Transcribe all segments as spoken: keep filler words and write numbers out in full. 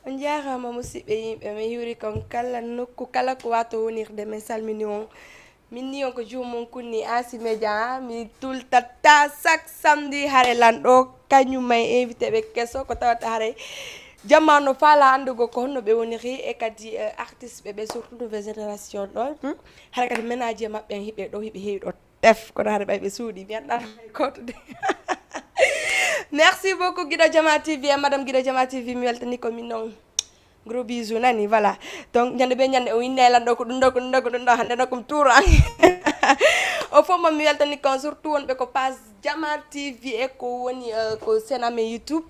On njaaraama, musidɓe yimɓe, mi hiwri kon kala nokku, kala ko waato wonirde, min salmini on. Min ni on ko juumum kunni Asi Media, mi tultata chaque samedi hare lanɗo, kañum may invité ɓe keso, ko tawata hare jamma no faala anndugo ko honno ɓe woniri, e kadi, eh, artiste ɓe, ɓe surtout nouvelle génération ɗo, hmm? Hare kadi ménage maɓɓe en hiɓe ɗo, hiɓe heewi ɗo. Tef, kono hare ɓay ɓe suuɗi, mi anndaa hay gooto de. Merci beaucoup, Guido Jama T V et Madame Guido Jama T V, mi weltani ko min noon. Gros bisous, nani, voilà. Donc, ñande be ñande, o winndi e lanɗo ko ɗum ɗo, ko ɗum ɗo, ko ɗum ɗo, hannde nokkum tuuro an. O fof mo mi weltani kon, surtout wonɓe ko page Jama T V e ko woni, euh, ko seen amen YouTube.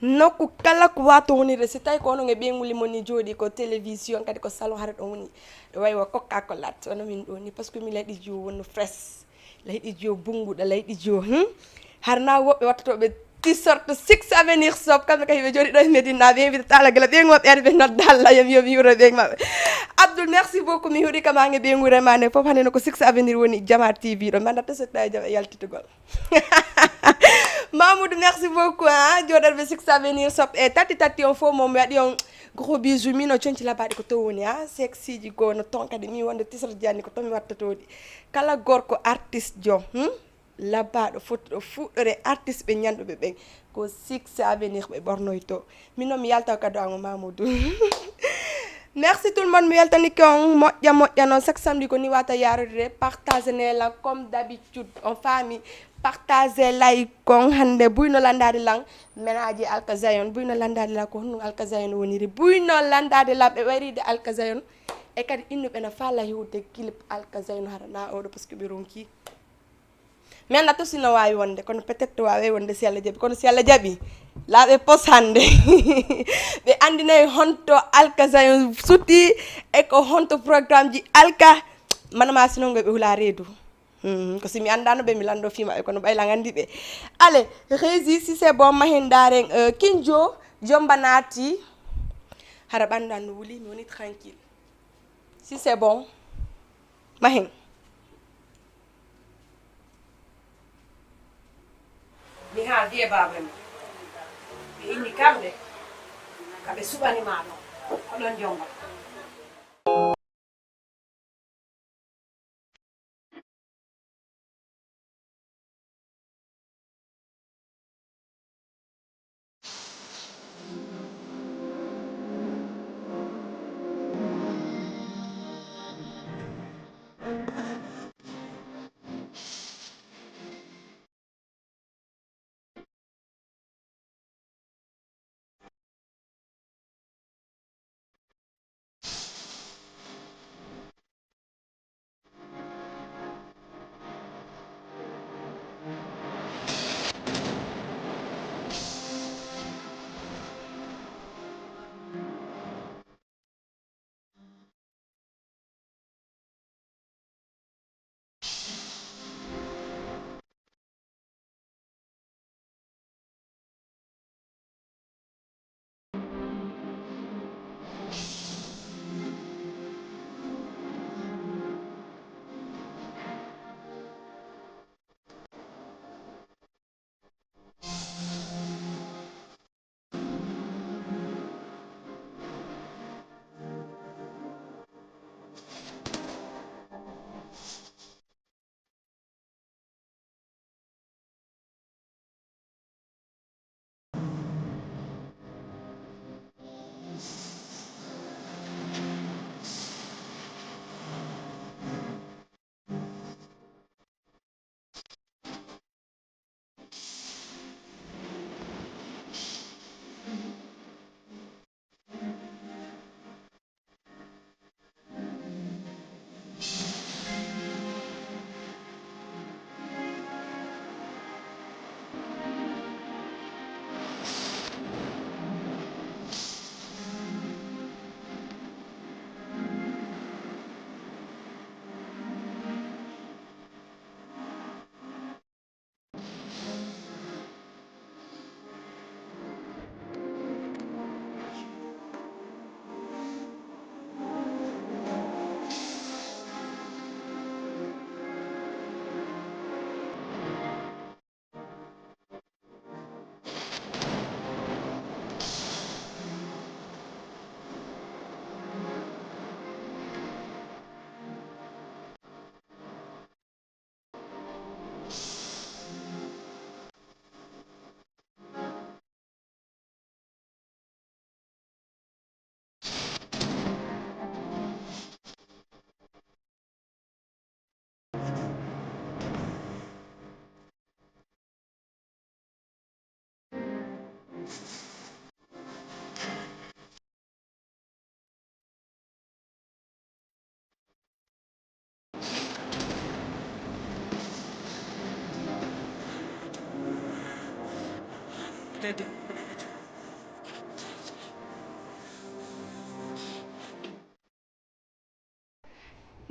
Nokku kala ko waato wonirde, si tawi ko onon e ɓeyngu mon ni jooɗi ko télévision, kadi ko salon hare ɗon woni. Ɗo wayi wo Coca-Cola, wano min ɗo ni, parce que mi leyɗi jiwo wonno fresh. Leyɗi jiwo bunnguɗo, leyɗi jiwo, hmm? Har na woɓɓe wattotooɓe t-shirt Six Avenir Shop, kamɓe kadi ɓe jooɗi ɗo e Medina, ɓe invité tala gila ɓe ŋoɓɓe ari ɓe nodda Allah, yo mi, yo mi yuro ɓe maɓɓe. Abdoul, merci beaucoup, mi huuri kama ange ɓe ŋure ma ne fof, hannde no ko Six Avenir woni Jama T V ɗo, mi annda to sotta e jam e yaltitugol. Mamoudou, merci beaucoup, hein. Jooɗorɓe Six Avenir Shop e tati tati on fof mo mi waɗi on gros bisous. Min o conci labaɗi ko to woni, hein. Sexy ji go no ton kadi mi wonde tisra jani ko to mi wattotooɗi. Kala gorko artiste jo, hmm? Labaɗo fottuɗo fuɗɗore artiste ɓe ñanɗuɓe ɓen. Ko Six Avenir ɓe ɓornoyto. Min noon mi yalta kado an o Mamoudou. Merci tout le monde, mi weltanike on moƴƴa moƴƴa noon. Chaque samedi ko ni wata yarude, partage ne lan comme d'habitude. On faami, partage lay kon hannde buyno landade lan. Ménage Alka Zayon, buyno landade lan ko honno Alka Zayon woniri. Buyno landade lan ɓe wayride Alka Zayon. E kadi innuɓe na faala hiwde clip Alka Zayon hara na oɗo parce que ɓe ronki. Mi anndaa to si no waawi wonde, kono peut-être waaway wonde si Allah jaɓi. Kono si Allah jaɓi, laaɓe pos hannde. Ɓe anndinay honto Alka Zayon suti e ko honto programme ji Alka. Manama si non ɓe hula reedu. Hmm, ko si mi anndaano ɓe mi lanndo fii maɓɓe, kono ɓay lan anndi ɓe. Allez, Rési, si c'est bon, mahen ndaaren, euh, Kinjo, Jomba naati. Hara ɓanndu an no wuli, mi woni tranquille. Si c'est bon, mahen. Mi haaldi e baaba men. Ɓe inni kamɓe, ka ɓe suɓani maa ɗon, ko ɗon jomba.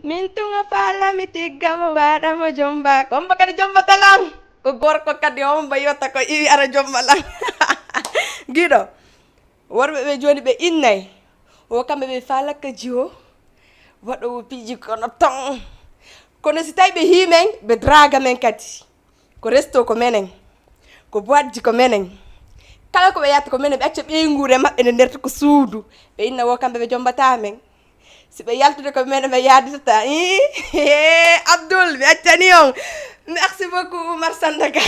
Min tun a faala mi tigga mo waɗa mo jomba. Ko hombo kadi jombata lan? Ko gorko kadi hombo yota ko iwi ara jomba lan. Giɗo. Worɓe ɓe jooni ɓe innay. O kamɓe ɓe faalaka jiwo. Waɗo o piiji kono ton. Kono si tawi ɓe hii men, ɓe draga men kadi. Ko resto ko menen. Ko boîte ji ko menen. Kala ko ɓe yahata ko menen, ɓe acca ɓeynguure maɓɓe nde nder ko suudu. Ɓe inna wo kamɓe ɓe jombata men. Si ɓe yaltude ko menen ɓe yaaditata. Ih, Abdoul, mi accani on. Merci beaucoup, Oumar Sandaga.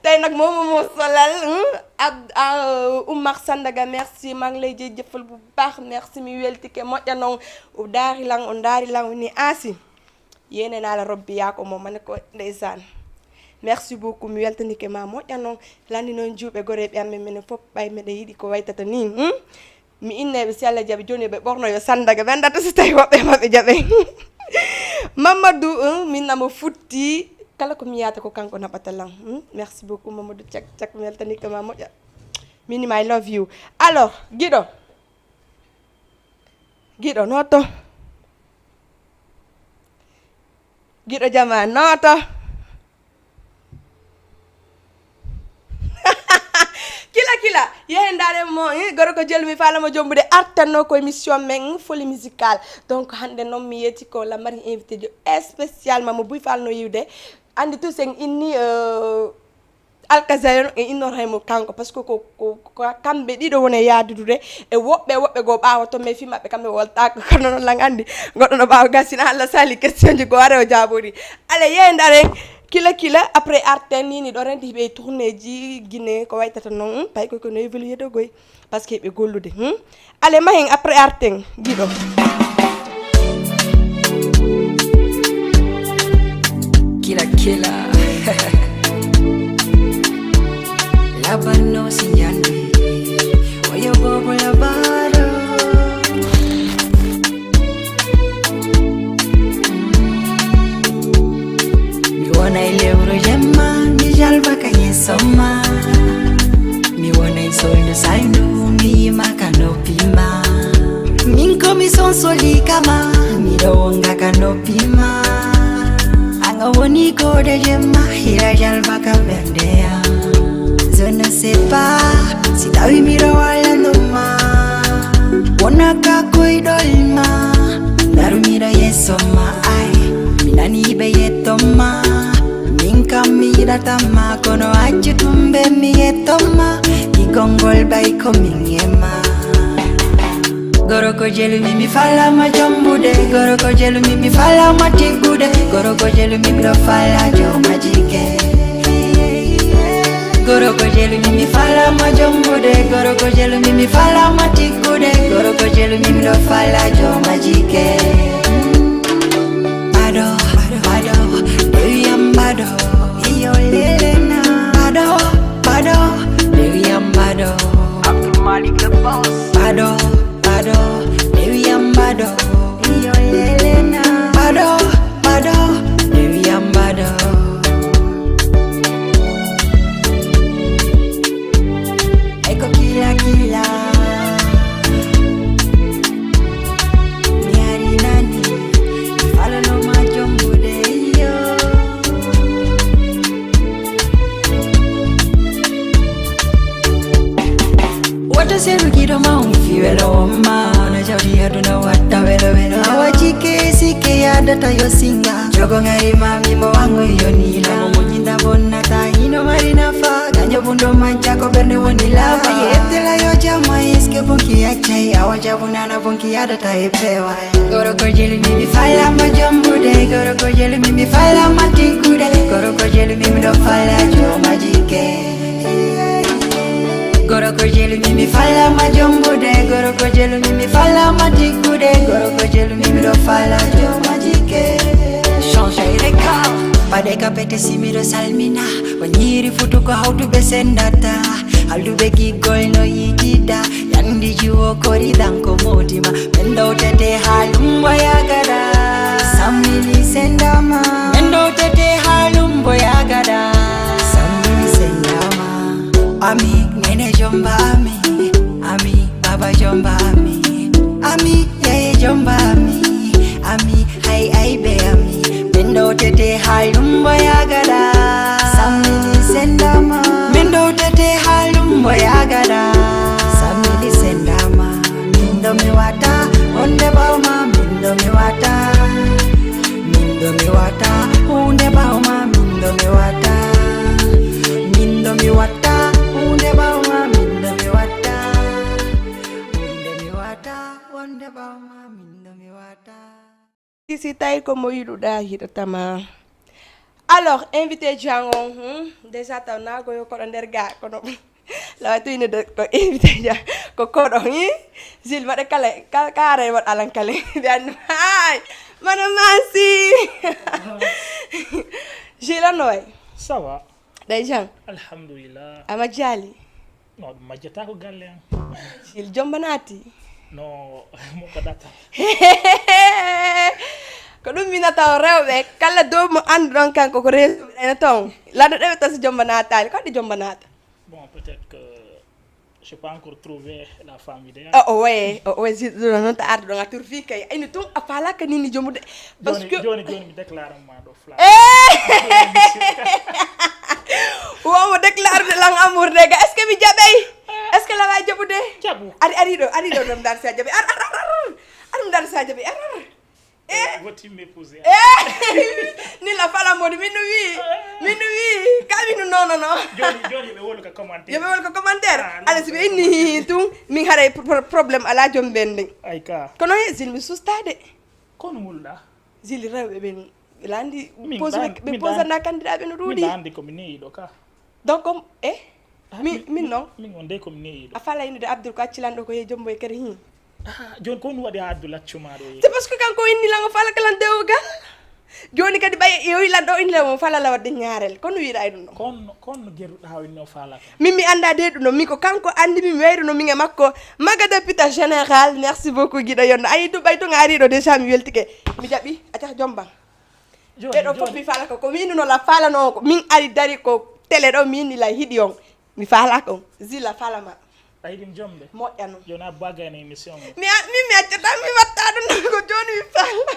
Tey nag moom moo solal, hmm? Ab-, ah, Oumar Sandaga, merci. Maa ngi lay jëjëfal bu baax. Merci, mi weltike moƴƴa noon. O daari lan, o daari lan, o ni aasi. Yéene naa la robe bi, yaa ko moom. Ma ne ko, ndeysaan. Merci beaucoup, mi weltanike ma moƴƴa noon. Lanndi noon juuɓe goreeɓe am, men menen fof ɓay meɗen yiɗi ko waytata nii, hmm? Mi inneeɓe si Allah jaɓi jooni ɓe ɓorno yo Sandaga ɓe annda to si tawi woɓɓe maɓɓe jaɓe. Mamadou, hmm, min namo futti. Kala ko mi yaata ko kanko naɓata lan. Hmm? Merci beaucoup, Mamadou Cak Cak, mi weltanike ma moƴƴa. Minima, I love you. Alors, Giɗo. Giɗo nooto. Giɗo jama nooto. Kila, kila. Yehen ndaaren mo, eh, gorko jelu mi faala mo jombude artanno ko émission men Folie Musicale. Donc, hannde noon mi yeeti ko la mari invité jo spécial ma mo buy faalno yiwde. Anndi tous en inni, euh, Alkazari on e innor hay mo kanko, parce que ko, ko, ko kamɓe ɗiɗo woni e yaadudude e woɓɓe, woɓɓe goo ɓaawo to, mais fii maɓɓe kamɓe woltaaka. Kono noon lan anndi, goɗɗo no ɓaawo gasina, Allah sali question ji goo are o jaabori. Allez, yehen ndaaren, kila, kila, après arten ni, ni ɗo renti hiɓe tournée ji Guinée, ko waytata noon, hmm, pay ko, ko no évoluer ɗo goy. Parce que ɓe gollude, hmm? Allez, mahen après arten, Giɗo. Kila, kila. Labano sinyandi. Oyo bobo labano. Mi wonay lewru jemma, mi jalba ka yeeso ma. Mi wonay soldu saynu, mi yima ka noppi ma. Min ko mi sonsoli kama, mi ɗo wonga ka noppi ma. Anga woni ko de jemma, hira jalba ka bernde ya. Je ne sais pas, si tawi mi ɗo wala no ma. Wona ka koyɗol ma, daru mi ɗo yeeso ma, ay. Mi nani ɓe yetto ma. Min kam mi yiɗata ma, kono accu tumbe mi yetto ma. Igongol bay ko min e ma. Gorko jelumi mi falama jombude, gorko jelumi mi falama tiggude, gorko jelumi mi ɗo fala joma jike. Gorko jelumi mi falama jombude, gorko jelumi mi falama tiggude, gorko jelumi mi ɗo fala joma jike. Bado, bado, deyam bado, iyo lelena. Bado, bado, deyam bado. Abdul Malik the boss. Bado, bado, deyam bado. Iyo lelena. Bado, bado, deyam bado. Eko kila kila. Mi ari nani. Falo no majombo de iyo. Wata seru gido ma un fi welo ma. Ona jawdi aduna wata welo welo. Awa jike sike ya data yo singa. Jogo ngari mami mo wangu yo nila. Mo nyinda bonna ta hino mari nafa. Ganyo bundo mancha ko berne woni lava. Yetela yo jama iske bunki achai. Awa jabuna na bunki adata epewa. Gorko jelumi mi falama jombude, gorko jelumi mi falama tiggude, gorko jelumi mi ɗo fala joma jike. Gorko jelumi mi falama jombude, gorko jelumi mi falama tiggude, gorko jelumi mi ɗo fala joma jike. Change les records. Ɓe ka pete simiɗo salmina, o ñiiri futu ko hawtuɓe sendata, halduɓe giggol no yijida, yandi jiwo koridan ko modima, ɓen ɗowtete ha lumbo yagada, sammini sendama, ɓen ɗowtete ha lumbo yagada, sammini sendama, ami nene jomba ami, ami baba jomba ami, ami yeye jomba ami, ami Ay, ay, be ami. Min ɗo tete ha lumbo yagada. Sammini sendama. Min ɗo tete ha lumbo yagada. Sammini sendama. Min ɗo mi wata, hunde bawma. Min ɗo mi wata. Min ɗo mi wata, hunde bawma. Min ɗo mi wata. Min ɗo mi wata, hunde bawma. Min ɗo mi wata. Hunde mi wata, hunde bawma. Min ɗo mi wata. Si, si tawi ko mo yiɗuɗa hiɗatama. Alors, invité jango, hmm, déjà taw nago yo koɗo nder ga, kono lawa tuyni de ko invité ja, ko koɗo, hi? Zil, waɗa kala, ka, ka aray waɗa alan kala. Ɓe anno, hay, mana masi. Zil, anno way? Ça va. Ɗay jam? Alhamdulillah. Ama jali? No, ɗum majjata ko galle am. Il jomba naati? No, mo ko data. Ko ɗum minata o rewɓe, kala dow mo annduɗon kanko ko reesuɓe ɗen ton. Lanndo ɗeɓe tan si jomba naataali, ko waɗi jomba naata? Bon, peut-être que je n'ai pas encore trouvé la femme idéale. O, o waye, o, o waye si ɗum noon ta arde ɗon a turfi kay. Ayni tun a faalaka ni ni jomude. Parce Joni, que joni, joni mi déclare ma ɗo flamme. Eh! Womo déclare de lan amour de ga. Est-ce que mi jaɓay? Est-ce que lawa jaɓude? Jaɓu. Ari, ari ɗo, ari ɗo ɗum dar sa jaɓi. Ar, ar, ar, ar. Ar ɗum dar sa jaɓi. Ar, ar. Eh? Woti m'épouser. Eh! Ni la fala modi min no wi. Min no wi. Ka min no, non, non, non. Joni, joni ɓe wolu ka commentaire. Yo ɓe wolu ka commentaire. Ah, ala si ɓe inni tun min haray pro-, pro-, problème ala jom bende. Ay ka. Kono he zil mi sustade. Kono ngulɗa? Zil rewɓe ɓen landi Min pose ɗa-, ɓe min pose ɗa-, na candidat ɓe no min ɗuuɗi. Ɗa andi ko mi neyiɗo ka. Donc, comme, eh? Ah, mi, min, min non. Min on dey ko mi neyiɗo. A fala inde Abdoul ko acci lanɗo ko he jombo e kadi hin. Ah, joni ko ɗum waɗi ha Abdoul accu ma ɗo ye? C'est parce que kanko inni lan o fala kalan dewgal. Joni kadi ɓay e o lan ɗo inni lan o fala la wadde ñaarel. Kono wiɗa e ɗum ɗo. Kon, kon no geruɗa o inni o fala kan. Min mi anda de ɗum ɗo. Min ko kanko andi min mi wayruno min e makko. Maga député général, merci beaucoup giɗo yonno. Ayi ɗum ɓay ɗum ari ɗo déjà mi weltike. Mi jaɓi, a cah jomba. Joni, ɓeɗo fof joni. Mi faalaka ko min no la faalano ko min ari dari ko télé ɗo min ni la hiɗi on. Mi faalaka on. Zila faalama. A yiɗi mi jomde? Moƴƴa noon. Joni a bagayno émission o. Mi a-, min mi accata mi watta ɗum ɗo ko joni mi faala.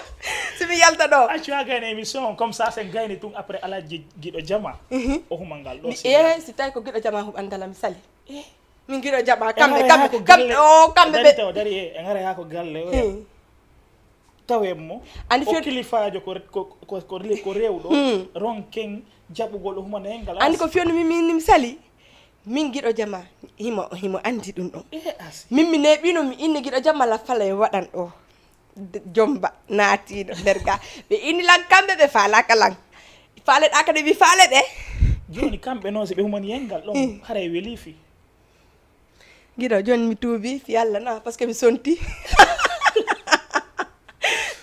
Si mi yalta ɗo. Accu a gayno émission o comme ça sen gayni tun après ala gi-, giɗo jama. Mhm. O humangal ɗo. Mi, si eh, si tawi ko giɗo jama huɓandala mi sali. Eh. Min giɗo jaɓa kamɓe, kamɓe, kamɓe, o kamɓe ɓe. Dari taw, dari, e, e ngara ha ko galle o. Hmm. Tawen mo. Andi o fiyo-, kilifaajo ko, ko, ko, ko, ko rewɗo. Hmm. Ronken jaɓugol humana en galas. Andi ko fiyondu min, min, min sali. Min giɗo jama, himo, himo andi ɗum ɗon. Eh, asi. Min mi neɓino mi inni giɗo jama la fala e waɗan ɗo. D-, jomba, naatiɗo nder ga. Ɓe inni lan kamɓe ɓe faalaka lan. Faaleɗa kadi mi faale ɓe. Joni kamɓe noon si ɓe humani yengal ɗon, hmm, haray weli fi. Giɗo, joni mi tuubi, fi Allah na, parce que mi sonti.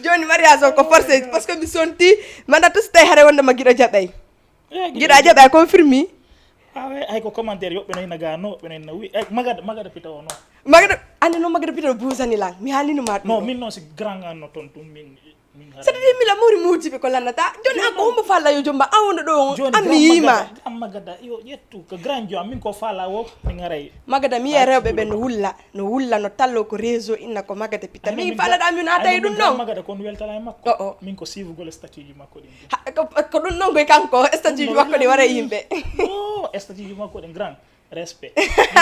Joni mariage o ko forcé, parce que mi sonti. Mana to si tawi hare wonde ma giɗo jaɓay. Eh, giɗo a jaɓay, confirmi. Ah, ouais, ay ko commentaire yoɓɓe no ina ga, no, ɓe no ina wi. Eh, magada, magada pita o no. Magada, ande no magada pita o buusani lan. Mi haalino ma ɗum. No, min no si grand an no ton tum min. C'est-à-dire, mi la mori mujibe ko lannata. Joni an ko hombo falla yo jomba an wonɗo ɗo on. Joni an mi yima. An magada, yo ƴettu ko grand jo min ko fala wo mi ngaray. Magada mi e rewɓe ɓe no wulla, no wulla, no tallo ko réseau inna ko magada pita. Min fala ɗa mi naata e ɗum ɗon. Magada kon weltala e makko. O, o. Min ko sivugol statut ji makko ɗin. Ha, ko, ko ɗum ɗon koy kanko, statut ji makko ɗi wara e yimɓe. Oh, statut ji makko ɗin grand. Respect.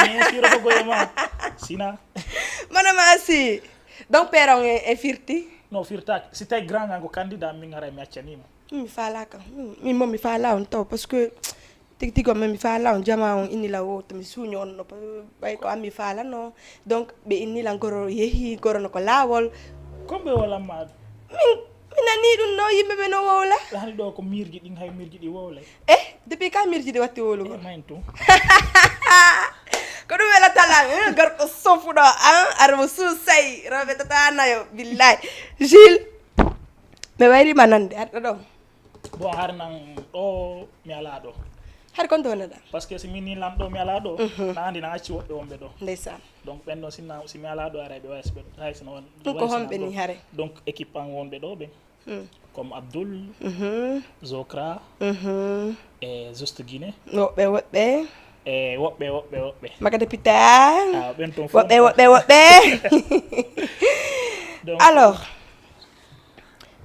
Min siro ko goye ma. Sina. Mana ma si. Donc père on e, e firti? No firtaki. Si tawi grand ngan ko candidat min haray mi accanimo. Mi falaka. Min, min mo mi fala on taw parce que tigi tigi on mi fala on jama on inni la wo to mi suño on no ɓay ko an mi fala no. Donc ɓe inni lan goro yehi goro no ko lawol. Kombe wala ma. Min, mi nani ɗum no yimɓe ɓe no wowla. Hani ɗo ko mirji ɗin hay mirji ɗi wowlay. Eh, depuis quand mirji ɗi watti wowlugol? Eh, main tun. Ko ɗum wela tala, eh, gorko sofuɗo, ah, ara mo suusay, rewɓe tata nayo, billahi. Gilles, ɓe wayrima nande, arɗo ɗo. Bon, har nan Ɗo mi alaa ɗo. Hari kon to wonnoɗaa? Parce que si min ni lan ɗo mi alaa ɗo, na andi na acci woɓɓe wonɓe ɗo. Ndeysaan. Donc ɓen ɗon sinna si mi alaa ɗo aray ɓe wawi si ɓe hay sino won. Ɗum ko honɓe ni hare? Donc équipe an wonɓe ɗo ɓen. Comme Abdoul, Zokra, e Juste Guinée. Woɓɓe woɓɓe. E woɓɓe woɓɓe woɓɓe. Makata pita. Ah, ɓen ton fof. Woɓɓe woɓɓe woɓɓe. Donc, alors,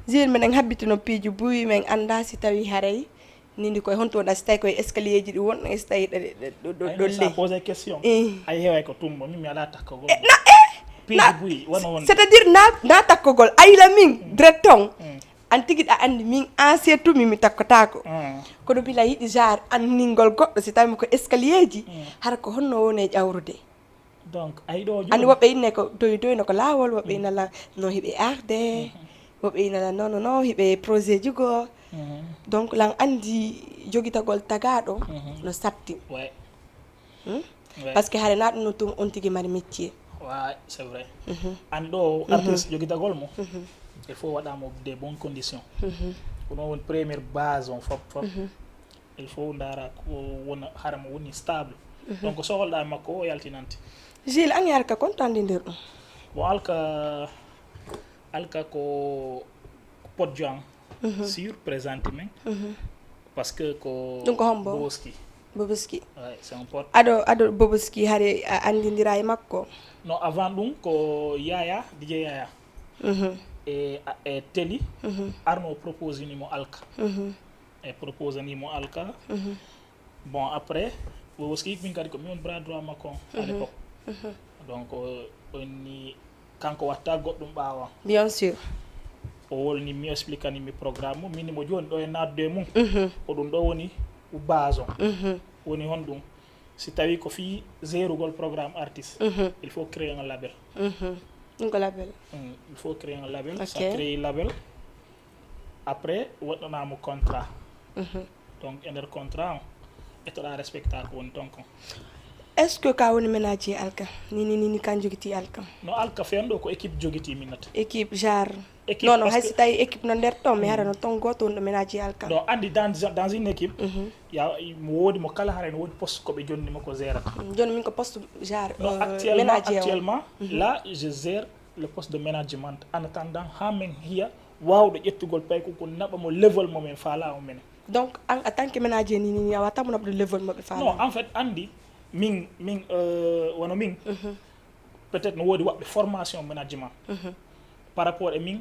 Jules, minen habbitino piiji buy, min anndaa si tawii haray nini koye honto wonɗaa, si tawii koye escalier ji ɗi wonɗon, si tawii ɗo, ɗo, ɗo, ɗo, ɗo ley. Poser question. Eh. Ay heeway ko tumbo, min mi alaa takkogol. Eh, na, eh, piiji buy, wano wonde. C'est-à-dire, na, na takkogol, ayla min, direct on. An tigi ɗa anndi min ancien tumi mi takkotaako. Kono bila yiɗi genre anndingol goɗɗo, si tawii ko escalier ji, hara ko honno woni e ƴawrude? Donc, ay ɗo jooni. Anndi woɓɓe inne ko doyi doyi no ko laawol, woɓɓe ina la no hiɓe arde, woɓɓe ina la non, non, non, hiɓe projet ji goo. Donc, lan anndi jogitagol tagaaɗo no satti. Ouais. Hmm? Ouais. Parce que hare na ɗum no tum on tigi mari métier. Ouais, c'est vrai. An ɗo artiste jogitagol mo, il faut waɗa mo des bonnes conditions. Ko ɗum woni première base on fop, fop. Il faut ndaara ko wona hara mo woni stable. Donc, soholɗa makko o yaltinante. Gilles, an yarka kon to anndindir ɗum? Bon, alka, alka ko pot joan sur présente men. Parce que ko ɗum ko hombo? Boboski. Boboski. Ouais, c'est un pote. Aɗo, aɗo Boboski hari a anndindira e makko? Non, avant ɗum ko Yaya, D J Yaya. E, e Teli, arno propose ni mo alka. E propose ni mo alka. Bon, après, Boboski min kadi ko min woni bras droit makko à l'époque. Donc, o, o ni kanko watta goɗɗum ɓaawa. Bien sûr. O wolni mi, o expliquani mi programme mum, min mo jooni ɗo e naatde e mum. Ko ɗum ɗo woni base on. Woni honɗum? Si tawi ko fii gérugol programme artiste, il faut créer un label. Ɗum ko label. Mm, il faut créer un label. Ça crée label. Après, woɗɗanaa mo contrat. Donc, e nder contrat on, etoɗa respecta ko woni ton kon. Est ce que ka woni ménager alka? Nini, nini kan jogiti alka? No alka fen ɗo ko équipe jogiti minata. Équipe genre? Équipe, non, non, parce hay que si tawi équipe no nder ton, mi hara no ton goto woni ɗo ménager alka. Non, andi dans, dans une équipe, ya, mo woodi mo kala hara no woodi poste ko ɓe jonni mo ko gérata. Mm, joni min ko poste genre, non, euh, actuellement, ménager on. Actuellement, là, je gère le poste de management. En attendant, ha min hiya wawɗo ƴettugol payku ko naɓa mo level mo min faala o minen. Donc, an, en tant que ménager ni, ni, ni, a wata mo naɓude level mo ɓe faala? Non, en fait, andi, min, min, euh, wano min, peut-être no woodi waɗɓe formation management. Par rapport e min,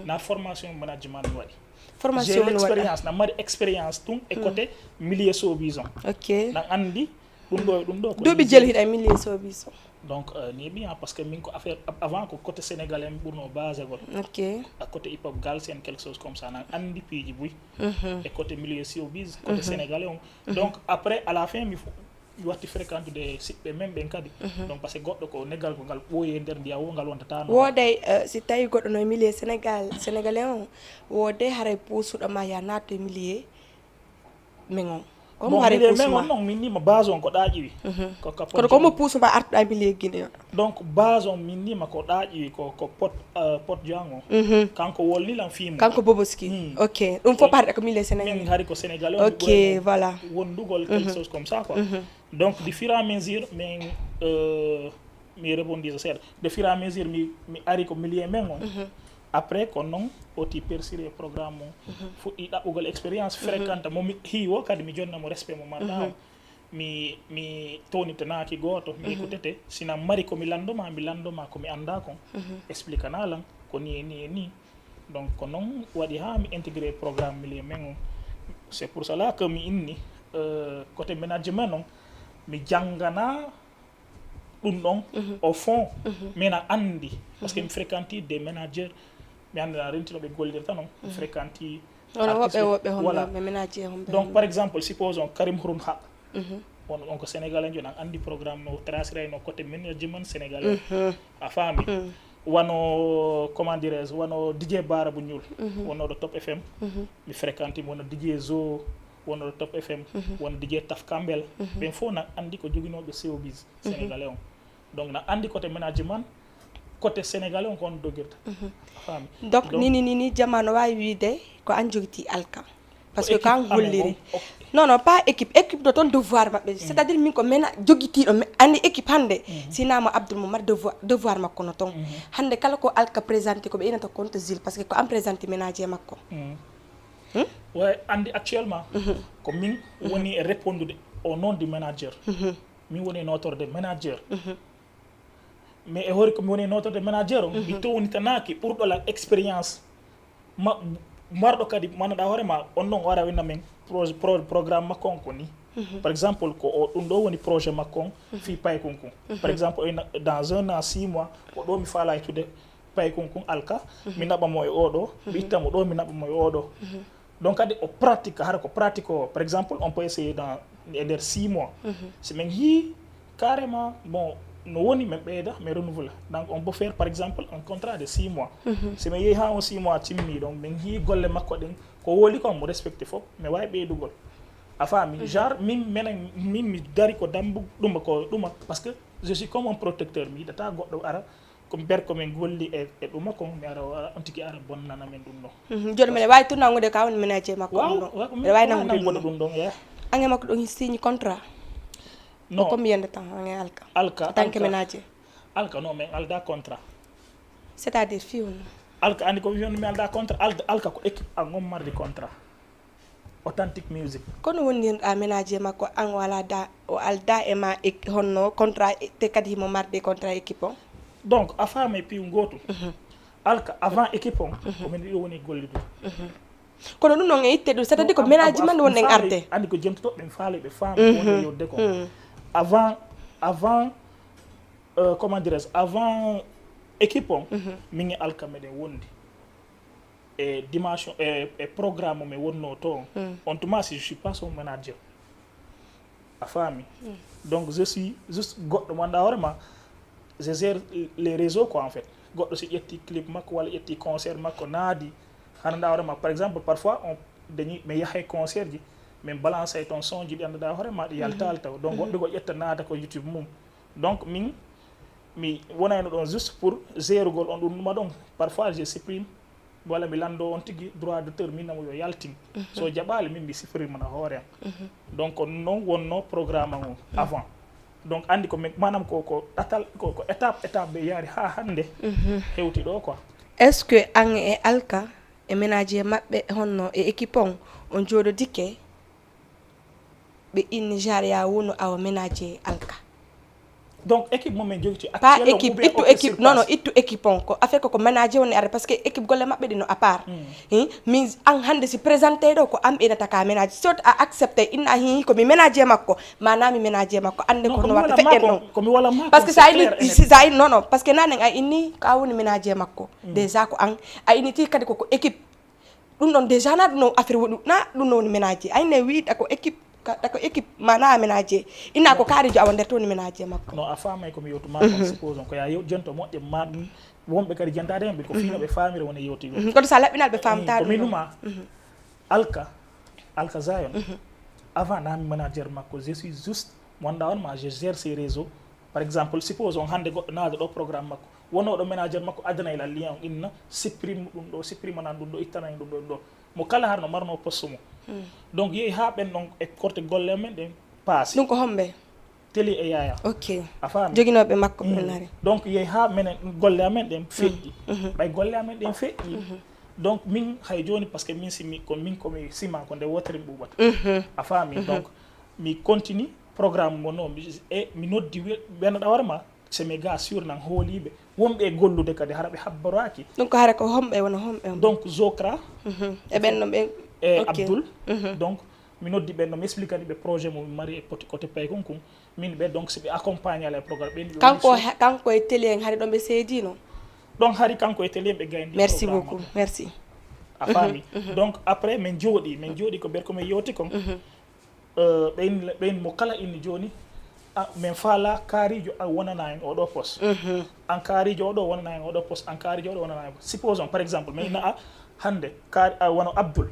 na formation management mi waɗi. Formation. J'ai l'expérience, na mari expérience tun e côté milieu showbiz on. Ok. Na andi, ɗum ɗo, ɗum ɗo ko duuɓi jelu hiɗa e milieu showbiz on. Donc, euh, ni bien, parce que min ko affaire, av-, avant ko côté sénégalais mi ɓurno basé gol. Ok. À côté hip hop, galsen, quelque chose comme ça, nan andi piiji buy. E côté milieu showbiz, côté sénégalais on. Donc, après, à la fin, mi f-, mi watti fréquentude siɓɓe men ɓen kadi. Donc, parce que goɗɗo ko negal ko ngal ɓooyi e nder ndiya o, ngal wontata no. Wooday, euh, si tawi goɗɗo no e milieu Sénégal, sénégalais on, wooday haray puusuɗo ma ya naatto e milieu men on. Ko mo bon, hare milieu men on non, min nima base on ko ɗa ƴiwi. Ko ka kono ko mo puusu ma artuɗa milieu Guinée on. Donc base on min nima ko ɗa ƴiwi ko, ko pot, euh, pot joang on. Kanko wolni lan fimu. Kanko Boboski. Ok. Ɗum fof parɗe ko milieu Sénégal. Min hari ko Sénégal on. Ok, voilà. Wondugol quelque chose comme ça quoi. Donc de fur et à mesure min, euh, mi rebondisa seeɗa. De fur et à mesure mi, mi ari ko milieu men on. Après ko non oti persiri e programme on. Fuɗɗi ɗaɓɓugol expérience fréquente mo mi hiiwo kadi mi jonna mo respect mo marɗa on. Mi, mi townitanaaki gooto, mi écoutete. Sina mari ko mi lanndoma, mi lanndoma ko mi annda kon. Explique na lan ko ni e ni e ni. Donc ko non waɗi ha mi intégré programme milieu men on. C'est pour cela que mi inni, euh, côté management on mi janngana ɗum ɗon au fond. Mais na andi parce que mi fréquenti des managers, mi andi na rentino ɓe gollirta non. Mi fréquenti woɓɓe woɓɓe homɓe ménager homɓe. Donc par exemple supposons Karim Hurun Ha, on, on ko sénégalais jo nan andi programme no tracirayno côté management sénégalais. A faami? Wano comment dirais-je, wano D J Bara bu ñuul wonnoɗo Top F M. Mi fréquenti wano D J Zo wonnoɗo Top F M, wano D J Taf Kambel. Ɓen fof nan andi ko joginooɓe showbiz sénégalais on. Donc nan andi côté management côté sénégalais on ko on dogirta. A faami? Donc nini nini jama no wawi wiide ko an jogiti alka? Parce que kan holliri. Non, non, pas équipe. Équipe ɗo toon devoir maɓɓe. C'est-à-dire min ko mena jogitiiɗo, andi équipe hannde. Si nama Abdoul Momar devoir, devoir makko no toon. Hannde kala ko Alka présenté ko ɓe inata compte Zil, parce que ko an présenté ménager makko. Way andi actuellement ko min woni e répondude au nom du manager. Min woni e nootorde manager. Mais e hoore ko mi woni nootorde manager o, mi townitanaaki ɓurɗo lan expérience ma marɗo kadi mannoɗaa hoore ma on ɗon o ara winna min projet programme makko on ko ni. Par exemple ko o ɗum ɗo woni projet makko on fii paykun kun. Par exemple o ina dans un an six mois ko ɗo mi faala yettude paykun kun Alka mi naɓa mo e oɗo mi itta mo ɗo mi naɓa mo e oɗo. Donc kadi o pratique hara ko pratique o par exemple on peut essayer dans e nder six mois. Si min yii carrément bon no woni min ɓeyda min renouvela. Donc on peut faire par exemple un contrat de six mois. Si min yehi ha on six mois timmi ɗon min yii golle makko ɗin ko woli ko mo respecté fof mi wawi ɓeydugol. A faami genre min menen min mi dari ko dambu ɗuma ko ɗuma parce que je suis comme un protecteur mi yiɗata goɗɗo ara ko ber ko min golli e e ɗuma kon mi ara ara on tigi ara bonnana min ɗum ɗon. Joni mbiɗa wawi toon nangude ka woni ménager makko on ɗon. Mbiɗa wawi nangude ɗum ɗon. Ange makko ɗon signe contrat. Non. Combien de temps ange Alka? Alka en tant que ménager. Alka non min alda contrat. C'est à dire fii woni? Alka andi ko mi wiyonmi alda contrat alka ko équipe an on mardi contrat. Authentic music. Kono wondirɗa ménager makko an o alada o alda e ma e honno contrat te kadi himo marde contrat équipe on? Donc a faamay piiw gootu. Alka avant équipe on ko min ɗiɗo woni gollidude. Kono ɗum noon e itte ɗum c'est à dire ko ménager man won en arde. Andi ko jemtotoɓe ɓen faale ɓe faama wonde yodde ko avant avant euh, comment dirais avant équipe on min e Alka meɗen wondi. E dimension e e programme mi wonno to on tuma si je suis pas son manager. A faami? Donc je suis juste goɗɗo mo anndaa hoore ma je gère les réseaux quoi en fait. Goɗɗo si ƴetti clip makko walla ƴetti concert makko naadi hano anndaa hoore ma par exemple parfois on dañi mi yahay concert ji min balancay toon son ji ɗi annduɗaa hoore ma ɗi yaltaali taw donc woɓɓe ko ƴetta naada ko youtube mum. Donc min mi wonayno ɗon juste pour gérugol on ɗum ɗuma ɗon parfois je supprime walla mi lanndo on tigi droit d'auteur min namo yo yaltin. So jaɓaali min mi supprime na hoore am. Donc ko noon wonno programme am o avant. Donc anndi ko manam ko ko ɗatal ko ko étape étape ɓe yaari ha hannde hewti ɗo quoi. Est ce que an e Alka e ménager maɓɓe honno e équipe on on jooɗodike? Ɓe inni Jaria wonu awa ménager Alka. Donc équipe mo min jogiti pas équipe ittu équipe non non ittu équipe on ko affaire ko ko ménager woni arde parce que équipe golle maɓɓe ɗi no à part. Hi min an hannde si présenté ɗo ko an ɓeynata ka ménager sot a accepté inna hi ko mi ménager makko mana mi ménager makko annde ko no watta feƴƴen ɗon. Parce que sa ini sa ini non non parce que nanen a inni ka woni ménager makko déjà ko an a ini ti kadi koko équipe. Ɗum ɗon déjà na ɗum no affaire woni na ɗum no woni ménager ayne wi ɗako équipe ka ɗako équipe mana ménager ina ko kaari jo awa nder to woni ménager makko. No a faamay ko mi yewtu ma kon supposons ko ya yew jento moƴƴe ma ɗum wonɓe kadi jentade hen ɓe ko fino ɓe faamira woni yewti ɗum. Kono sa laɓɓinal ɓe faamta ɗum. Ko minuma alka alka zayon avant nami manager makko je suis juste mo wonɗa on ma je gère ces réseaux. Par exemple supposons hannde goɗɗo naada ɗo programme makko wonooɗo ménageur makko addana ila lien on inna supprime ɗum ɗo supprime nan ɗum ɗo ittana en ɗum ɗo ɗo mo kala harno marno poste mum. Donc yehi ha ɓen ɗon e korte golle men ɗen paasi. Ɗum ko homɓe? Teli e yaya. Ok. A faami? Joginooɓe makko ɓen nari. Donc yehi ha menen golle amen ɗen feƴƴi. Ɓay golle amen ɗen feƴƴi. Donc min hay joni parce que min simi ko min komi sima ko nde wotere mi ɓuɓata. A faami? Donc mi continue programme mo no e mi noddi ɓennoɗa hoore ma. C'est mes gars sûr nan hooliɓe wonɓe e gollude kadi hara ɓe habbaraki. Ɗum ko hara ko homɓe wona homɓe on. Donc Zokra. E ɓen no ɓen. E Abdoul. Donc mi noddi ɓen no mi explique kadi ɓe projet mo mi mari e poti côté paykon kun min ɓe donc si ɓe accompagne ala e programme ɓen. Kanko kanko e télé en hari ɗon ɓe seedino. Ɗon hari kanko e télé en ɓe gayni. Merci beaucoup merci. A faami? Donc après min jooɗi min jooɗi ko ɓer ko min yewti kon. Ɓeyn ɓeyn mo kala inni jooni. Min faala kaariijo a wonana en oɗo pos. An kaariijo oɗo wonana en oɗo pos an kaariijo oɗo wonana en supposons par exemple min ina a hannde kaari a wano Abdoul.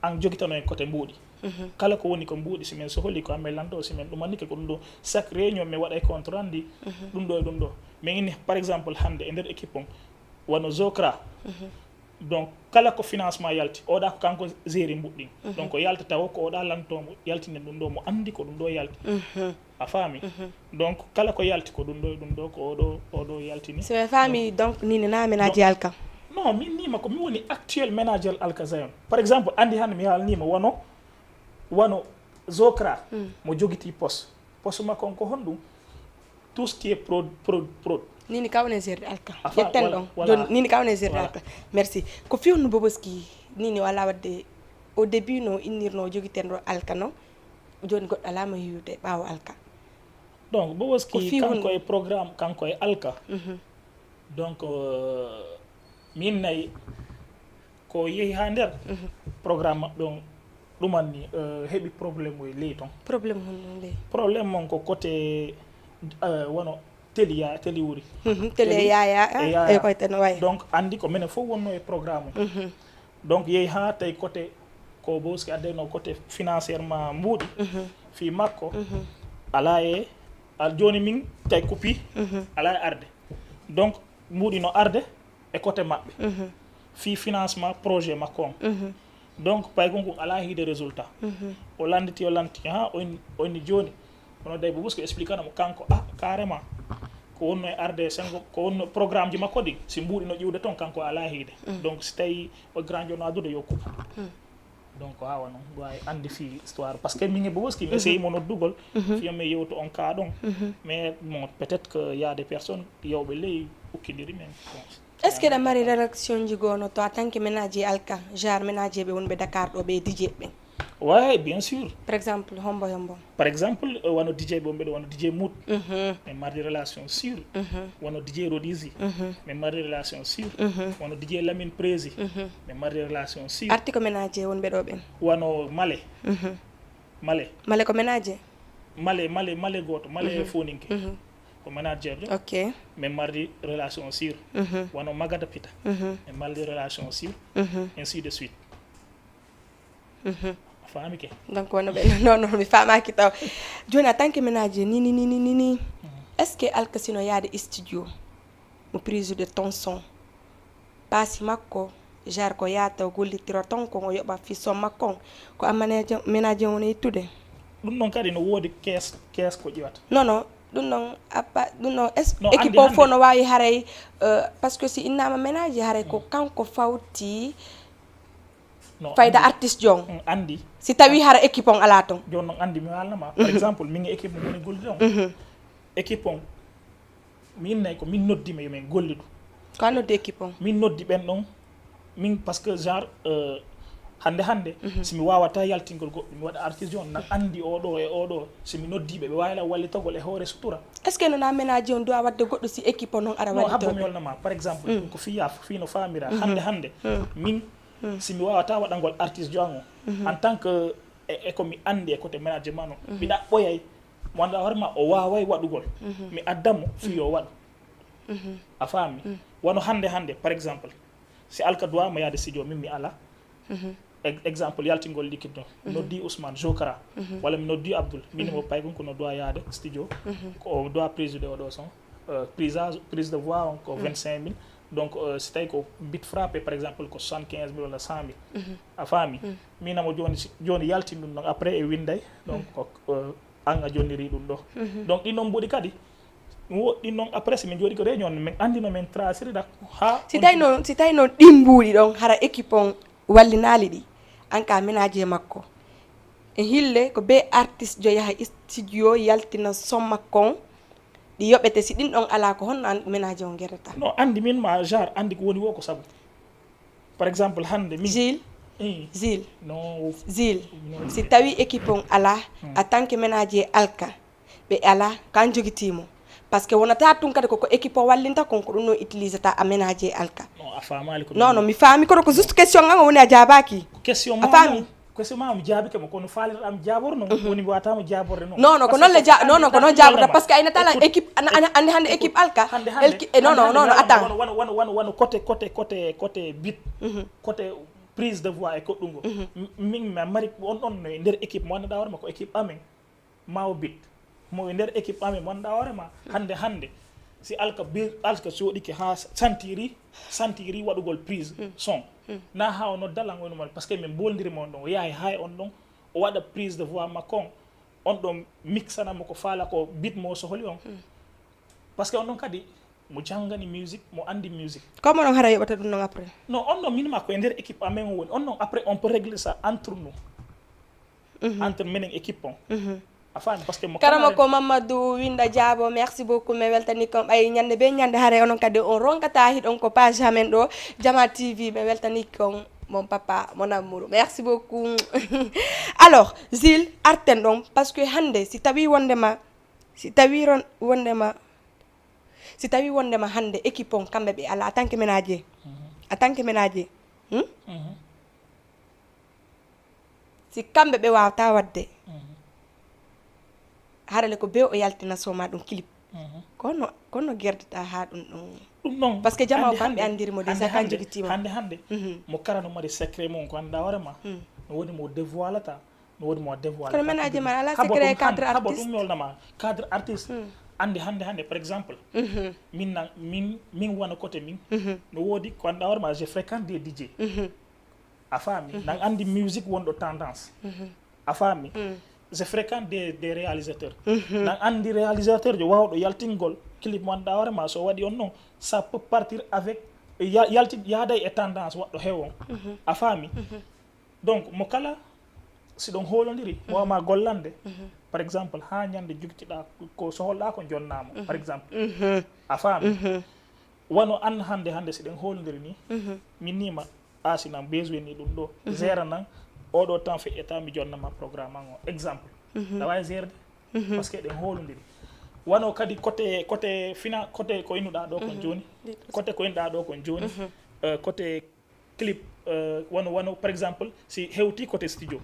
An jogitano en côté mbuuɗi. Kala ko woni ko mbuuɗi si min sohli ko amin lanndo si min ɗumannike ko ɗum ɗo chaque réunion mi waɗa e compte rendu. Ɗum ɗo e ɗum ɗo min inni par exemple hannde e nder équipe on wano Zokra. Donc kala ko financement yalti, oɗa ko kanko gérer mbuɗɗin. Donc o yalta tawa ko oɗa lantomo yaltinde ɗum ɗo, mo andi ko ɗum ɗo yalti. A faami? Donc kala ko yalti ko ɗum ɗo e ɗum ɗo, ko oɗo oɗo yaltini. So mi faami, donc ni ne na ménager Alka? Non, min nima ko mi woni actuel manager Alka Zion. Par exemple, andi hannde mi haalnima wano wano Zokra, mo jogiti poste. Poste makko on ko honɗum? Tout ce qui est prod, prod, prod. Nini kawne zerde Alka. Yetten ɗon. Joni nini kawne zerde Alka. Merci. Ko fiwnu Boboski nini wala wadde au début no innirno jogiten ɗo Alka non. Joni goɗɗo alama yiwde ɓaawo Alka. Donc Boboski kanko e programme, kanko e Alka. Donc euh, min nayi ko yehi ha nder programme maɓɓe on, ɗumanni euh, heɓi problème o e ley ton. Problème honno ley? Problème on ko côté euh, wano teli ya teli wuri. Teli yaya e koyte no wayi. Donc andi ko minen fof wonno e programme o. Donc yehi ha tawi côté ko Boboski addayno côté financièrement mbuuɗi. Fi makko ala e al joni min tawi kupi ala e arde. Donc mbuuɗi no arde e côté maɓɓe fii financement projet makko on. Donc paykun kun alaa hiide résultat. O lannditi o lannditi ha oyni oyni jooni. Kono debbo Boboski expliquana mo kanko ah carrément ko wonno e arde e senngo ko wonno programme ji makko ɗin si mbuuɗi no ƴiwde toon kanko alaa hiide. Donc si tawi o grand jono addude yo kupu. Donc hawa noon waawi anndi fii histoire parce que min e Boboski mi essayi mo noddugol fiyo mi yewto on kaa ɗon. Mais bon peut-être que y a des personnes yewɓe ley ukkindiri men. Bon. Est ce que ɗa mari réaction ji goo no to a tanke ménager Alka genre ménager ɓe wonɓe Dakar ɗo ɓe dijeɓe ɓen? Ouais, bien sûr. Par exemple hombo hombo? Par exemple wano dijeɓe wonɓe ɗo wano dije Mout. Min mardi relation sûr. Wano dije Rodisi. Min mardi relation sûr. Wano dije Lamine Prési. Min mardi relation sûr. Arti ko ménager wonɓe ɗo ɓen? Wano Male. Male. Male ko ménager? Male Male Male gooto Male foninke. Ko manager jo. Ok. Min mardi relation sur wano magada pita. Min mardi relation sur ainsi de suite. A faami ke? Donc wano ɓe non non mi faamaaki taw. Jooni a tanke ménager nini nini nini est ce que alkasino yaade studio mo prise de ton son? Paasi makko genre ko yaata o gollitira ton kon o yoɓa fii son makko on ko a manager wona yettude? Ɗum ɗon kadi no woodi kees kees ko ƴiwata. Non non ɗum ɗon appa ɗum ɗon équipe o fof no waawi haray euh, parce que si innama ménager haray ko kanko fawti fayda artiste jo on. Anndi si tawi hara équipe on ala ton. Jooni noon anndi mi haalnama par exemple min e équipe mo woni gollude on équipe on mi innay ko min noddi ma yo min gollidu. Ko a noddi équipe on? Min noddi ɓen ɗon min parce que genre euh, hannde hannde si mi waawata yaltingol goɗɗo mi waɗa artiste on na anndi oɗo e oɗo si mi noddiɓe ɓe waawi lan wallitagol e hoore sutura. Est ce que nona ménager on doit waɗde goɗɗo si équipe on noon ara non habbo mi wallitagol? Holnama par exemple ɗum ko fiya fii no faamira hannde hannde min si mi waawata waɗangol artiste on o en tant que e e ko mi anndi e côté management o mi ɗaɓɓoyay mo annduɗa hoore ma o waaway waɗugol mi adda mo fii yo waɗu. A faami? Wano hannde hannde par exemple si alka doit mo yaade studio min mi ala exemple yaltingol likit ɗo mi noddi Ousmane Jokara walla mi noddi Abdoul min mo pay kon ko no doit yaade studio ko o doit présider oɗo son prise prise de voix on ko vingt cinq mille. Donc euh, si tawi ko bit frappé par exemple ko soixante quinze mille walla cent mille. A faami? Min amo joni joni yaltin ɗum ɗon après e winday donc ko euh, an a jonniri ɗum ɗo. Donc ɗin ɗon mbuɗi kadi ɗum woɗɗi noon après si min jooɗi ko réunion min anndi no min traciri ɗa ha si tawi noon si tawi noon ɗin mbuuɗi ɗon hara équipe on wallinaali ɗi an ka ménager makko e hille ko be artiste jo yaha studio yaltina son makko on ɗi yoɓete si ɗin ɗon ala ko honno an ménager on gerrata non anndi min ma genre anndi ko woni wo ko sabu par exemple hannde min gil gil gil si tawi équipe on ala a tant que ménager alka ɓe ala kan jogitimo parce que wonata tun kadi koko équipe o wallinta kon ko ɗum no utilisata a ménager alka non a faamaali ko non non mi faami kono ko juste question an o woni a jaabaaki question a faami question ma mi jaabike mo kono faalirɗa mi jaabor noon woni mi wawata mo jaaborde noon non non ko noon le ja non non ko noon jaaborta parce que aynata lan équipe andi hannde équipe alka elki e non non non non attends wano wano wano wano côté côté côté côté bit côté prise de voix e koɗɗungo min mi mari on ɗon e nder équipe mo annduɗa hoore ma ko équipe amen mawo bit mo e nder équipe amen mo annduɗa hoore ma hannde hannde Si Alka be Alka soɗike ha santiri santiri waɗugol prise son, na ha o nodda lan o wiya ma, parce que min boldiri mo on ɗon, o yahay ha e on ɗon, o waɗa prise de voix makko on, on ɗon mixana mo ko faala, ko beat mo o sohli on. Parce que on ɗon kadi mo jangani musique, mo andi musique. Comme onon hara yoɓata ɗum ɗon après? Non, on ɗon min ma ko e nder équipe amen o woni, on ɗon après on peut régler ça entre nous, entre menen équipe on. A faami? Parce que mo kala karamoko Mamadou Winda Diabo, merci beaucoup, mi weltani kon. Ɓay ñande be ñande, hare onon kadi on ronkata hiɗon ko page amen ɗo, Jama T V. Mi weltani kon, mon papa, mon amour, merci beaucoup. Alors, Zil, arten ɗon, parce que hande si tawi wondema, si tawi ron wondema, si tawi wondema hande équipe on kamɓe ɓe ala, en tant que ménager, en tant que ménager, hmm? Si kamɓe ɓe wawata wadde, harale ko be o yaltina soma ɗum clip. Kono, kono gerdata ha ɗum ɗum? Ɗum ɗon, parce que jama o kamɓe andiri mo déjà, kan jogitima. Hande hande, mo kala no mari secret mum ko anda hoore ma. No woni mo dévoilata, no wodi mo dévoilé. Kono ménager ma ala secret cadre artiste. Habo ɗum mi wolnama cadre artiste. Ande hande hande, par exemple, min nan, min, min wano côté min, no wodi ko anda hoore ma, je fréquente des D J. A faami? Nan andi musique wonɗo tendance. A faami? Je fréquente des, des réalisateurs. Nan andi réalisateur jo wawɗo yaltingol clip mo anda hoore ma, so waɗi on non, ça peut partir avec, ya- yalti yaaday e tendance waɗɗo hew on. A faami? Donc mo kala, si ɗon hoolondiri, mo wama gollande, par exemple, ha ñande jugtiɗa ko soholɗa ko jonnamo, par exemple. A faami? Wano an hande hande si ɗen hoolondiri ni, min nima, a si nan besoin ni ɗum ɗo, gère nan oɗo temps fe état mi jonnama programme an o, exemple. Awa e gérde, parce que ɗen hoolondiri. Wano kadi côté, côté fina, côté ko innuɗa ɗo kon joni, côté ko innuɗa ɗo kon joni, euh, côté clip, euh, wano, wano par exemple si hewti côté studio,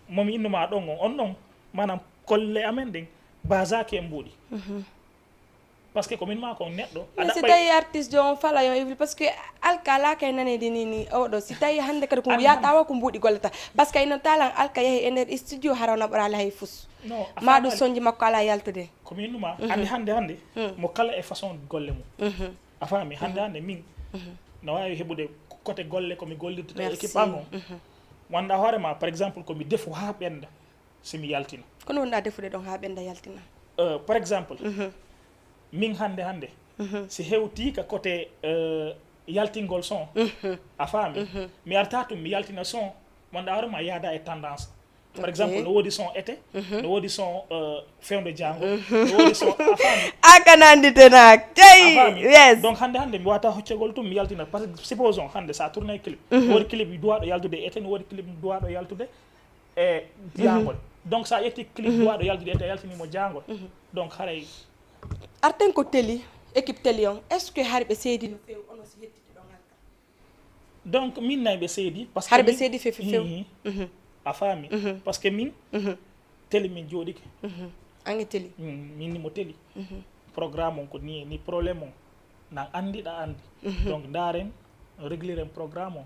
momi innuma ɗon on, on non, manam kolle amen ɗen basaki e mbuuɗi. Parce que ko min ma kon neɗɗo a mais si ɗaɓɓay tawi artiste jo on fala yo evil, parce que Alka ala kay nanede ni ni oɗo, si tawi hande kadi ko An- yatawa ko mbuuɗi gollata, parce que ino talan Alka yahi e nder studio hara o naɓorali hay fus. Non, a ma ɗum faamaali. Sonji makko ala yaltude. Ko min numa hande hande hande, mo kala e façon golle mum. A faami? Hande hande min no wawi heɓude côté golle ko mi gollirta e équipe an on. Wanda hoore ma par exemple ko mi defu ha ɓenda, si mi yaltina. Kono wonɗa defude ɗon ha ɓenda yaltina? Euh, par exemple, min hande hande si hewti ka côté, euh, yaltingol son, a faami? Mi arta tum mi yaltina son wanda hoore ma yaada e tendance. Par exemple, no wodi son été, no wodi son, euh, fewndo jango, no wodi son, a faami? A ka nandite nak. A faami? Yes. Donc hande hande mi wata hoccagol tum mi yaltina, parce que supposons hande sa tourné clip, no wodi clip duwaɗo yaltude été, no wodi clip duwaɗo yaltude e jangol. Donc sa ƴetti clip duwaɗo yaltude été, a yaltinimo jangol. Donc haray arten ko teli, équipe teli on, est ce que hari ɓe seedi no fewi ono si hettiti ɗon Alka? Donc min nay ɓe seedi parce que hari ɓe seedi fefi few. A faami? Parce que min teli min jooɗike. Ange teli. Min ni mo teli. Programme on ko ni ni problème on nan andi ɗa andi. Donc ndaren, régliren programme on.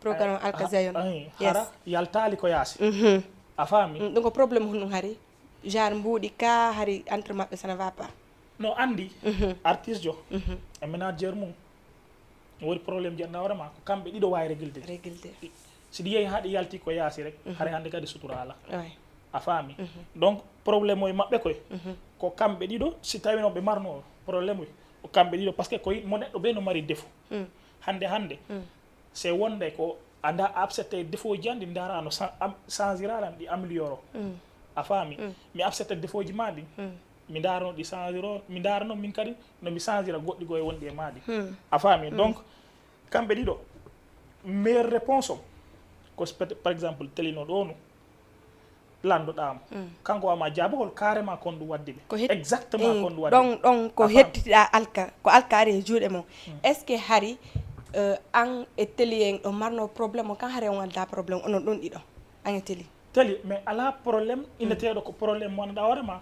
Programme on Alka Zayon. Hara yaltali ko yaasi. A faami? Ɗum ko problème honɗum hari? Genre mbuuɗi ka hari entre maɓɓe ça ne va pas? No andi artiste jo e manager mum, no wodi problème ji annda hoore ma ko kamɓe ɗiɗo wawi régilde. Régilde. Si ɗi yehi ha ɗi yalti ko yaasi rek, hare hande kadi sutura ala. A faami? Donc problème o e maɓɓe koye ko kamɓe ɗiɗo, si tawi noon ɓe marno problème o ko kamɓe ɗiɗo, parce que koye mo neɗɗo ɓe no mari défaut. Hande hande se wonde ko anda accepté défaut ji an ɗi ndara no changira lan ɗi amélioro. A faami? Mi accepté défaut ji ma ɗin, mi ndarano ɗi changiro, mi ndarano min kadi no mi changira goɗɗi goo e wonɗi e ma ɗi. A faami? Donc kamɓe ɗiɗo meilleur réponse o ko par exemple telino ɗo no landoɗamo, kanko wama jaabugol carrément kon ɗum waddi ɓe. Ko het- exactement kon ɗum waddi ɗon ɓe. Ɗon ko hettitiɗa Alka, ko Alka ari e juuɗe mon. Est ce que hari, euh, an e teli en ɗo marno problème o kan hari on adda problème onon ɗon ɗiɗo an e teli? Teli mais ala problème inneteɗo ko problème mo annduɗa hoore ma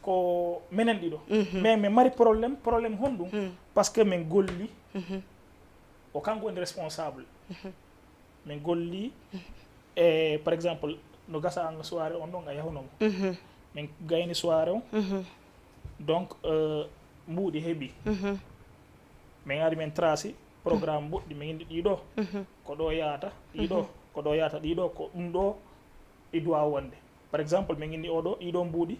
ko menen ɗiɗo. Mais mi mari problème, problème honɗum? Parce que min golli, o kanko woni responsable. Min golli e par exemple no gasa an soirée on ɗon a yahunomo, min gayni soirée on. Donc euh, mbuuɗi heɓi. Min ari min trasi programme mbuɗɗi, min indi ɗiɗo ko ɗo yahata, ɗiɗo ko ɗo yahata, ɗiɗo ko ɗum ɗo ɗi doit wonde. Par exemple, min indi oɗo, ɗiɗo mbuuɗi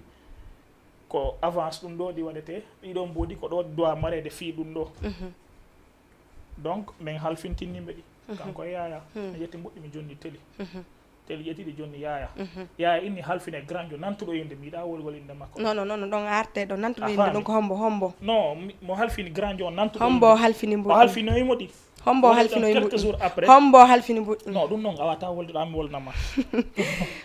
ko avance ɗum ɗo ɗi waɗete, ɗiɗo mbuuɗi ko ɗo doit marede fii ɗum ɗo. Donc min halfintinni mbeɗi. Kanko e Yaya mi ƴetti mbuɗɗi, mi jonni teli. Teli ƴettiɗi jonni Yaya. Yaya inni halfine grand jo nantuɗo inde, mi yiɗa wolgol inde makko. Non, non, non, non, ɗon arte ɗo nantuɗo inde ɗon ko hombo, hombo. Non, mi- mo halfini grand jo nantuɗo hombo inde. Halfini mbuɗɗi. O halfinoyi mo ɗi. Hombo halfinoyi mbuɗɗi. Quelques jours après. Hombo halfini mbuɗɗi. Non, ɗum noon a wata wolde ɗo, mi wolnama.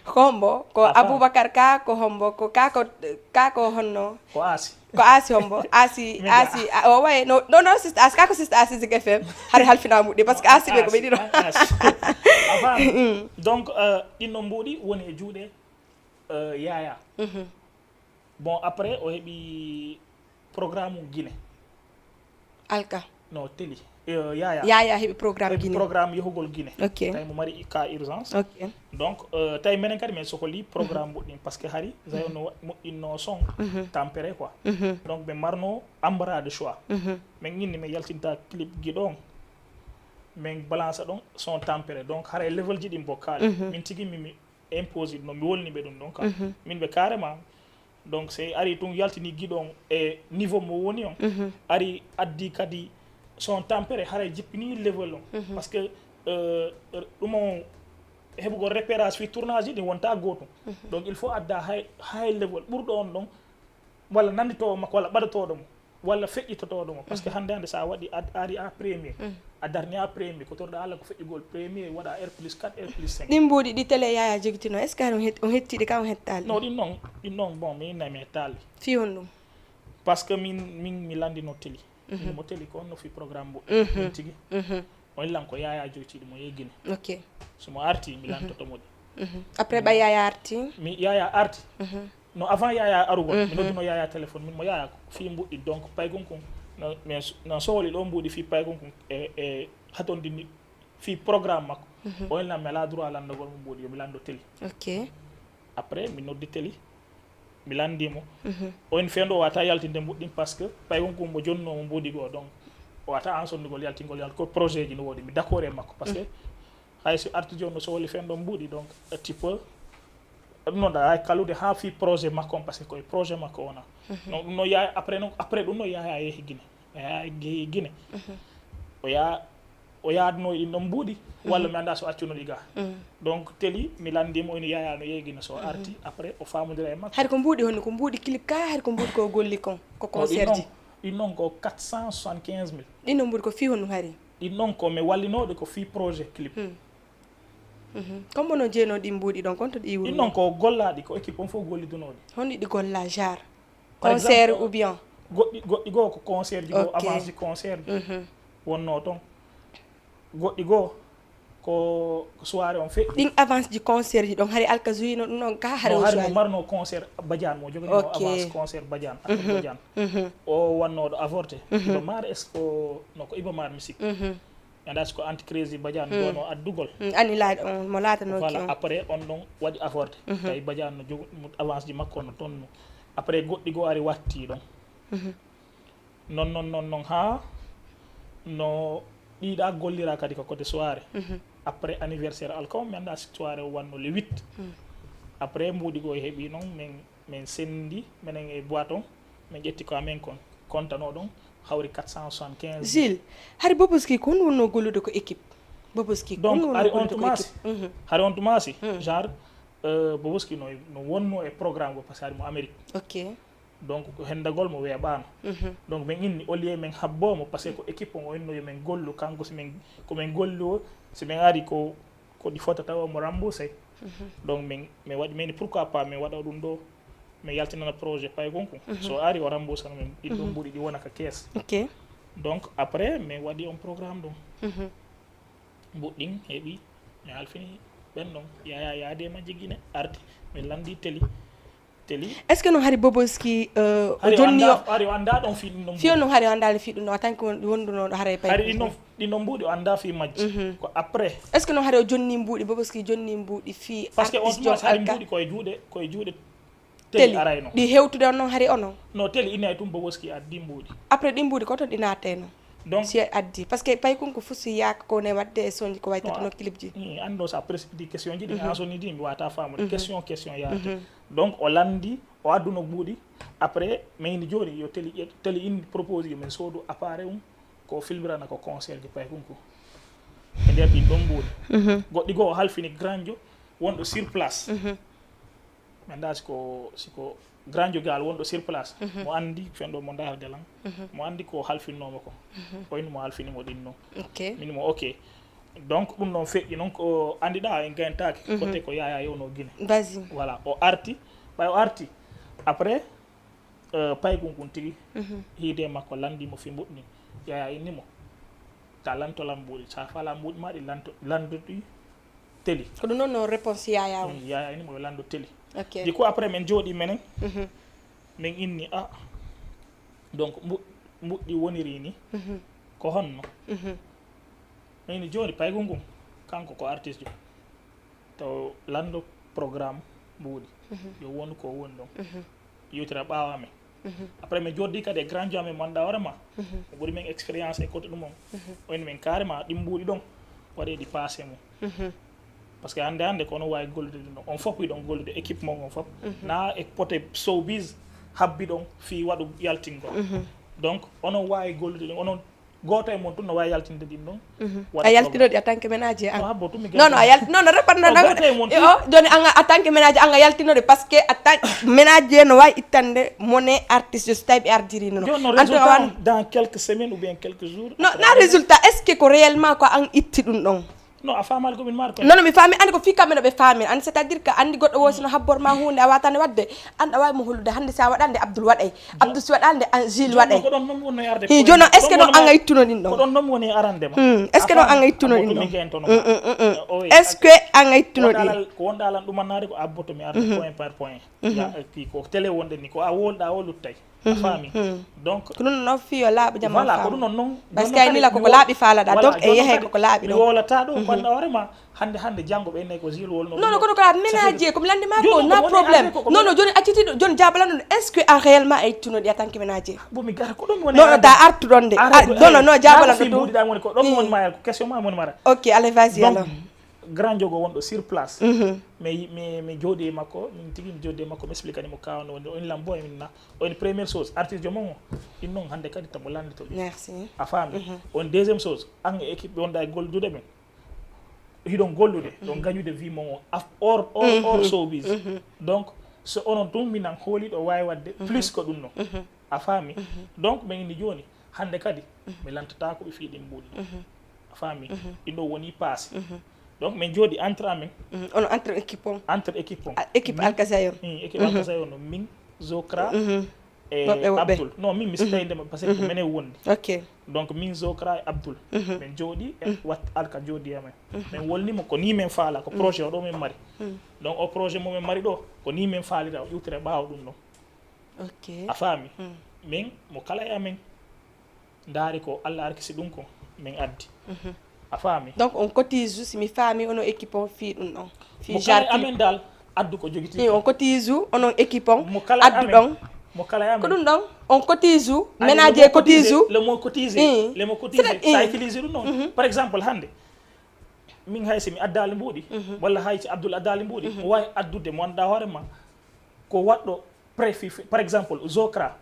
Hombo ko Aboubacar ka ko hombo ko ka ko ka ko honno? Ko Asi. Ko Asi hombo? Asi Asi. O way no no no sista Asi ka ko sista Asi Zik F M. Hari halfina mbuɗɗi parce que Asi ɓe ko ɓe ɗiɗo. Donc ɗinno mbuuɗi woni e juuɗe Yaya. Bon, après o heɓi programme Guinée. Alka. No teli. Yaya. Yaya heɓi programme Guinée. Programme yahugol Guinée. Ok. Tawi mo mari ka urgence. Ok. Donc tawi menen kadi min sohli programme mbuɗɗin parce que hari zayo no moƴƴinno son tampere quoi. Donc ɓe marno embarras de choix. Min inni min yaltinta clip giɗo on, min balance ɗon son tampere. Donc haray level ji ɗin bo kaali min tigi mimi impose no mi wolni ɓe ɗum ɗon ka min ɓe carrément. Donc si ari tun yaltini giɗo on e niveau mo woni on, ari addi kadi son tampere haray jippini level on. Parce que ɗum on heɓugol repérage fi tournage ɗin wonta gootum. Donc il faut adda high level ɓurɗo on ɗon walla nanditowo makko walla ɓaɗotoɗo mo walla feƴƴitotoɗo mo. Parce que hande hande sa waɗi ari a premier, a darni a premier, ko torɗa Allah ko feƴƴugol premier waɗa r plus quatre, r plus cinq. Ɗin mbuuɗi ɗi télé Yaya jogitino, est ce que on hettiɗi ka on hettali? Non, ɗin noon ɗin noon bon mi innay mi hettali. Fi honɗum? Parce que min min mi landino teli. Min mo teli ko on no fi programme mbuɗɗi min tigi. On illan ko Yaya joytiɗo mo yehi Guinée. Ok. So mo arti mi lantoto mo ɗi. Après ɓay Yaya arti? Mi Yaya arti. No avant Yaya arugol mi nodduno Yaya téléphone, min mo Yaya fi mbuɗɗi donc paygol kon. No sohli ɗo mbuuɗi fi paygol kon e e hatondini fi programme makko. O inna mi ala droit landagol mo mbuuɗi, yomi lando teli. Ok. Après mi noddi teli mi landi mo. O in fendo wata yaltinde mbuɗɗin parce que paygol kon mo jonno mo mbuuɗi goo, donc o wata an sonnugol yaltingol yalt ko projet ji no wodi mi d'accord e makko parce que hay si arti joni no sohli fendo mbuuɗi donc tu peux ɗum noon hay kalude ha fi projet makko on parce que koye projet makko wona. No ɗum no yaaya après noon après ɗum no yaaya yeehi Guinée. Yaaya yeehi Guinée. O yaa o yaadno e ɗin ɗon mbuuɗi walla mi annda so accuno ɗi ga. Donc teli mi lanndimo ina yaaya no yeehi Guinée so arti après o faamodira e makko. Hari ko mbuuɗi honno ko mbuuɗi clip ka hari ko mbuuɗi ko golli kon ko concert ji? Ɗin noon ko quatre cent soixante-quinze mille. Ɗin ɗon mbuuɗi ko fii honno hari? Ɗin noon ko mi wallinooɗo ko fii projet clip. Comme no jeenoo ɗin mbuuɗi ɗon kon to ɗi wuro? Ɗin noon ko gollaaɗi ko équipe on fof gollidunooɗi. Honno ɗi golla genre? Concert ou bien? Goɗɗi goɗɗi goo ko concert ji goo avance ji concert ji wonnoo toon. Goɗɗi goo ko soirée on feƴƴi. Ɗin avance ji concert ji ɗon hari Alka joyino ɗum ɗon ka hari o hari mo marno concert Badiane mo joginimo avance concert Badiane Alka Badiane. O wannooɗo avorté Ibamar est ce que no ko Ibamar musique? Anda si ko anticrise Badiane gono addugol. Ani laaɗo on mo laatanooki on. Voilà après on ɗon waɗi avorté tawi Badiane no jogu avance ji makko no tonno. Après goɗɗi goo ari watti ɗon. Non non non non ha no ɗiɗa gollira kadi ko côté soirée. Après anniversaire Alka on mi anda si soirée o wanno le huit. Après mbuuɗi goo heɓi noon min min sendi minen e boîte on min ƴetti ko amen kon kontano ɗon hawri quatre cent soixante-quinze. Gilles, hari Boboski ko honno wonno gollude ko équipe? Boboski donc hari on tumasi hari on tumasi genre Boboski no no wonno e programme go parce que hari mo Amérique. Ok. Donc ko hendagol mo weeɓaano. Donc min inni au lieu min habbo mo parce que ko équipe on o inno yo min gollu kanko si min ko min gollu o si min ari ko ko ɗi fota tawa mo remboursé. Donc min min waɗi min pourquoi pas min waɗa ɗum ɗo min yaltinana projet paygol kon so ari o remboursana min ɗin ɗon mbuuɗi ɗi wona ka caisse. Ok. Donc après min waɗi on programme ɗum. Mbuɗɗin heɓi mi halfini ɓen ɗon yaya yaade majji Guinée arti min landi teli. Teli. Est ce que noon hari Boboski o jonni o hari o annda ɗon fi ɗum fiyo noon hari o anndaali fi ɗum ɗo en tant que wondunoɗo haray pay hari ɗin noon ɗin noon mbuuɗi o annda fi majji ko après? Est ce que noon hari o jonni mbuuɗi Boboski jonni mbuuɗi fi parce que on tuma hari mbuuɗi koye juuɗe koye juuɗe Teli arayno. Ɗi hewtude on noon hari onon. No teli ina e tum boboski addi mbuuɗi. Après ɗi mbuuɗi ko toon ɗi naatayno. Donc si addi parce que paykunku fusi yaaka ko ne wadde e soñji ko waytatino clip ji. Anndo sa précipité question ji ɗi an soni di mi wata faamude question question yaata. Donc o landi o adduno buuɗi. Après mais ini jooni yo teli ƴet teli in propose yo min soodu appareil um ko filmirana ko concert ji paykunku. E nder ɗin ɗon mbuuɗi goɗɗi goo o halfini granjo wonɗo sur place. Mi annda siko siko granjo gal wonɗo sur place mo anndi fenɗo mo ndar galan mo anndi ko halfinnomo ko. Oyno mo halfinimo ɗin non. Ok. Min mo ok. Donc ɗum noon feƴƴi noon ko anndiɗa en gayntaki kote ko yaya yewno guine. Vas-y. Voilà o arti ɓay o arti après euh, paygum kun tigi hiide makko landimo fi mbuɗni yaya innimo ta lanto lam mbuuɗi sa fala mbuuɗi ma ɗi lanto landuɗi teli. Ko ɗum noon no réponse yaya o. Yaya innimo yo lando teli. Ok. Du coup après min jooɗi menen min inni a donc mbu- mbuɗɗi woniri ni ko honno? Min inni jooni paygol ngum kanko ko artiste jo to lando programme mbuuɗi yo wonu ko woni ɗon. Yewtira ɓaawa men. Après min jooɗi kadi e grand jo amen mo annduɗa hoore ma o ɓuri min expérience e côté ɗum on. O inni min carrément ɗin mbuuɗi ɗon waɗe ɗi passé mum. Parce que hannde hannde ko onon waawi gollude ɗum ɗon on fof hiɗon gollude équipe mon on fof na e pote showbiz habbi ɗon fii waɗu yaltingol. Donc onon waawi gollude ɗum onon gooto e mon tun no waawi yaltinde ɗin ɗon. A yaltinoɗi en tant que ménager an. Habbo tun mi Non non a yalti non non repat non non. O joni anga en tant que ménager anga yaltinoɗi parce que en tant ménager no waawi ittande mone artiste so tawi ɓe ardiri non. Joni non résultat dans quelques semaines ou bien quelques jours. Non na résultat est ce que ko réellement ko an itti ɗum ɗon? Non a faamaali ko min maari ko. Non non mi faami andi ko fii kamɓe no ɓe faamir andi c'est à dire que andi goɗɗo woo sino habbor ma huunde a watande wadde an a waawi mo hollude hannde si a waɗande Abdoul waɗay Abdoul si waɗande an Gilles waɗay. Hi jono est ce que non anga ittuno ɗin ɗon? Est ce que non anga ittuno ɗin ɗon? Est ce que anga ittuno ɗin? Ko wonɗa lan ɗumannaade ko abboto mi arde point par point. Ko télé wonɗen ni ko a wolɗa o luttay. A faami? Donc ko ɗum no fiyo laaɓa jam. Voilà ko ɗum non non. Parce que ay nila koko laaɓi faalaɗa donc e yehe koko laaɓi ɗon. Mi wolata ɗo banɗa hoore ma hande hande janngo ɓe nayi ko Gilles wolno. Non non kono ko ménager ko mi landi ma ko na problème. Non non joni acciti joni jabalan ɗum est ce que a réellement a ittuno ɗi en tant que ménager? Bon mi gara ko ɗum woni. Non non ta artu ɗon de. Non non non jabalan ɗum. Ɗum woni ma ko question ma woni mara. Ok allez vas-y alors. Grand jogo wonɗo sur place. Mi mi mi jooɗi e makko min tigi mi jooɗi e makko mi expliquani mo kawa no woni o inni lan bo e min na o inni première chose artiste jomo mo ɗin non hannde kadi tamo landito ɗi. Merci. A faami. On deuxième chose an e équipe ɓe wonɗa e gollude ɓen hiɗon gollude ɗon gañude vie mon o or or or showbiz. Donc so onon tun minan hooliɗo waawi waɗde plus ko ɗum non. A faami? Donc min inni jooni hannde kadi mi lantatako ɓe fii ɗin mbuuɗi. A faami? Ɗin ɗo woni paasi. Donc min jooɗi entre amen. Ono entre équipe on? Entre équipe on. Équipe alkasayon. Équipe alkasayon no min Zokra e Abdoul. Non min mi sitayde ma parce que ko menen wondi. Ok. Donc min Zokra e Abdoul min jooɗi e wat alka jooɗi amen. Min wolnimo ko ni min faala ko projet o ɗo min mari. Donc o projet mo min mari ɗo ko ni min faalira o iwtira ɓaawo ɗum ɗon. Ok. A faami? Min mo kala e amen ndaari ko Allah arkisi ɗum ko min addi. A faami? Donc on cotise si mi faami ono équipe on fii ɗum ɗon. Fii mo kala e amen dal addu ko jogiti. On cotise onon équipe on addu ɗon. Mo kala e amen. Ko ɗum ɗon on cotise ménager cotise. Le mot cotise le mot cotise sa utilise ɗum ɗon par exemple hannde min hay si mi addaali mbuuɗi walla hay si Abdoul addaali mbuuɗi mo waawi addude mo annduɗa hoore ma ko waɗɗo préfi par exemple Zokra.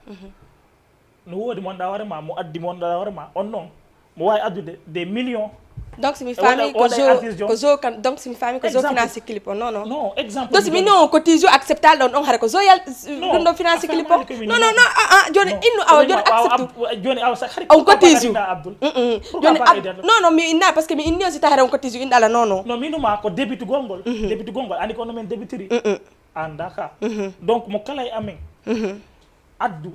No woodi mo annduɗa hoore ma mo addi mo annduɗa hoore ma on noon mo waawi addude des millions. Donc si mi faami ko zo ko zo kan donc si mi faami ko zo finance clip on non non. Non exemple donc si mi non ko tijo acceptal ɗon ɗon hara ko zo yal ɗum ɗo finance clip on non non non ah ah joni innu awa joni accepte. Joni awa sa hari on ko tijo Abdoul. Joni non non mi inna parce que mi inni on si tahara on ko tijo inɗala non non. Non mi numa ko débutugol ngol débutugol ngol andi ko no min débutiri. Andaka donc mo kala e amen addu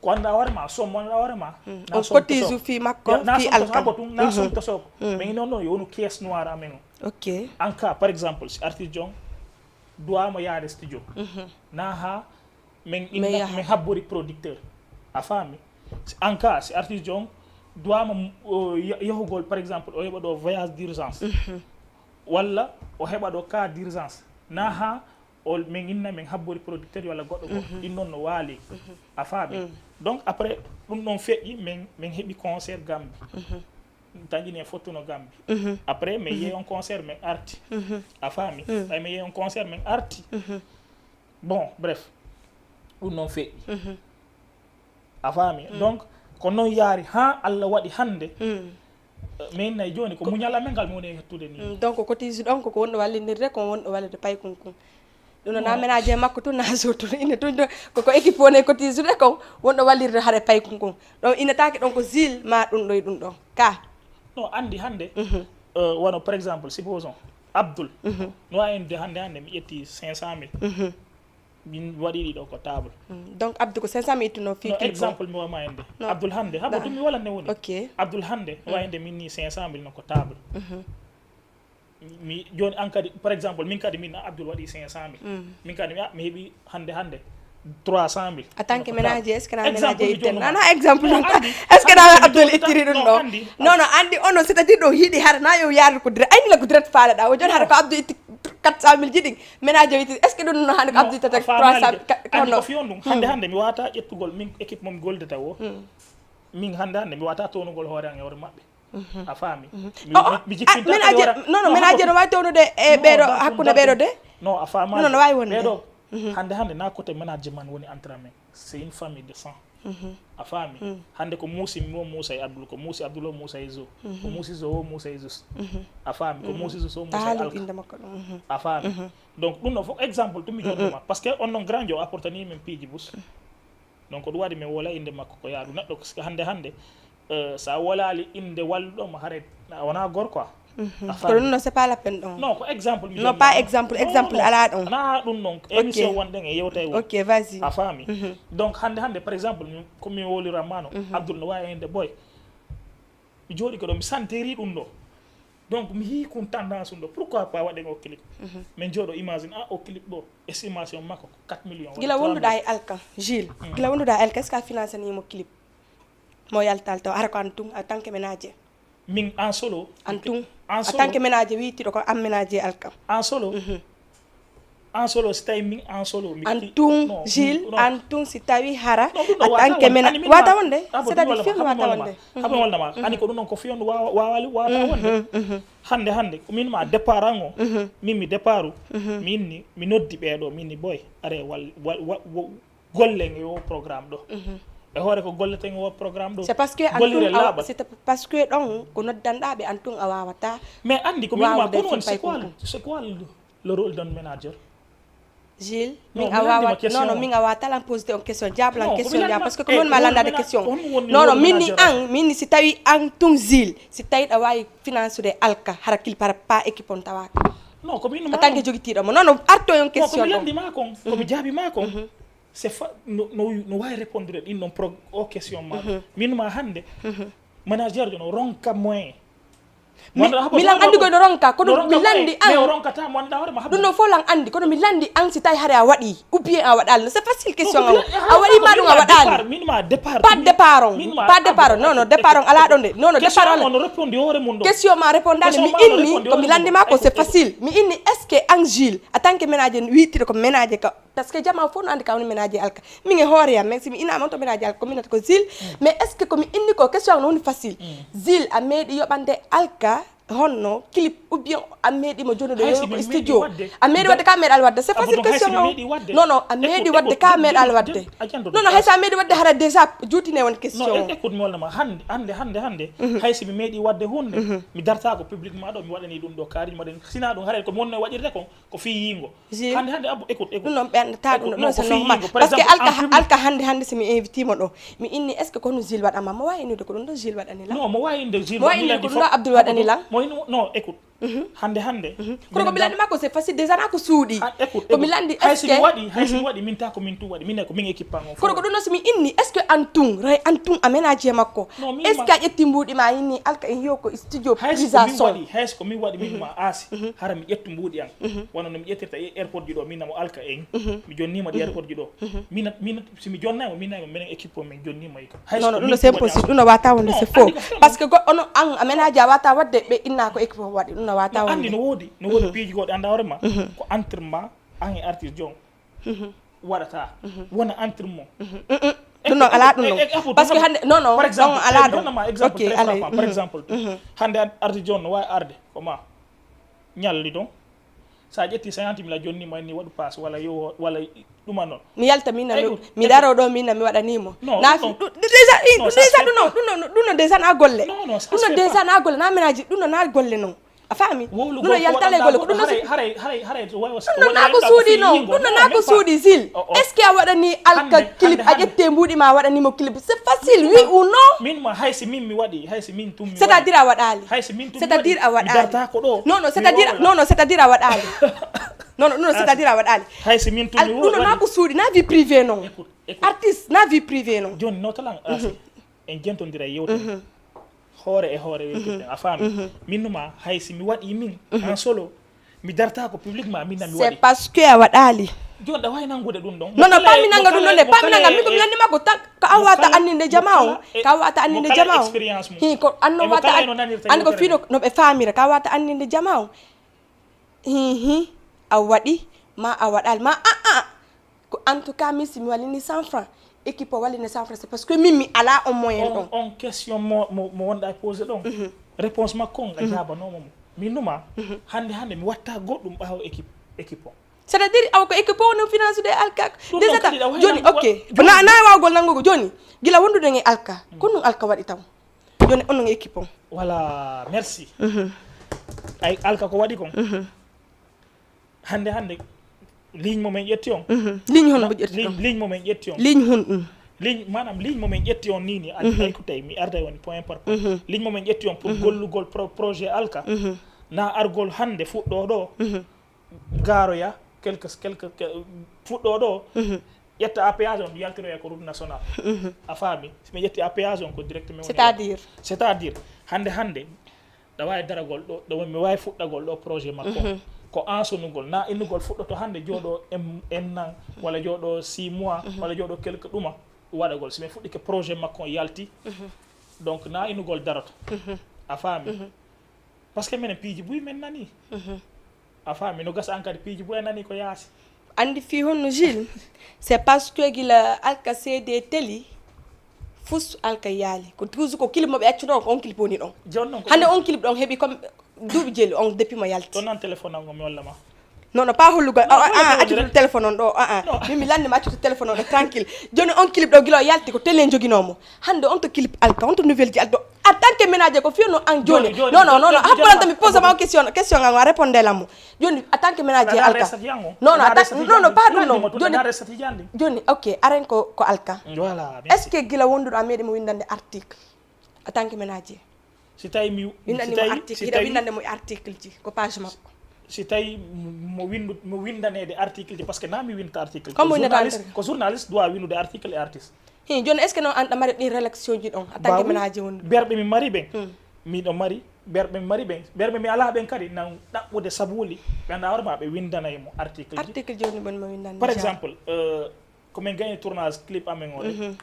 ko annduɗa hoore ma som mo annduɗa hoore ma. On cotise fii makko fii alkali. Na som to soko mais non non yo wonu caisse noire amen o. Ok. En cas par exemple si artiste jon duwama yaade studio na ha min inna min habbori producteur. A faami? En cas si artiste jon duwama yahugol par exemple o heɓa ɗo voyage d'urgence walla o heɓa ɗo cas d'urgence na ha Ol min inna min habbori producteur walla goɗɗo goɗɗo, ɗin noon no waali. A faami? Donc après ɗum ɗon feƴƴi, min min heɓi concert Gambi. Tanjine fottuno Gambi. Après min yehi on concert, min arti. A faami? Ɓay min yehi on concert, min arti. Bon, bref, ɗum noon feƴƴi. A faami? Donc ko noon yaari haa Allah waɗi hannde. Min nayi jooni ko muñal amen ngal mi woni e hettude ni. Donc ko tiisu ɗon koko wonɗo wallindirde, ko wonɗo wallude paykun kun. Ɗum no na ménage makko tun na surtout ine tun ɗo koko équipe woni e ko tiisude kon, wonɗo wallirde hare paykun kun. Ɗon inataake ɗon ko Zil ma ɗum ɗo e ɗum ɗon ka. No anndi hannde, euh, wano par exemple, supposons Abdoul, no waawi wonde hannde hannde mi ƴetti cinq cent mille, min waɗi ɗi ɗo ko table. Donc Abdou ko cinq cent mille ittuno fii. No clip o. Exemple mi wama hannde. Abdoul hannde habo tun mi wala ne woni. Ok. Abdoul hannde no waawi wonde min ni cinq cent mille no ko table. Mi jooni an kadi par exemple min kadi min Abdoul waɗi cinq cent mille, min kadi mi ah, mi heɓi hannde hannde trois cent mille. En tant que ménager, est ce que na ménager itte nana exemple ɗum? Est ce que na Abdoul ittiri ɗum ɗo? Non non, anndi ono c'est à dire ɗo hiɗi hara na yo yaade ko direct, ayni la ko direct faaleɗa o jooni hara ko Abdoul itti quatre cent mille jiɗi ménager itti, est ce que ɗum no hannde ko Abdoul ittata trois cent mille? Anndi ko fiyon ɗum hannde hannde mi wata ƴettugol min équipe mo mi goldata o. Min hannde hannde mi wata townugol hoore an e hoore maɓɓe. A faami? Mi jikkinta ménager. Non non, ménager no waawi townude e ɓeeɗo hakkunde ɓeeɗo de. Non a faama. Non non, no waawi wonde ɓeeɗo. Hannde hannde na côté management woni entre amen, c'est une famille de sang. A faami? Hannde ko muusi mi o muusa e Abdoul, ko muusi Abdoul o muusa e Zo, ko muusi Zo o muusa e Zos. A faami? Ko muusi Zos o muusa e Alka. A faami? Donc ɗum ɗo fof exemple tumi joɗɗuma parce que on non grand jo apportani min piiji bus. Donc ko ɗum waɗi min wola innde makko ko yaadu neɗɗo parce que hannde hannde, euh, so a wolaali innde walluɗo ma hare a wona gorko a. Ko ɗum no c'est pas la peine ɗon. Non ko exemple mi non pas exemple exemple ala ɗon. Ana ɗum noon émission wonɗen e yewta e won. Ok, vas-y. A faami? Donc hannde hannde par exemple ko min woliranmano Abdoul no wawi innde boy. Mi jooɗi ko ɗo mi santiri ɗum ɗo. Donc mi yii kun tendance ɗum ɗo, pourquoi pas waɗen o clip? Min jooɗo imagine ah o clip ɗo estimation makko ko quatre millions. Gila wonduɗa e Alka Gilles, gila wonduɗa e Alka, est ce que a financanimo clip? Mo yaltal taw hara ko an tun en tant que ménager. Min en solo. An tun en tant que ménager wiytiɗo ko an ménager Alka. En solo. En solo si tawi min en solo mi an tun Gilles an tun si tawi hara en tant que ménager wata wonde. C'est à dire fiyon wata wonde. Haɓe wallama ani ko ɗum noon ko fiyon wawa wawali wata wonde. Hannde hannde ko min ma départ an o min mi départ mi inni mi noddi ɓeeɗo mi inni boy are wal golle e o programme ɗo. E hoore ko golleten o programme ɗo c'est parce que an tun parce que ɗon ko noddanɗa ɓe an tun a wawata. Mais anndi ko min ma kono woni c'est quoi c'est quoi le rôle d'un manager? Gilles, min a wawa non non min a wawa talan posé on question jaablan question ja parce que ko min ma landade question. Non non min ni an min ni si tawi an tun Gilles si tawi ɗa wawi financude Alka hara kil par pas équipe on tawaka. Non ko min en tant que jogitiɗo mo non non arto yon question ɗo. Landi ma kon komi jaabi ma kon c'est fa no no no wawi répondre ɗin ɗon pro o question ma min ma hannde manager jo no ronka moyen. Milan anndi koy no ronka kono mi landi an ɗum ɗo fof lan anndi kono mi landi an si tawi hare a waɗi ou bien a waɗali no c'est facile question an a waɗi ma ɗum a waɗali pas départ on pas départ on non non départ on ala ɗon de non non départ on question ma répondali mi inni ko mi landi ma ko c'est facile mi inni est ce que an Gilles en tant que ménager wiytiɗo ko ménager ka parce que jama fof no anndi ka woni ménager Alka min e hoore yam mais si mi inama on to ménager Alka ko minata ko Gilles mais est ce que komi inni ko question no woni facile Gilles a meeɗi yoɓande Alka honno clip ou bien a meeɗimo jonude yo ko studio a meeɗi wadde ka meeɗal wadde c'est facile question o non non a meeɗi wadde ka meeɗal wadde non non hay so a meeɗi wadde hara déjà juutine won question o. Écoute mi wallama hannde hannde hannde hannde hay so mi meeɗi wadde hunde mi darta ko publiquement ɗo mi waɗani ɗum ɗo kaari mi waɗani sina ɗum haray ko mi wonno e waɗirde kon ko fii yiingo. Hannde hannde abbo écoute écoute ɗum noon ɓe anndata ɗum ɗo non c'est normal parce que Alka Alka hannde hannde si mi invitimo ɗo mi inni est ce que kono Gilles waɗama mo wawi innude ko ɗum ɗo Gilles waɗani lan non mo wawi inde Gilles mo wawi innude ko ɗum ɗo Abdoul waɗani lan mo ino non écoute hannde hannde kono ko mi landi makko c'est facile déjà na ko suuɗi ko mi landi est ce que waɗi hay si mi waɗi min ta ko min tun waɗi min ko min équipe an on kono ko ɗum ɗo si mi inni est ce que an tun ray an tun a ménager makko est ce que a ƴetti mbuuɗi ma inni Alka en yo ko studio prise à son hay so ko min waɗi min ma aasi hara mi ƴettu mbuuɗi an wano no mi ƴettirta e airport ji ɗo min namo Alka en mi jonnima ɗi airport ji ɗo min min si mi jonnaymo min naymo minen équipe o min jonnima e non non ɗum no c'est impossible ɗum no wata wonde c'est faux parce que goɗɗo no an a ménager a wata wadde ɓe inna ko équipe o waɗi ɗum no wata wonde anndi no woodi no woodi piiji goɗɗi annda hoore ma ko entre ma An e artiste jon waɗata wona entre mo. Ɗum noon alaa ɗum noon. Parce que hannde non non par exemple non alaa ɗum. Par exemple très frappant par exemple hannde artiste jon no waawi arde ko ma ñalli ɗon. So a ƴetti cinquante mille a jonni mo enni waɗu passe walla yo walla ɗuma noon. Mi yalta min mi daro ɗo min mi waɗani mo na déjà déjà ɗum noon ɗum noon déjà na golle. Ɗum noon déjà na golle na ménage ɗum noon na golle noon. A faami ɗum no yaltale golle ko ɗum no haray haray haray ɗum no naa ko suuɗi non ɗum no naa ko suuɗi sil. Est ce que a waɗani alka clip a ƴette mbuuɗi ma a waɗanimo clip c'est facile oui ou non? Min ma haysi min mi waɗi haysi min tummi c'est à dire a waɗaali haysi min tummi c'est à dire a waɗaali darta ko ɗo non non c'est à dire non non c'est à dire a waɗaali. Non non ɗum no c'est à dire a waɗaali haysi min tummi ɗum no naa ko suuɗi na vie privé non. Artiste na vie privé non. Joni no talan en jentondira yewte hoore e hoore wewtirten a faami. Min numa hay si mi waɗi min en solo mi darta ko publiquement min na mi waɗi. C'est parce que a waɗaali. Joni ɗa wawi nangude ɗum ɗon non non pami nanga ɗum ɗon de pami nanga min ko mi lanndima ko tan ko an wata anninde jama o ka wata anninde jama o hi ko anno wata andi ko fino no ɓe famira ka wata anninde jama o. Hihi a waɗi ma a waɗaali ma aa. Ko en tout cas min si mi wallini cent franc équipe o wallini cent franc c'est parce que min mi ala on moyen ɗon. On question mo mo mo wonɗa e posé ɗon réponse makko on a jabanoma mo min numa hande hande mi watta goɗɗum ɓawo équipe équipe o. C'est à dire awa ko équipe o no finance de alka déjà ta joni ok na na wawgol nangugo joni gila wonduɗen e alka ko ɗum alka waɗi taw. Joni onon équipe on. Voilà merci. Ay alka ko waɗi kon hande hande ligne mo min ƴetti on. Ligne hono mo ƴetti on ligne mo min ƴetti on ligne hon ɗum. Ligne manam ligne mo min ƴetti on nini addi ay ko tawi mi arday on point par point ligne mo min ƴetti on pour gollugol projet alka na argol hande fuɗɗo ɗo garoya quelque quelque fuɗɗo ɗo ƴetta A P H on yaltiroya ko route nationale. A faami si mi ƴetti A P H on ko direct mi c'est à dire c'est à dire hande hande ɗa wawi daragol ɗo ɗo mi wawi fuɗɗagol ɗo projet makko ko ansonugol na innugol fuɗɗoto hande jooɗo en nan walla jooɗo six mois walla jooɗo quelque ɗuma waɗagol si mi fuɗɗike projet makko on yalti donc na innugol daroto. A faami parce que minen piiji buy min nani. A faami no gasa an kadi piiji buy a nani ko yaasi. Andi fi honno Gilles c'est parce que gila alka cd teli fus alka yaali ko toujours ko clip mo ɓe accuno ko on clip woni ɗon hande on clip ɗon heɓi comme duuɓi jeeli on depuis mo yalti ɗon nan téléphone an o mi walla ma. Non non pas hollugo a accude téléphone on ɗo aa min mi lande ma accude téléphone on ɗo tranquille. Joni on clip ɗo gila o yalti ko télé joginomo hande on to clip alka on to nouvelle ji alto en tant que ménager ko fiyano an joni non non non non habbalanta mi pose ma o question question an a réponde lammo. Joni en tant que ménager alka non non non non pas ɗum non joni joni ok aren ko ko alka est ce que gila wonduɗo a meeɗi mo windande article en tant que ménager. Si tawi mi windani mo article hiɗa windande mo article ji ko page makko. Si tawi mo windu mo windanede article ji parce que na mi winta article comme windata ko journaliste doit windude article e artiste. Hi joni est ce que non an ɗa mari ɗin rélaction ji ɗon en tant que ménager wondu berɓe mi mari ɓen miɗo mari berɓe mi mari ɓen berɓe mi ala ɓen kadi nan ɗaɓɓude sabuli ɓe anda hoore ma ɓe windanay mo article ji article ji woni ɓen mo windande par exemple euh, ko min gagné tournage clip amen o de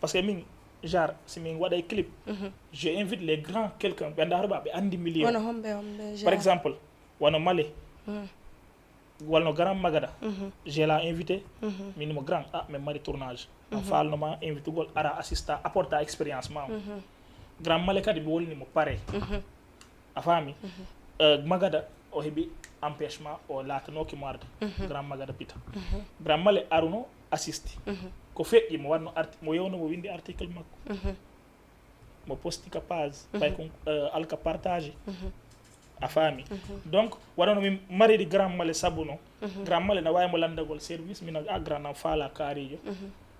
parce que min genre si min waɗay clip je invite les grands quelqu'un ɓe anda hoore ma ɓe andi milieu wono homɓe homɓe par exemple wano male wano grand magada je la invité min mo grand ah min mari tournage an falno ma invitugol ara assista apporta expérience ma grand male kadi mi wolni mo pare a faami magada o heɓi empêchement o laatanoki mo arde grand magada pita grand male aruno assisti ko feƴƴi mo wanno arti mo yewno mo windi article makko mo posti ka page pay kon alka partage a faami donc waɗano min mariri grand male sabu no grand male na wawi mo landagol service mina a grand nan faala kaarijo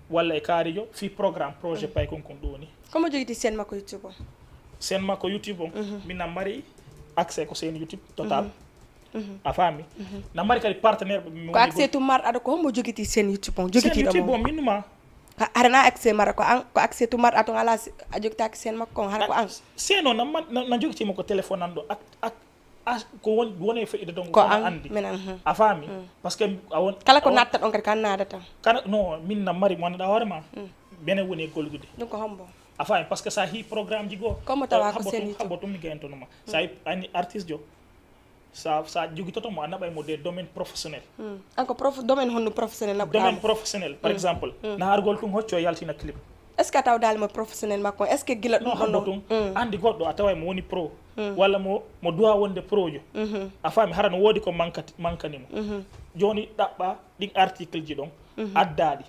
walla e kaarijo fi programme projet pay kon kon ɗoni komo jogiti sen makko youtube o sen makko youtube o min na mari accès ko sen youtube total a faami na mari kadi partenaire ɓe ko accès to marɗo aɗa ko hombo jogiti sen youtube o jogiti ɗo youtube o min numa arana accès mara ko an ko accès to marɗo aɗa ton ala a jogitaki sen makko on hara ko an sen o na jogitima ko téléphone an ɗo ko woni feƴƴude ton ko an andi a faami parce que a won kala ko natta ɗon kadi ko an nadata kala no min na mari mo anduɗa hoore ma bene woni e gollude ɗum ko hombo a faami parce que sa hi programme ji goo komo tawa ko sen youtube habbo tummi gayantonoma sa yi ani artiste jo Sa, sa jogitoto mo, a naɓay mo des domaines professionnels. Hmm. An ko prof, domaine honno professionnel naɓuɗa Domaine mo? Professionnel, par exemple, na argol tun hocco yaltina clip. Est-ce que a taw daalima professionnel makko? Est-ce que gila No ɗum habbo ɗon tun, andi goɗɗo a taway mo woni pro, walla mo, mo doit wonde projo. A faami, hara no woodi ko mankati, mankani mo. Joni ɗaɓɓa ɗin article ji ɗon, addaɗi.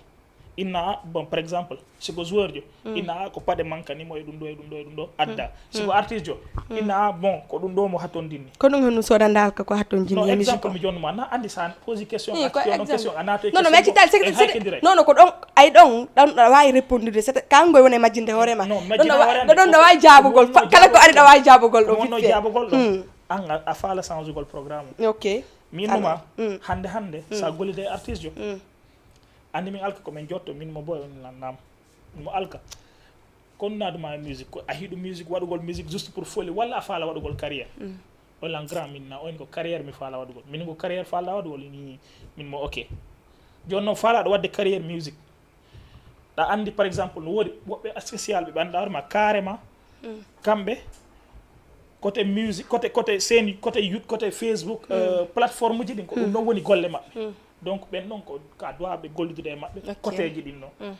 Inna a, bon, par exemple, siko joueur jo, inna a ko paɗe mankani mo e ɗum ɗo, e ɗum ɗo, e ɗum ɗo, adda. Siko artiste jo, inna a, bon, ko ɗum ɗo mo hatondinni. Ko ɗum honno soodanda alka ko hatton No jinni e musique exemple ko? Mi jonnuma, na andi sa an posi question, Ii, ko action, exemple. Question, a nato Non, non, mais question ci tal, en hay kendire. Non, non, ko ɗon, ay ɗon, ɗon aɗa waawi répondre, c'est, ka ngoy woni e majjinde hoore ma. Non, Ɗon majjinde ɗo wa- hoore am. Ɗon ɗo waawi jaabugol, Wonno kala ko ari ɗo jaabugol. waawi jaabugol ɗo, Wonno vite fait. Jaabugol ɗo. Hmm. An a, a faala changugol programme. Ok. Min numa, Mm. hande hande, sa gollide e artiste jo. Mm. Andi min alka ko min jotto, min mo boy on lan nam. Min mo alka. Kon naaduma e musique, ko a hiɗu musique, waɗugol musique juste pour folie, walla a faala waɗugol carrière. On lan grand min na, on ko carrière mi faala waɗugol. Min ko carrière faala waɗugol, ni min mo ok. Joni no faala ɗo waɗde carrière musique. Ɗa andi par exemple, no woodi woɓɓe spécial ɓe ɓanda hoore ma carrément. Kamɓe, côté musique, côté, côté scène, côté YouTube, côté Facebook, euh, plateforme ji ɗin, ko ɗum ɗon woni golle maɓɓe. Donc, ɓen ɗon ko ka doit ɓe gollidude e maɓɓe, Ok. Côté ji ɗin ɗon.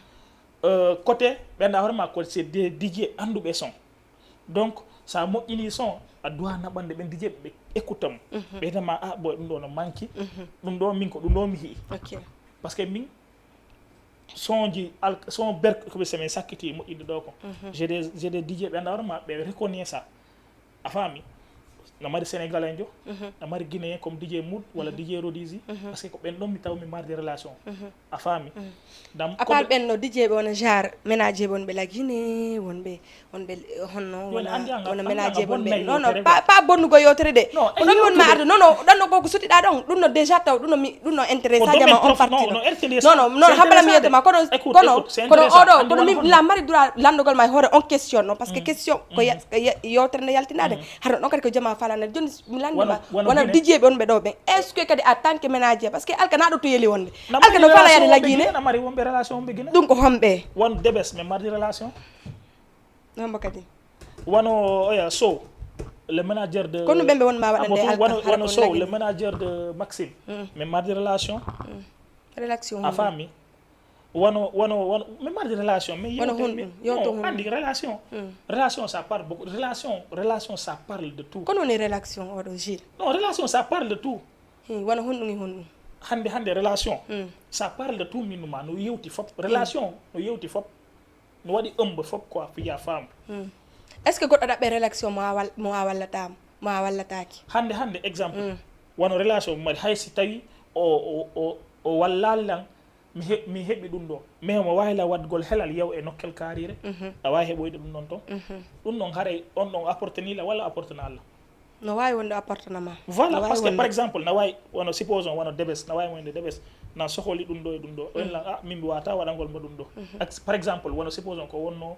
Euh, côté, ɓen ɗa hoore ma ko c'est des D J annduɓe son. Donc, sa moƴƴini son, a doit naɓande ɓen D J ɓe écouta mo. Ɓe wiyata ma, ah, boy, ɗum ɗo no manki. Ɗum ɗo min ko, ɗum ɗo mi yi'i. Ok. Parce que min, son ji, al-, son berk, ko ɓe semen sakkiti moƴƴinde ɗo ko. J'ai des, j'ai des D J ɓe anda hoore ma, ɓe reconnaît ça. A faami? Na mari Sénégalais jo, na mari Guinéen comme D J Mood, wala D J Rodisi, parce que ko ɓen ɗon mi taw mi marde relation. A faami? Dam, À ko part ɓe- ɓen no D J ɓe wona genre ménager won ɓe la Guinée, won ɓe, won ɓe honno, Joni andi an, wona andi ménager an, won bon ɓe. nayi Non, non, yewtere pas, goo. Pas bonnugo yewtere de. Non, Ko ɗon mi won ma yewtere. Arde. Non, non, ɗon no ko suttiɗa ɗon. Ɗum no déjà taw, ɗum no déjà intéressé Ko ma domaine on prof-, partie. Non, Non, non, R T L S, non, non, non, c'est habala mi intéressant yewta ma, de. Kono, Écoute, kono, écoute, c'est kono intéressant. oɗo, Andi kono wona mi, honno. La mari droit landugol ma e hoore on question, non? Parce que question ko ya-, ya-, yewtere nde yaltinaade. Hara ɗon kadi ko jama falande. Joni mi landi Wano, ma, wano wona Guinée. D J ɓe on ɓe ɗo ɓe. Est-ce que kadi en tant que ménager, parce que alka na ɗo to yeli wonde. Na Alka no mari fala yaade relation la wonɓe Guinée. Guinée, na mari wonɓe relation wonɓe Guinée. Ɗum ko homɓe? Won Debes, mais mardi relation. Hombo kadi. Wano, oya, Sow, le manager de. Kono ɓen ɓe won ma waɗande Abotu, alka, wano, hara wano ko Sow, lagine. Le manager de Maxime. Mais mardi relation. Relation A faami? Wano, wano, wano, mais mardi relation. Mais Wano yewte, honɗum, mais, yewto non, honɗum. Andi relation. Relation, ça parle beaucoup. Relation, relation, ça parle de tout. Kono woni relation oɗo, Gilles? Non, relation, ça parle de tout. Hi, wano honɗum e honɗum? Hande, hande, relation, Mm. ça parle de tout, min numa, no yewti fop. Relation, no yewti fop. No waɗi ëmb fop, quoi, fiya femme. Est-ce que goɗɗo ɗaɓɓe relation mo a wal-, mo a wallata, mo a wallataaki? Hande, hande, exemple. Wano relation mo mari, hay si tawi o, o, o, o wallaali lan, mi he-, mi heɓi ɗum ɗo. Mais mo waawi la waɗgol helal yew e nokkel kaarire. A waawi heɓoyde ɗum ɗon ton. Ɗum ɗon haray on ɗon apporteni la walla apportena Allah. No waawi wonde appartenant ma. Voilà, No waawi parce que wonde. Par exemple, na waawi, wano, supposons, wano Debes, na waawi wonde Debes, na sohli ɗum ɗo e ɗum ɗo. On lan, ah, min mi wata waɗangol mo ɗum ɗo. Ex-, par exemple, wano, supposons, ko wonno,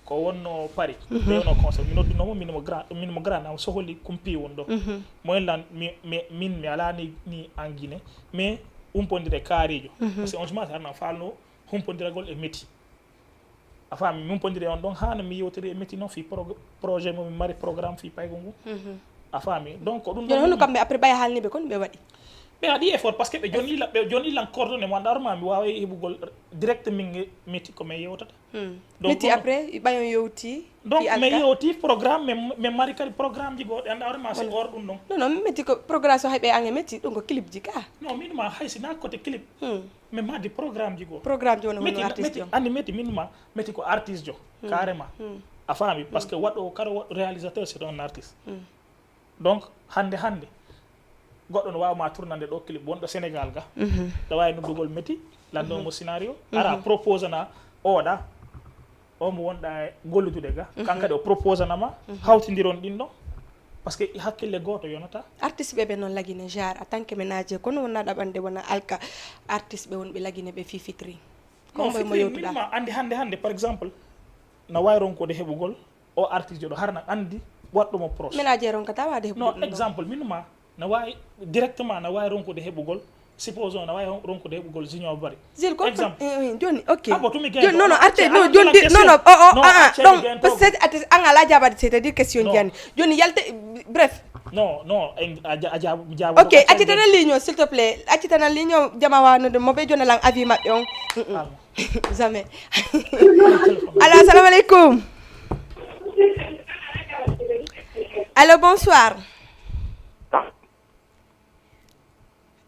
ko wonno Paris, ɓe wonno conseil, mi nodduno mo, min mo grand, min mo grand, na sohli kumpi won ɗo. Mo en lan, mi, mi, min mi alani ni en Guinée, mais humpondire kaarijo. Parce que on suma harna falno humpondiragol e métier. A faami, min pondiri on ɗon, haana mi yewtiri e métier noon fii prog-, projet mo min mari, programme fii paygo ngu. A faami, donc ko ɗum Joni ɗon honno mi- kamɓe après ɓay haalni ɓe kon ɓe waɗi? Ɓe waɗi effort, parce que ɓe jonni la, ɓe jonni lan coordonné mo, andarma mi waawi heɓugol direct min nge métier ko min yewtata. Donc Métier ɗum- après ɓayon yewti. Donc Fii min alka? Yewti programme, min, min mari kadi programme ji goɗɗi, andarma c'est hors ɗum ɗon. Non, non, mi metti ko programme so hay ɓe ange metti ɗum ko clip ji ka. Non, min ma hay si na côté clip. Hmm. Min ma di programme ji goɗɗi. Programme ji wona Métier, hono artiste métier, jom. Andi métier, min ma métier ko artiste jo, carrément. A faami, parce que waɗo kala waɗo réalisateur c'est un artiste. Donc hande hande goɗɗo no waawa ma tournande ɗo clip wonɗo Sénégal ga. Ɗa waawi noddugol métier, lanndo mo scénario, ara propose na oɗa, o mo wonɗa e golludude ga, kan kadi o propose na ma, hawtindiron ɗin ɗon. Parce que hakkille gooto yonata. Artiste ɓe ɓe noon lagine genre en tant que ménager, kono wona ɗaɓande wona alka artiste ɓe wonɓe lagine ɓe fii fitri. Non, Ko moy mo fitri, yewtuɗa? Min ma andi hande hande, par exemple, na waawi ronkude heɓugol o artiste ɗo, harna andi waɗɗo mo proche. Ménager on ka tawa de heɓude Non, ɗum ɗon. Exemple, min ma na waawi directement na waawi ronkude heɓugol, supposons na waawi ronkude heɓugol Junior Bari. Gilles, ko Exemple. Eh, eh, joni, ok. Ah, bon, to mi gagne Joni, non, non, ɗo. arte, Acca, non, acca, joni, acca, non, non, acca, oh, oh, non, ah, ah, acca, donc, gagne parce que ɗo. c'est, arte, an ala jaabade, c'est-à-dire question Non. jani. Joni, yalte, bref, Non, non, en- a ja- a jaabo mi jaabo. Ok, acci tan a ligne o, s'il te plaît. Acci tan a ligne o, jama wano de mo be jona lan avis mabbe on. Mm-mm. Jamais. Allô, assalamu alaikum. Allô, bonsoir.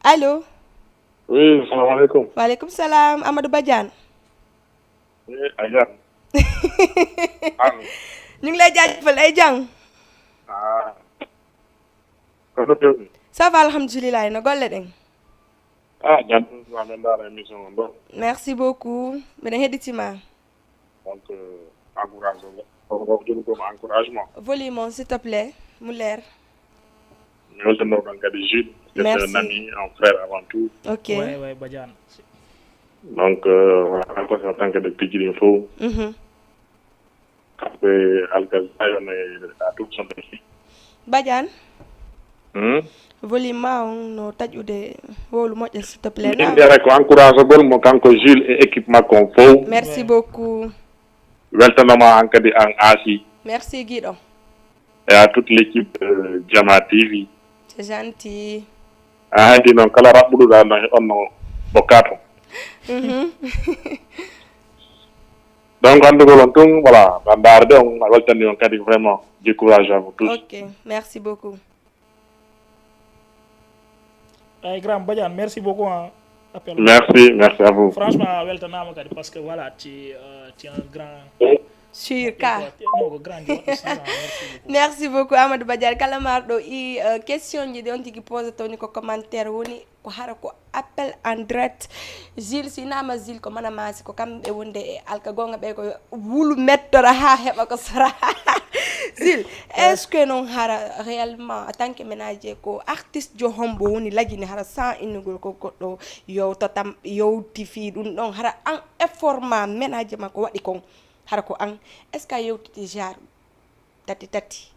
Allô. Oui, salam alaikum. Wa alaikum salam, Amadou Badiane. Oui, Ajan. Ñu ngi lay jaajëfal, ay jàng. Ah. Kono tewni. Ça va, alhamdulillah, no golle ɗen? Ah, jantu wa men dara émission on ɗo. Merci beaucoup. Mbiɗen heɗitima. Donc, euh, encouragement. On va dire comme encouragement. Volume on, s'il te plaît, mu leer. Mi weltanno ɗon kadi Jules, c'est un ami, un frère avant tout. Ok. Ouais, ouais, Badiane. Donc, euh, voilà, ko so tan kadi pijiri fof. Mhm. Kamɓe Algazayone à tout son. Badiane. Hmm? Volume ma on no taƴude wowlu moƴƴa, s'il te plaît. Min mbiyata ko encouragagol mo kanko Jules e équipe makko on fof. Merci beaucoup. Weltanoma an kadi an Asi. Merci Guido. Et à toute l'équipe de Jama T V. C'est gentil. A hadi noon kala raɓɓuɗuɗa no e on no bokkato. Mhm. Donc anndugol on tun, voilà, ndaarde on, a weltani on kadi vraiment. Du courage à vous tous. Ok, merci beaucoup. Ay grand Badiane, merci beaucoup, hein, appel. Merci, merci à vous. Franchement a weltanama kadi parce que voilà, tu euh, tu es un grand. Sûr ka. Non, ko grand, merci beaucoup. Merci beaucoup Amadou Badiane. Kala marɗo i euh, question ji ɗi on tigi pose tawni ko commentaire woni, ko hara ko appel en direct. Jules, si nama Jules ko mana masi ko kamɓe wonde e alka gonga ɓe ko wulu mettora ha heɓa ko sora. Jules, est-ce que non hara réellement en tant que ménager ko artiste jo hombo woni lajini hara sans innugol ko goɗɗo yewta tam yewti fi ɗum ɗon hara an effort ma ménager ma ko waɗi kon hara ko an, est-ce que a yewtiti genre tati tati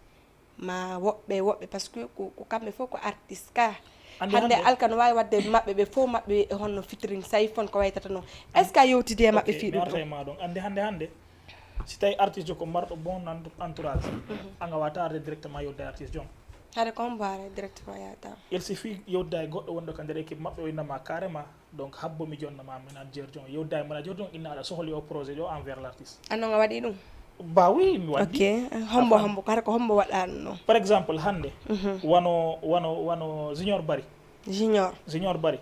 ma woɓɓe woɓɓe parce que ko ko kamɓe fof ko artiste ka. Hande hande alka no wawi wadde maɓɓe ɓe fof maɓɓe e honno featuring sa yi fon ko waytata noon, est ce que a yewtidi e maɓɓe fi ɗum ɗo? Ma ɗon ande hande hande si tawi artiste ko marɗo bon entourage, an a wata arde directement yewde artiste jom. Hade ko on mbaara directement yata. Il suffit yewde e goɗɗo wonɗo ka nder équipe maɓɓe o innama carrément. Donc habbo mi jonna ma manager jon yewda e manager jon inna aɗa sohli o projet ɗo envers l'artiste. Annon a waɗi ɗum? Ba oui mi waɗi. Ok. Hombo hombo kala ko hombo waɗa ɗum ɗon? Par exemple hande wano wano wano junior bari. Junior. Junior bari.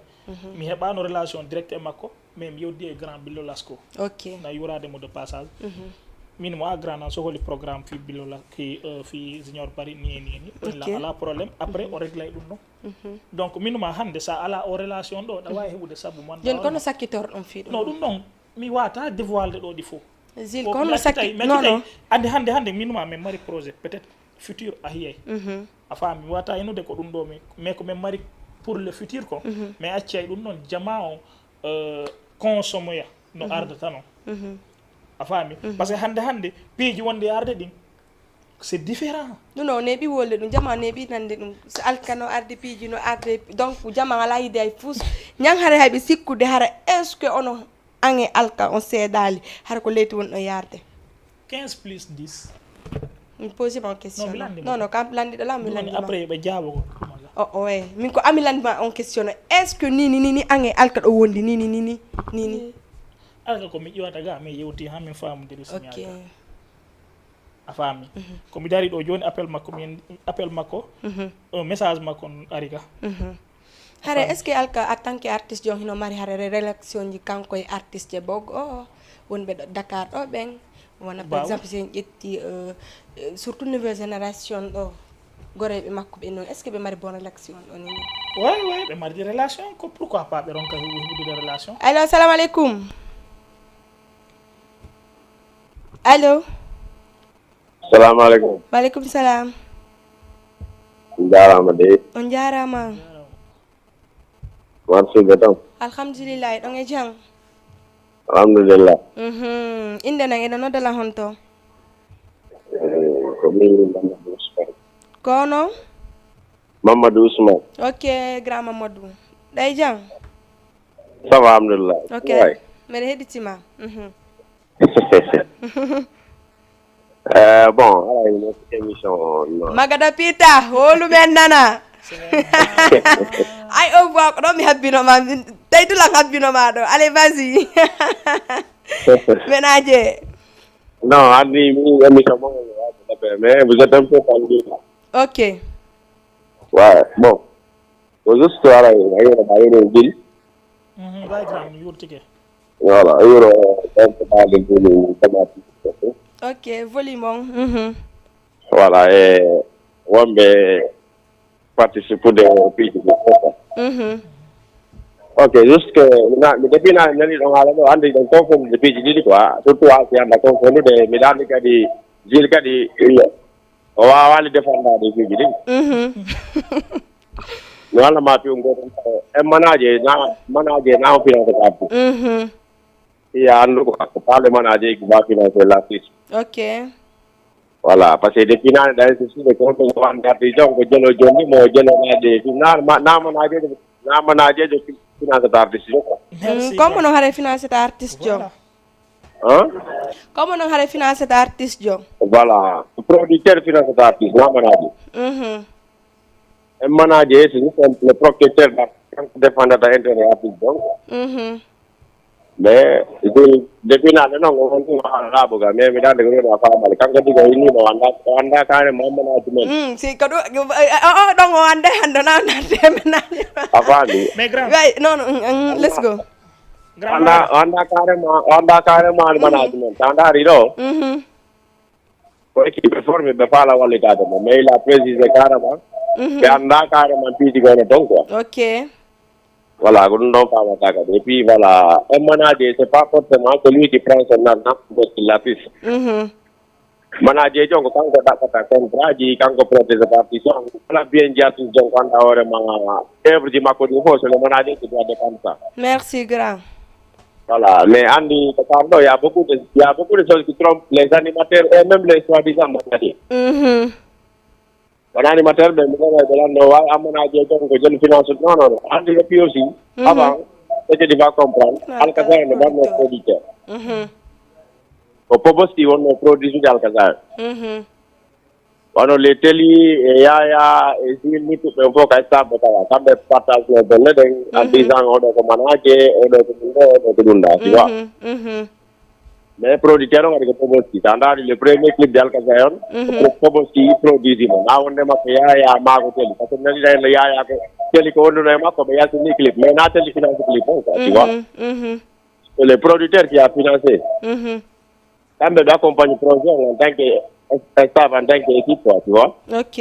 Mi heɓano relation direct e makko mais mi yewdi e grand billo lasko. Ok. Na yurade mo de passage. Min mo a grand an sohli programme fi billo la fi fi junior bari ni e ni e ni. Ok. Ala problème après o réglay ɗum ɗon. Donc minuma hande sa ala o relation ɗo ɗa wawi heɓude sabu man. Joni kono sakkitor ɗum fi ɗum no ɗum ɗon mi wata dévoilde ɗo ɗi fof. Zil kono sakki non non. Ande hande hande minuma min mari projet peut être futur a hiyay. A faami mi wata inude ko ɗum ɗo mi mais ko min mari pour le futur ko. Mais accay ɗum ɗon jama o euh, consommoya no ardata non. A faami parce que hande hande piiji wonde arde ɗin c'est différent. Ɗum o neeɓi wolde ɗum jama neeɓi nande ɗum so alka no arde piiji no arde donc jama ala yide hay fus ñan hara hayɓe sikkude hara est ce que ono ange alka on seedaali hara ko leydi wonɗo yarde. Quinze plus dix. Mi posi ma on question non non kam landiɗo la mi landi après ɓe jaabo ko o o e min ko ami landi ma on question est ce que nini nini ange alka ɗo wondi nini nini nini. Alka ko mi ƴiwata ga mi yewti ha min famodiri signal. A faami ko mi dari ɗo joni appel makko mi appel makko message makko on ari ga. Hare est ce que alka en tant que artiste jon hino mari hare relation ji kanko e artiste je bog o wonɓe ɗo dakar ɗo ɓen wona par exemple si en ƴetti surtout nouvelle génération ɗo goreyɓe makko ɓe noon est ce que ɓe mari bon relation ɗo ni? Oui oui ɓe mardi relation ko pourquoi pas ɓe ronka huɓude relation. Allo assalamu aleykum. Allo. Salamu aleykum. Wa aleykum salam. On jarama de. On jarama. Marsuɓe tan. Alhamdulillahi ɗon e jam. Alhamdulillah. Mhm. Inde nan eɗen noddala honto? Ko min Mamadou Ousmane. Kono? Mamadou Ousmane. Ok grand Mamadou. Ɗay jam? Ça va alhamdulillah. Ok. Mbeɗa heɗitima. Mhm. Eh, bon, alaa, ino émission o, non. Magada Pita, holu men nana. Ay, o voix ko ɗo mi habbino ma, min, tawi tulan habbino ma ɗo. Allez, vas-y. Ménager. Non, anndi mi émission mo, mais vous êtes un peu tendu. Ok. Ouais, bon. Ko juste, alaa, a yiyata ma yino jiri. Mhm, bay grand, mi wurtike. Voilà, euro, donc, ɓaade volume, tomate. Ok, volume on. Mhm. Voilà, e wonɓe participude e piiji ɗi fof. Mhm. Ok, juste que na, mi depuis na nani ɗon haala ɗo, anndi ɗon confondude piiji ɗiɗi quoi. Surtout a si annda confondude, miɗa anndi kadi, Gilles kadi, o waawaali défendaade piiji ɗi. Mhm. Mi walla ma piw ngoto, e manager, na, manager, na o finance ka. Mhm. Iya, anndu ko, ko parle manager qui va financer l'artiste. Ok. Voilà, parce que depuis naane ɗaye, so suuɗe ko, ko wande artiste on, ko jelo jonni mo, jelo naade, na, ma, na manager, na manager jo finance ta artiste jo quoi. Mm, comme no hare finance ta artiste jo. Voilà. Hein? Comme no hare finance ta artiste jo. Voilà, producteur finance ta artiste, na manager. Mhm. E manager, c'est juste un, le protecteur, kanko défendata intérêt artiste donc. Mhm. Mais, de, depuis naane noon, on tuma haala laaɓuga, mais mi daande ko ɗo a faamaali. Kanko diga o inni no wanda, wanda kare mo management. Mm, si ko ɗo, o, o, o, ɗon o wande hande na, na, na, na. A faami? Mais grand. Way, non, non, mm, mm, let's go. Grand wanda, manager. Wanda carrément, wanda carrément le management. Sa ndaari ɗo? Mhm. Ko équipe ɓe formé, ɓe faala wallitaade mo, mais il a précisé carrément, mhm, ɓe annda carrément piiji ko no toon quoi. Ok. Voilà, ko ɗum ɗon faamata kadi. Et puis, voilà, un manager, c'est pas forcément celui qui prend son argent pour qu'il l'affiche. Mhm. Manager jo ko kanko ɗaɓɓata contrat ji, kanko protégé parti son. Kala bien jiyata donc annda hoore ma, œuvre ji makko ɗi fof, c'est le manager qui doit défendre ça. Merci grand. Voilà, mais anndi ko kaam ɗo, il y a beaucoup de, il y a beaucoup de choses qui trompent les animateurs et même les soi-disant managers. Mhm. Won animateur ɓe, mi nana ɓe lanno, waawi ammana je jom ko jeune finance. Non, non, non. Anndi et puis aussi, mhm, avant, ɓe kadi va comprendre, ah, alkasara no mbanno producteur. Mhm. Ko Poboski wonno produit uji alkasara. Mhm. Wano les Teli, e Yaya, e Zil, ni tout ɓen fof kay saabu tawa. Kamɓe partage no golle ɗen, en disant oɗo ko manager, oɗo ko ɗum ɗo, oɗo ko ɗum ɗa, tu vois. Mhm, mhm. Mais producteur on waɗi ko Poboski. Sa ndaari le premier clip de Alkasara on, mhm, ko Poboski produit mo. Na wonde makko Yaya maako Teli. Parce que nani ɗa no Yaya ko Teli ko wonduno e makko, ɓe yaltini clip. Mais na Teli finance clip on, quoi, tu vois. Mhm, mhm. C'est le producteur qui a financé. Mhm. Kamɓe ɓe accompagne projet on en tant que staff, en tant que équipe, quoi, tu vois. Ok.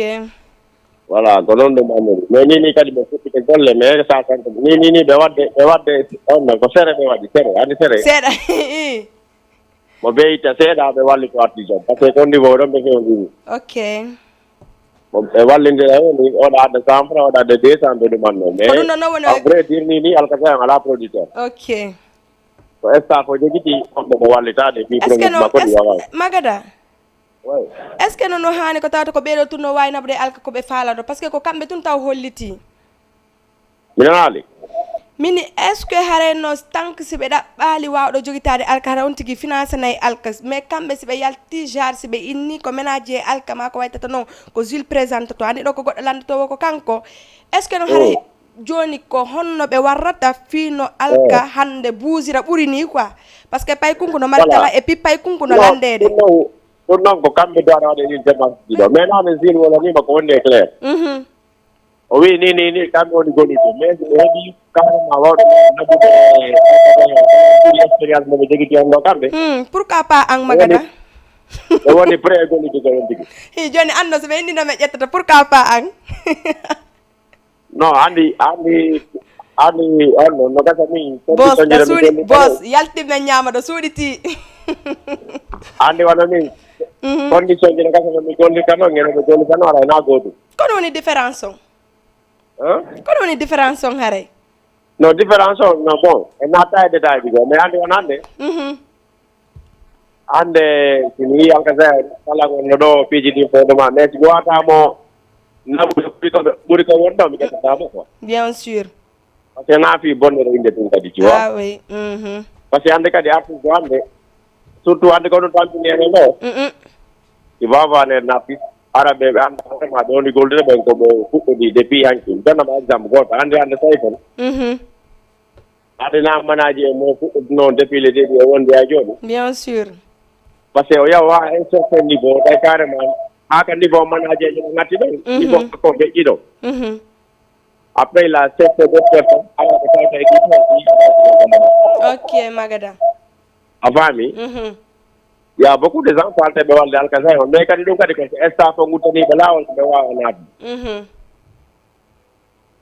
Voilà, ko noon ɗum anndude. Mais ni, ni kadi ɓe fuɗɗike golle, mais sa tan ko ni, ni, ni ɓe waɗde, ɓe waɗde on ɗon ko sere ɓe waɗi, sere, anndi sere. Seeɗa. Mo ɓe itta seeɗa, ɓe walli ko arti jom. Parce que ko niveau ɗon ɓe fewndiri. Ok. Mo ɓe wallindira hen, ni oɗa adda cent francs, oɗa adda deux cents, ɓe ɗum anno. Mais ko ɗum ɗon noon woni en vrai dire ni, ni Alkasara en alaa producteur. Ok. Ko staff o jogiti, on mo wallitaade, fii est-ce que problème non, makko ɗi est-ce waawaa. Magada? Oui. Est-ce que no, no haani ko tawata ko ɓeeɗo tun no waawi naɓude alka ko ɓe faalano? Parce que ko kamɓe tun taw hollitii. Mi nanaali. Mini, est-ce que haray no tank si ɓe ɗaɓɓaali waawɗo jogitaade alka, hara on tigi financé nay alka, mais kamɓe si ɓe yalti genre, si ɓe inni ko ménager alka maa ko waytata noon, ko Jules présente to, anndi ɗo ko goɗɗo lanndotoowo ko kanko. Est-ce que no haray, oh, jooni ko honno ɓe warrata fii no alka, oh, hannde buusira ɓuri nii quoi? Parce que paykunku no mari, voilà, kala, et puis paykunku no, non, lanndeede. Ɗum noon, ɗum noon ko kamɓe doora waɗde ɗin démarche ɗi ɗo. Mais naane Jules wolaniima ko woni e clair. Mhm. O wiyi ni, ni, ni, kamɓe woni gollude. Mais so ɓe heɓi carrément wawɓe naɓude expérience mo ɓe jogiti on ɗo kamɓe. Hmm, pourquoi pas an, Magada? Ɓe woni, ɓe woni prêt e gollude ko on tigi. Hi, jooni anno so ɓe inni no ɓe ƴettata, pourquoi pas an? Non, anndi, anndi, anndi, on no, no gasa min, boss, condition ɗa suuɗi, boss, yaltin men ñaama ɗo suuɗiti. Anndi wano min, mhm, condition ji no gasa no mi gollirta noon, ngeno ɓe gollirta noon, haray na gootum. Kono woni différence on? Hein? Kono woni différence on haray? No, différence on, no, bon, en naata e détail ji goo, mais anndi won hannde. Mhm. Hannde, si mi yii Alkasara, kala ngonɗo ɗo, piiji ɗin fof ɗuma, mais si mi wata mo naɓude ɓuri ko, ɓuri ko won ɗo, mi ƴettata mo quoi. Bien sûr. Parce que na fii bonnude innde tun kadi, tu vois. Ah oui, mhm. Parce que hannde kadi artiste o hannde, surtout hannde ko ɗum tampini en ɗo. Mm-mm. Vava ner nappi. Araɓe ɓe annda hoore ma ɓe woni goldude ɓen ko ɓe fuɗɗodi depuis hanki. Donnama exemple gooto. Hannde hannde tawi kon. Mhm. Adina manaji e mo fuɗɗude noon depuis le début e wonde ha jooni. Bien sûr. Parce que o yawa un certain niveau, tawi carrément, haa ka niveau manaji e ngatti ɗon. Mhm. Niveau ko feƴƴi ɗon. Mhm. Après la chef de docteur, ala ko tawta e ɗi fof. Ok, Magada. A faami? Mhm. Il y a beaucoup de gens ko alta ɓe walde alkasay on, mais kadi ɗum kadi ko staff o guttaniɓe laawol ko ɓe waawa naatde. Mhm.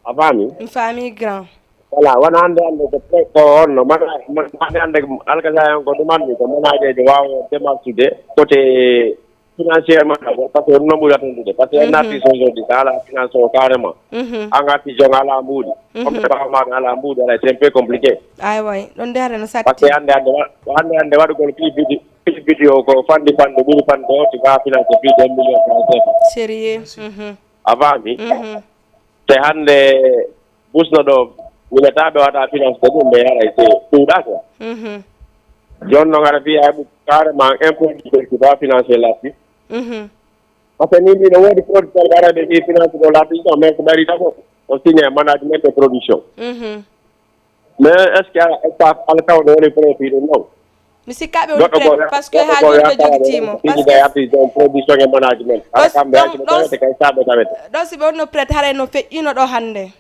A faami? Mi faami grand. Voilà, wona hannde hannde ko pre-, ko honno, mana, mana hannde hannde alkasay on ko ɗum anndi ko manajeejo waawa démarchude côté financièrement d'abord, parce que ɗum noon ɓuri attandude, parce que en artiste aujourd'hui, so ala finance o carrément. Mhm. An artiste on ala mbuuɗi. Mhm. Comme ɓe ɓaawa maɗa ala mbuuɗi, ala, c'est un peu compliqué. Ay way, ɗon de hare no satti. Parce que hannde hannde wa-, hannde hannde waɗugol clip vidéo, clip vidéo ko fanɗi fanɗi, ɓuri fanɗi o, si fa finance plus de un million francs C F A. Sérieux. Mhm. A faami? Mhm. Te hannde busno ɗo, minata ɓe wata finance de ɗum, ɓe haray se ɗuuɗaka. Mhm. Jooni noon aɗa fiya heɓu carrément un produit qui va financer l'artiste. Mhm. Parce que ni mbiɗo woodi producteur ɓe ara ɓe mbi finance ɗo l'artiste o, mais ko ɓari tako o signe management de production. Mhm. Mais est-ce que ala, ala taw no woni profit ɗum noon? Mi sikka ɓe woni goɗɗo prêt, parce que goɗɗo haa jooni ɓe jogitii mo. Parce que artiste on production e management. Ala kamɓe ɗon, hay so ɓe tawete kay saabe tawete. Ɗon si ɓe wonno prêt haray no feƴƴino ɗo hannde.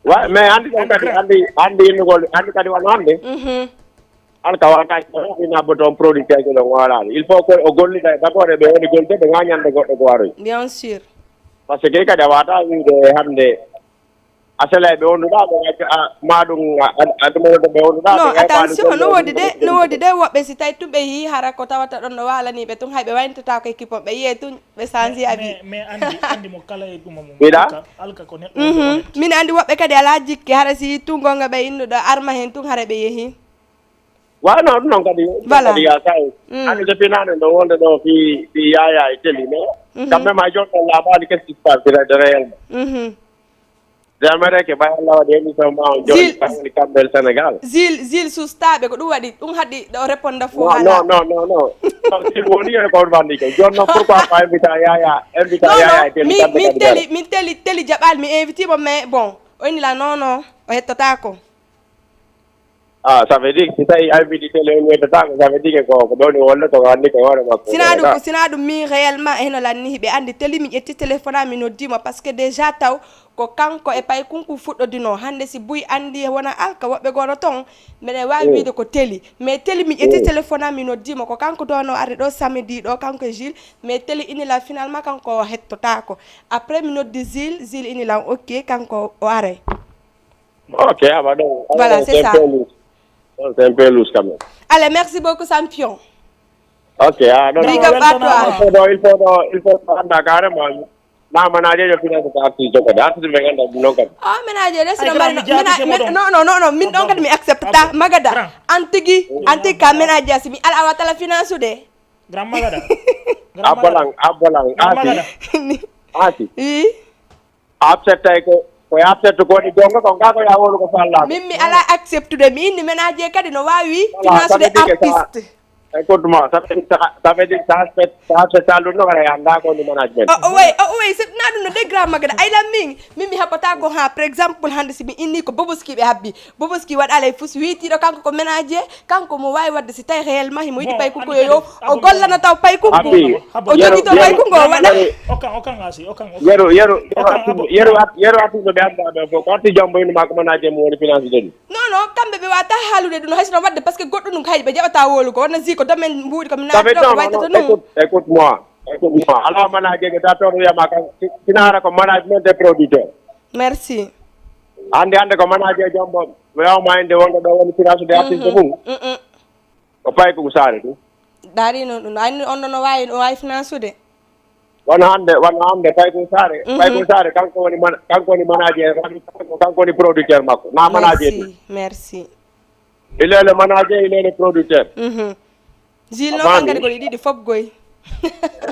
Wa, mais anndi ɗon kadi, anndi, anndi innugol, anndi kadi wano hannde. Mhm. An ka wata ko ina bo toon producteur ko ɗon walaani. Il faut que o gollida e d'abord e ɓe woni golde ɓe ŋañande goɗɗo ko waroy. Bien sûr. Parce que kadi a wata wiide hannde a sela e ɓe wonduɗa ɓe ngacca a ma ɗum a ɗum wonde ɓe wonduɗa. Non, attention, no woodi de, no woodi de woɓɓe si tawi tun ɓe yii hara ko tawata ɗon no waalani ɓe tun hay ɓe wayntatako équipe on ɓe yiye tun ɓe change avis. Mais, mais anndi, anndi mo kala e ɗum mo. Mbiɗa? Alka, alka ko neɗɗo. Mhm. Min anndi woɓɓe kadi ala jikke hara si yii tun gonga ɓe innuɗo arma hen tun hara ɓe yehi. Wa, non, ɗum noon kadi. Voilà. Kadi ya taw. Mm. Hannde so finaano ɗo wonde ɗo fi, fi Yaya e Teli, mais quand même, hay jooni ɗon laaɓaani, qu'est-ce qui se passe de, de réellement? Mhm. J'aimerais que ɓay Allah waɗi émission ma on jooni, Zil, woni kamɓe Sénégal. Zil, Zil sustaaɓe, ko ɗum waɗi, ɗum haɗi ɗo réponde fof. Non, non, non, non, non. Non, Zil woni e ko on banndi ko. Jooni noon, pourquoi pas invita Yaya, invita Yaya e Teli, min, kamɓe min kadi Teli, min Teli, Teli jaɓaali, mi invite mo, mais bon, o inni la, non, non, o hettotaako. Ah, ça veut dire, si tawi invité télé o ñoytataako, ça veut dire que ko, ko ɗon wonno to anndi ko hoore makko. Sina ɗum, sina ɗum min réellement, heno lanni, hiɓe anndi Teli mi ƴetti téléphone am, mi noddi mo, parce que déjà taw ko kanko e Paykunku fuɗɗodino. Hannde si buy anndi wona alka, woɓɓe gono ton, mbeɗa waawi wiide ko Teli. Mais Teli mi ƴetti téléphone am, mi noddi mo, ko kanko ɗo no arde ɗo samedi ɗo, kanko e Gilles. Mais Teli ini lan finalement kanko o hettotaako. Après mi noddi Gilles, Gilles ini lan ok, kanko o aray. Ok, ah, bah donc, voilà, c'est ça. C'est un peu louche quand même. Allez, merci beaucoup, champion. Ok, ah, non, big up à toi. Il faut, il faut, il faut, il faut, anda carrément. Na manager yo finance ko artiste ko artiste ɓe ngannda ɗum noon kadi. Oh, manager de sino mari non, non, non, non, min ɗon kadi mi accepta. Magada, an tigi, an tigi ka manager si mi ala a watta la finance de. Grand Magada. Abbolan, abbolan, asi. Asi. Wi. Accepte ko, ko accepte ko woni gonga ko ngako ya wolu ko falla. Min mi ala acceptude, mi inni manager kadi no wawi financeude artiste. Écoute moi, ça veut dire, ça veut dire, ça aspect, ça aspect ça, le nom, ya nda ko ni management. Oh, oh, oui, oh, oui, c'est na ɗum no de grand Magada. Ay la min, min mi haɓata ko ha, par exemple, hande si mi inni ko Boboski ɓe habbi. Boboski waɗa lay fus witiɗo kanko ko manager, kanko mo wawi wadde si tawi réellement himo yiɗi Paykunku yo, yo o gollana taw Paykunku. O jogito Paykunku o waɗa. Okan, okan asi, okan, okan. Yeru, yeru, yeru atu, yeru atu no ɓe anda ɓe fof. Ko atu jombo ino makko manager mo woni finance de. Non, non, kamɓe ɓe wata haalude ɗum, hay sono wadde parce que goɗɗo ɗum kay ɓe jaɓata wolugo wonna si ko domaine mbuuɗi ko mi naati ɗo ko waytata ɗum. Écoute, écoute moi, écoute moi. Ala manager ɓe ta toon wiyama kan, si-, sinara ko management des producteurs. Merci. Hande, hande ko manager jombo, wiyama inde wonɗo ɗo woni finance de artiste mum. Ko Paykunku Saare ɗum. Dari noon ɗum, anni on ɗo no wawi, no wawi finance ude. Wano hannde, wano hannde Paykunku Saare. Mhm. Paykunku Saare kanko woni man-, kanko woni manager, kanko woni producteur makko. Na manager ɗum. Merci, merci. Il est le manager, il est le producteur. Mhm. Gilles, no kan kadi ko ɗi ɗiɗi fof goy.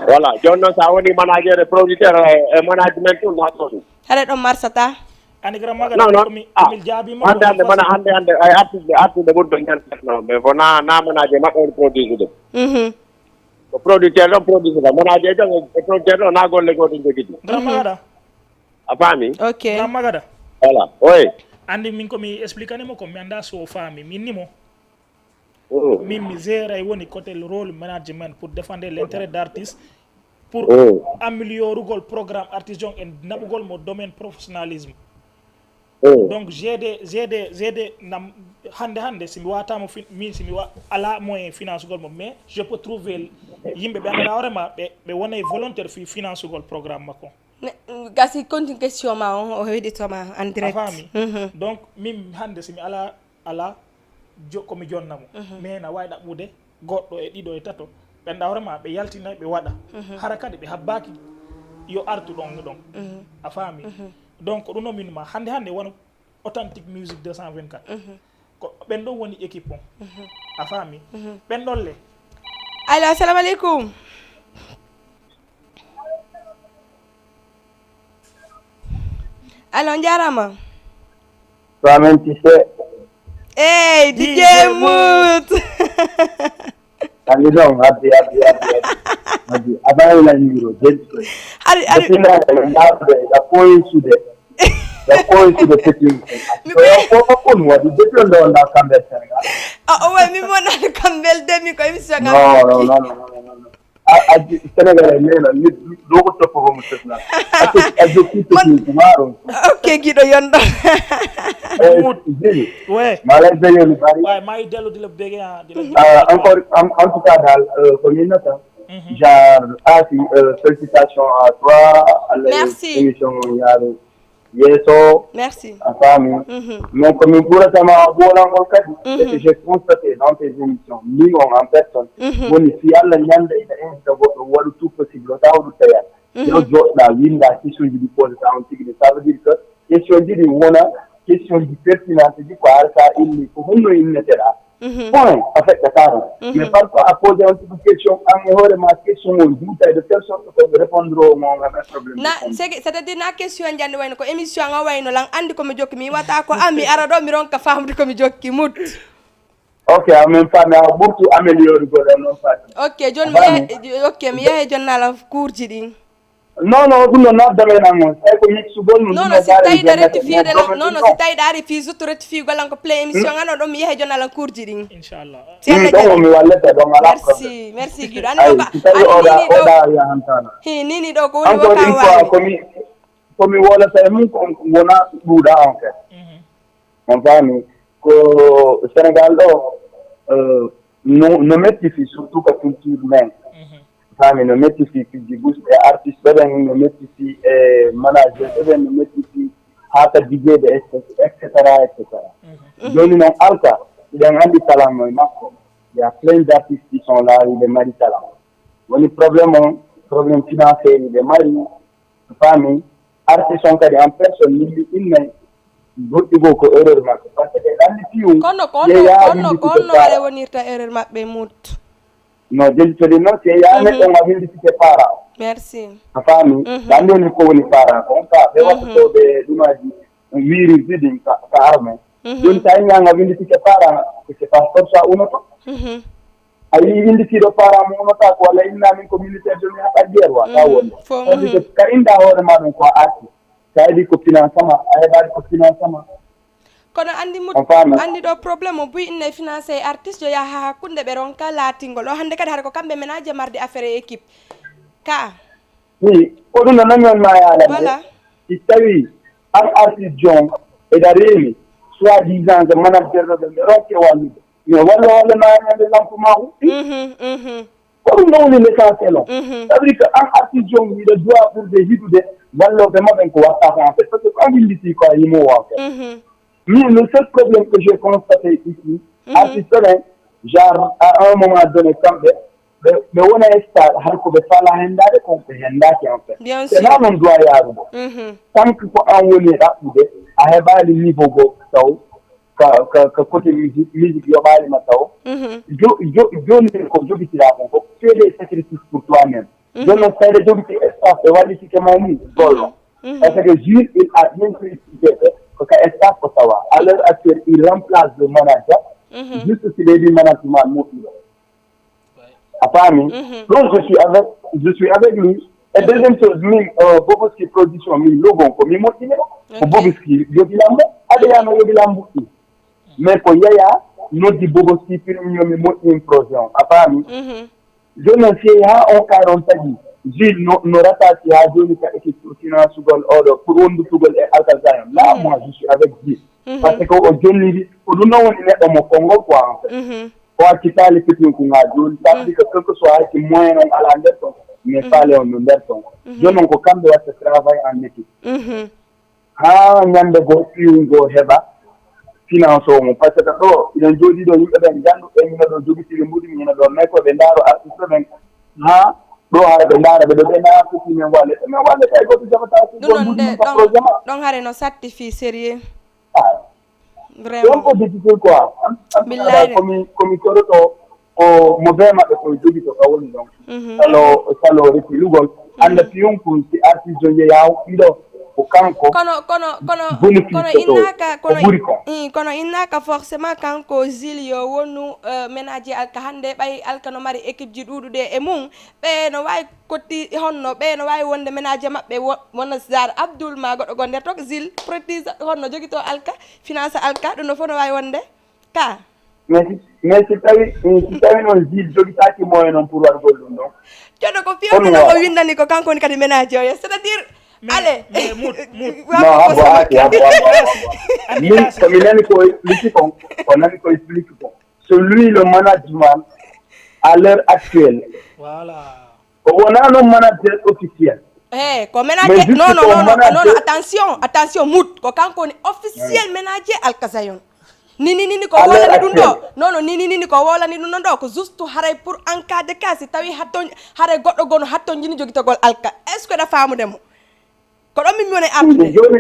Voilà, jooni noon so a woni manager e producteur e, e management ɗum, na ɗum. Haɗa ɗon marsata. Ani grand maga non, non. Ko mi, ko mi jaabi mo. Hande, hande, mana hande, hande, ay artiste, artiste ɓurɗo ñande non, mais fo na, na manager maɓɓe on produit ɗum. Mhm. Ko producteur ɗon produit ka manager ɗon e producteur ɗon na golle goto jogiti. Grand Magada. A faami? Ok. Grand Magada. Voilà. Oye. Andi min ko mi expliquer mo ko mi anda so faami min ni mo. Min mi gérer woni côté rôle management pour défendre l'intérêt d'artiste pour améliorer le programme artiste e naɓugol mo domaine professionnalisme. Donc j'ai des j'ai des j'ai des nam hande hande si mi watama fin- min si mi wa ala moyen financegol mo mais je peux trouver yimɓe ɓe annduɗa hoorema ɓe ɓe wonay volontaire fi financegol programme makko. Ne- gasi continue question ma on o heɗitoma en A direct. Faami. Mhm. Donc min hande si mi ala ala jo komi jonnamo mais na wawi ɗaɓɓude goɗɗo e ɗiɗo e tato ɓe annduɗa hoorema ɓe yaltina ɓe waɗa hara kadi ɓe habbaki yo artu ɗon ɗon. A faami. Donc ko ɗum o min ma hande hande wano authentique musique deux cent vingt-quatre ko ɓen ɗon woni équipe on. A faami. Ɓen ɗon le Allo, assalamu aleykum. Allo, on jarama. Samen Tise. Ey, DJ DJ Mout. Ani ɗon addi addi addi addi. Addi abayla yiro jejji. Ari ari. Defina e ndaɓe da koyi sude. Da koyi sude petin. Mi Ko ɓe- ko ko kun wadi defin ɗo nda kambe Senegal. O o way mi monani kam beldemi ko émission No no no no no no. A a Senegal e nena ni ɗo ko toppo ko mo sesna. A jokki petin ko maro. Ok, giɗo yonɗo. Jiri. We. Malay bege ni bari. Way mayi dellu dila bege ha dila. Ah, encore, en, en tout cas, dans, euh, comme il attend, genre, ah, si, euh, félicitations à toi, à Merci. Yaro, Yeso, Merci. à famille. Mhm. Mais comme il pourrait savoir, bon, encore, Mhm. ce que j'ai constaté dans tes émissions, nous, en personne, Mhm. bon, ici, à la Nyanda, il y a un, il y a tout possible, au temps où tu es. Mhm. Yo joɗɗa winda question ji ɗi posé ta on tigi ɗi, ça veut dire que question ji ɗi wona question ji pertinente ji ko harka inni ko honno inneteɗa. Mhm. Point affecte taɗo. Mhm. Mais parfois a posé on tigi question an e hoore ma question o juuta de telle sorte ko ɓe répondre o mo ngam problème. Na c'est que- c'est-à-dire na question jande wayno ko émission an o wayno lan andi komi jokki mi iwata ko an mi ara ɗo mi ronka famde komi jokki mut. Ok, en même temps mais a ɓurtu amélioré gol en non fati. Ok, joni mi yahe ok mi yahe jonnala courji ɗin. Non non, ɗum ɗo not domaine an on tawi ko mixugol mo. Non non, si tawi ɗa rectifié de lan non non, si tawi ɗa ari fi sutto rectifié golan ko play émission an o ɗon mi yahe jonnala courji ɗin. Inchallah. Si Allah Ɗon o jaɓi. mi wallete ɗon ala. Merci merci giɗo ani Ay ɗo ba si tawi ani oɗa nini ɗo oɗa yahantana. hi nini ɗo ko woni Encore wota une fois wawi. komi komi wolata e mum ko wona ɗuuɗa en fait. On faami ko Sénégal ɗo euh, no no metti fi surtout ko culture men. Faami no metti fi fijji bus e artiste ɓen no metti fi e manager ɓen no metti fi haa ka dijeɓe, et cetera et cetera. Joni noon Alka, hiɗen anndi talent no e makko. Il y a plein d'artistes qui sont là, hiɓe mari talent. Woni problème on, problème financier hiɓe mari. Faami, artiste on kadi en personne yimɓe innay goɗɗi goo ko erreur makko par ce que ɗanni piw. Kono ko onno ko onno ko onno are wonirta erreur maɓɓe mut. No jejjitode noon si yaa neɗɗo nga winditike parent. Merci. A faami? Ɗanni woni ko woni parent ko on ka ɓe wattotooɓe ɗumaji wirirdi ɗin ka arme. Joni sa innanga winditike parent ko c'est pas comme ça unoto. A yii winditiiɗo parent mo unotako walla inna min ko militaire jomi haɓa jeer wa ka wonde. Tandis que ka inda hoore ma ɗum ko a arti. Sa heɓi ko financement a heɓaali ko financement. Kono anndi mut anndi ɗo problème o buy inne financé e artiste yo yaha ha hakkunde ɓe ronka laatingol o hannde kadi hara ko kamɓe menaje marde affaire e équipe ka. Wi ko ɗum no nami on ma yaalande. Si tawi an artiste jon eɗa reeni soit disant que manager ɗo ɓe ɓe ronke wallude mais walla walla ma yaalande lampe ma huɓɓi. Ko ɗum ɗo woni l'essentiel on. Ça veut dire que an artiste jon hiɗa droit ɓurde hiɗude wallooɓe ma ɓen ko watta ko en fait parce que ko an winditi ko a yimowo en fait. Min le seul problème que j'ai constaté ici artiste ɓen genre à un moment donné kamɓe ɓe ɓe wona e stade hay ko ɓe fala hendaade kon ɓe hendaaki en fait. C'est là non droit yaarugo. Tant que ko an woni e ɗaɓɓude a heɓaali niveau goo taw ka ka ka côté musique musique yoɓaali ma taw. Jo jo joni ko jogitiraa kon fof fais des sacrifices pour toi même. Joni noon fayde jogiti espace ɓe wallitike ma ni gollo. Parce que jure il a bien précisé que ko ka espace ko tawa à l'heure actuelle il remplace le manager. Juste si ɓeydi management moƴƴuɗo. A faami? Ɗum, je suis avec, je suis avec lui. E deuxième chose, min, euh, Boboski production, min logon ko mi moƴƴini mo. Ko Boboski yoɓi lambo, aɗa yano yoɓi lambo ɗi. Mais ko Yaya noddi Boboski, pini mi, mi moƴƴini projet on. A faami? Jooni noon, si yehi haa on kaari on tagi, Jules no, no rataaki haa jooni ka équipe financugol oɗo pour wondutugol e Alka Zion. Là, moi, je suis avec Jules. Parce que o jonniri, ko ɗum noon woni neɗɗo mo konngol quoi, en fait. O accitaali petinku ngaa jooni, ça veut dire que quelque soit hay si moyen on alaa nder ton, mais faale on no nder ton. Jooni noon ko kamɓe waɗta travail en équipe. Haa ñannde goo piiwngoo heɓa finance o mum. Par ce que ɗo, iɗen jooɗii ɗo, yimɓe ɓen njanndu, ɓe mino ɗo jogitiri mbuɗi, mino ɗo nayi ko ɓe ndaaro artiste ɓen. Haa ɗo hara ɓe ndaara ɓe ɗo, ɓe ndaara fof min walle. Min walle kay gooto jaɓataa ko ɗum ɗon ɗon mbuɗi nde, mum ka ɗon, projet ma. Ɗon hare no satti fii sérieux. Ah. Vraiment. Ɗon ko difficile quoi. Billahi. Komi, komi koroto ko mo be maɓɓe ko jogi to ka woni ɗon. Salo, salo reti lugol. Annda piyum kun si artiste yo yaw ɗiɗo ko kanko. Kono, kono, kono, kono innaka, kono, ɓuri ko. Kono innaka forcément kanko Zil yo wonu, euh, ménager Alka hannde, ɓay Alka no mari équipe ji ɗuuɗuɗe e mum, ɓe no waawi kotti honno, ɓe no waawi wonde ménager maɓɓe wo-, wona Zar Abdoul ma goɗɗo goo nder ton, Zil protège honno jogito Alka, finance Alka, ɗum no fof no waawi wonde ka. Mais si, mais si tawi, si tawi noon Zil jogitaaki moyen noon pour waɗugol ɗum ɗon. Joɗo ko fiyande noon o windani ko kanko woni kadi ménager o, c'est-à-dire, mais, allez. Mais mut, mut. Non, abbo, aati, abbo, abbo, abbo. Min, ko mi nani ko explique kon, ko nani ko explique kon. So lui le management à l'heure actuelle. Voilà. O wonaa noon manager officiel. Eh, ko manager, non, non, non, non, non, attention, attention, mut, ko kanko woni officiel manager Alkazayon. Ni, ni, ni, ni, ko wolani ɗum ɗo. Non, non, ni, ni, ni, ni, ko wolani ɗum ɗon ɗo. Ko juste haray pour en cas de cas, si tawi hatton, haray goɗɗo gono hatton jini jogitogol Alka. Est-ce que ɗa faamude mo? Ko ɗon min mi woni artude. Jooni,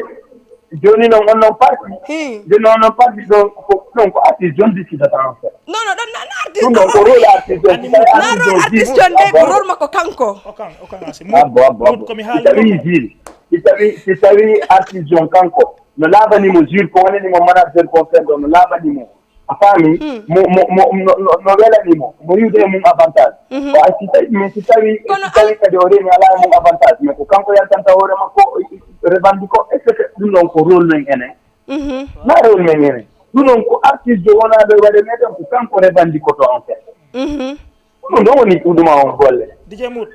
jooni noon on noon parti. Jooni on noon parti ɗon ko, ɗon ko artiste on décidata en fait. Non, non, ɗon na, na artiste. Ɗum ɗon ko rôle artiste on. Na rôle artiste on de, ko rôle makko kanko. Okan, okan, asi. Abbo, abbo, abbo. Ko mi haali. Si tawi Zil, si tawi, si tawi artiste on kanko, no laabani mo Zil, ko wonani mo manager concert ɗo, no laabani mo. A faami? Mo, mo, mo, no, no, no welani mo. Mo yiwde e mum avantage. Ko a si tawi, mais si tawi, si tawi kadi o reeni alaa e mum avantage, mais ko kanko yaltanta hoore makko, revendique ko, est-ce que ɗum ɗon ko rôle men enen? Na rôle men enen. Ɗum ɗon ko artiste jo wonaaɓe waɗe meɗen, ko kanko revendique ko to en fait. Ɗum ɗon woni ɗuɗuma on golle. D J Mood.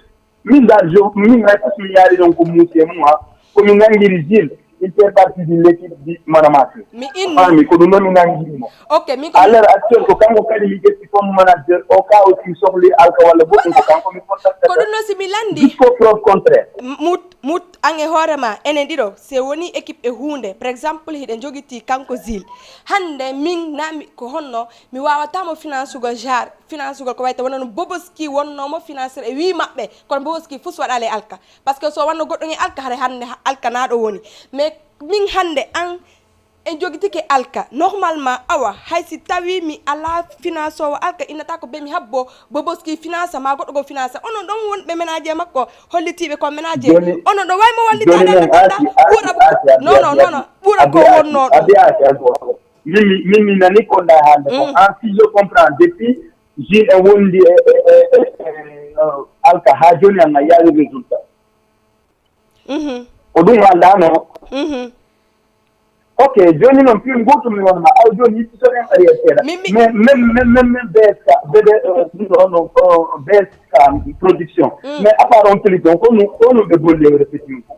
Min dal, jo, min hay fof mi yaari ɗon ko muusi e mum, ha. Ko mi nanngiri Zil, il fait partie de l'équipe di Manamaki. Mi inni. Faami, ko ɗum ɗon mi nanngiri mo. Ok, min ko à l'heure actuelle, ko kanko kadi mi ƴetti comme manager, o ka aussi sohli Alka walla goɗɗum, ko kanko mi contactata. Ko ɗum ɗon si mi lanndi. Jusqu'au preuve contraire. M-, mut, mut, an e hoore ma, enen ɗiɗo, se woni équipe e huunde, par exemple, hiɗen jogitii kanko Zil. Hannde min, na mi, ko honno, mi waawataa mo finansugol genre, finansugol ko wayta wonano Boboski wonnoo mo financeur e wii maɓɓe, kono Boboski fus waɗaali e Alka. Parce que so wanno goɗɗo ngi Alka, hare hannde ha-, Alka na ɗo woni. Mais min hannde an en jogitike Alka. Normalement, awa, hay si tawi mi alaa finansoowo Alka, innata ko be mi habbo Boboski finance ma goɗɗo go finance. Onon ɗon wonɓe ménager makko, hollitiiɓe ko ménager. Onon ɗon way mo wallitaade ɓura non, non, non, ɓura ko wonnoo ɗum. Min mi, min mi nani ko nda hannde ko. An, si je comprends, depuis Jules en wondi e, e, e, e, e, Alka ha jooni an a yawi résultat. Ko ɗum anndaano. Ok, jooni noon, film gootum mi wonma, aw jooni yiɗi soɗen arrière seeɗa. Mais même, même, même, même B S K, bébé, euh, ɗum ɗo, no, euh, B S K production. Mais à part on clip, donc, on, on ɓe golle répétition.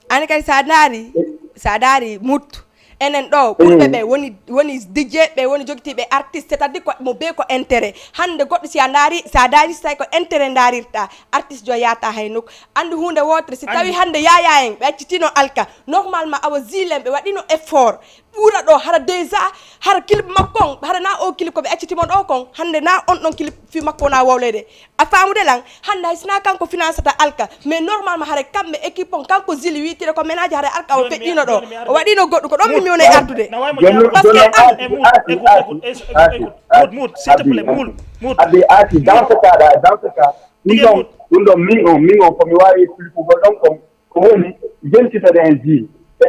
Ani kadi sa daari, sa daari mut, enen ɗo ɓurɓe ɓe woni, woni D J, ɓe woni jogitiiɓe artiste, c'est-à-dire ko mo be ko intérêt. Hannde goɗɗo si a ndaari, sa daari, si tawi ko intérêt ndaarirta, artiste jo yaata hay nokku. Anndi huunde wootere, si tawi hannde Yaya en, ɓe accitino Alka, normalement awa Zil en ɓe waɗino effort. Ɓura ɗo, hara déjà, hara clip makko on, hara na o clip ko ɓe accitimo ɗo kon, hannde na on ɗon clip fi makko wona wowlede. A faamude lan, hannde hay sina kanko financata Alka, mais normalement hare kamɓe équipe on, kanko Zil wiitire ko ménage hare Alka o feƴƴino ɗo, o waɗino goɗɗum, ko ɗon min mi woni e ardude. Parce que an, écoute, écoute, écoute, écoute, Mood, Mood, s'il te plaît, Mood, Mood. Abi, Asi, dans ce cas là, dans ce cas, ɗum ɗon, ɗum ɗon, min on, min on, ko mi waawi expliquegol ɗon kon, ko woni, jentitoɗen Zil. E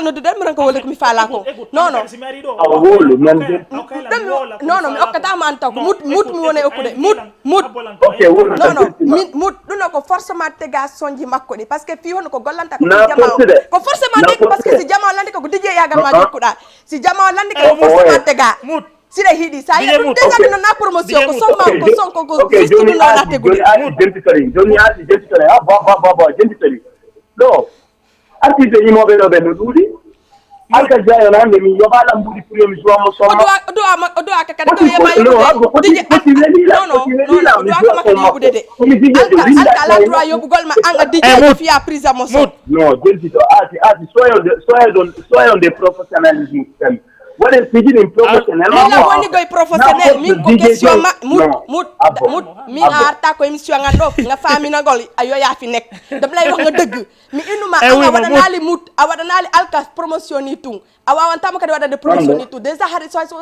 kala nodduɗo mi ronka wolude ko mi faala ko. Non, non. A wolu man de. Ɗum non, non, mi okkata ma an taw ko mut mut mi woni okkude mut mut. Ok, wolu Non, non, min mut ɗum non ko forcément tega sonji makko ɗi, parce que fii hono ko gollanta ko Na jama o. Force de. Ko forcément Na tega, parce que Force. Si jama o landi ko ko DJ yagal ma Ah, ah. Jokkuɗa. Si jama o landi ko forcément tega. Mut. Si ɗe hiɗi sa Didier yiya ɗum Mut. Déjà Ok. ɗum non na promotion Didier ko Mut. Somma Ok, ko jo- son ko ko ok, juste joni ɗum non na aati, tegude. joni aati, jenti tari, joni aati, jenti tari, ha, ba, ba, ba, ba, jenti tari. Ɗo, artiste yimoɓe ɗo ɓe no ɗuuɗi. Alka Jayo na nde mi yoɓa lambuɗi pour yo mi jowa mo O Somma. Duwa o duwa ma o duwa ka kadi ko Foti, yema foti, no, yuɓude. Abba, foti, Didier foti, welila, non non foti, non welila, non o mi duwa jowa kama kadi Somma. Yuɓude de. Ko mi Didier Alka Didier Alka la Didier droit yoɓugol ma an a Eh, Didier Mut. Fiya prise à motion. Mut. Non, jenti to aati, aati, soyons de, soyons de, soyons des professionnalisme. Waɗen fijini professionnellement. Ila woni koye professionnel min ko question ma mut mut mut min a arta ko émission ngal ɗo nga faminagol a yoya fi nekk dam lay wax nga dëgg mi innuma Eh, a oui, nga ma waɗanaali mut a waɗanaali Alka promotion ni tun a wawantama kadi waɗade promotion ni tun déjà hari so so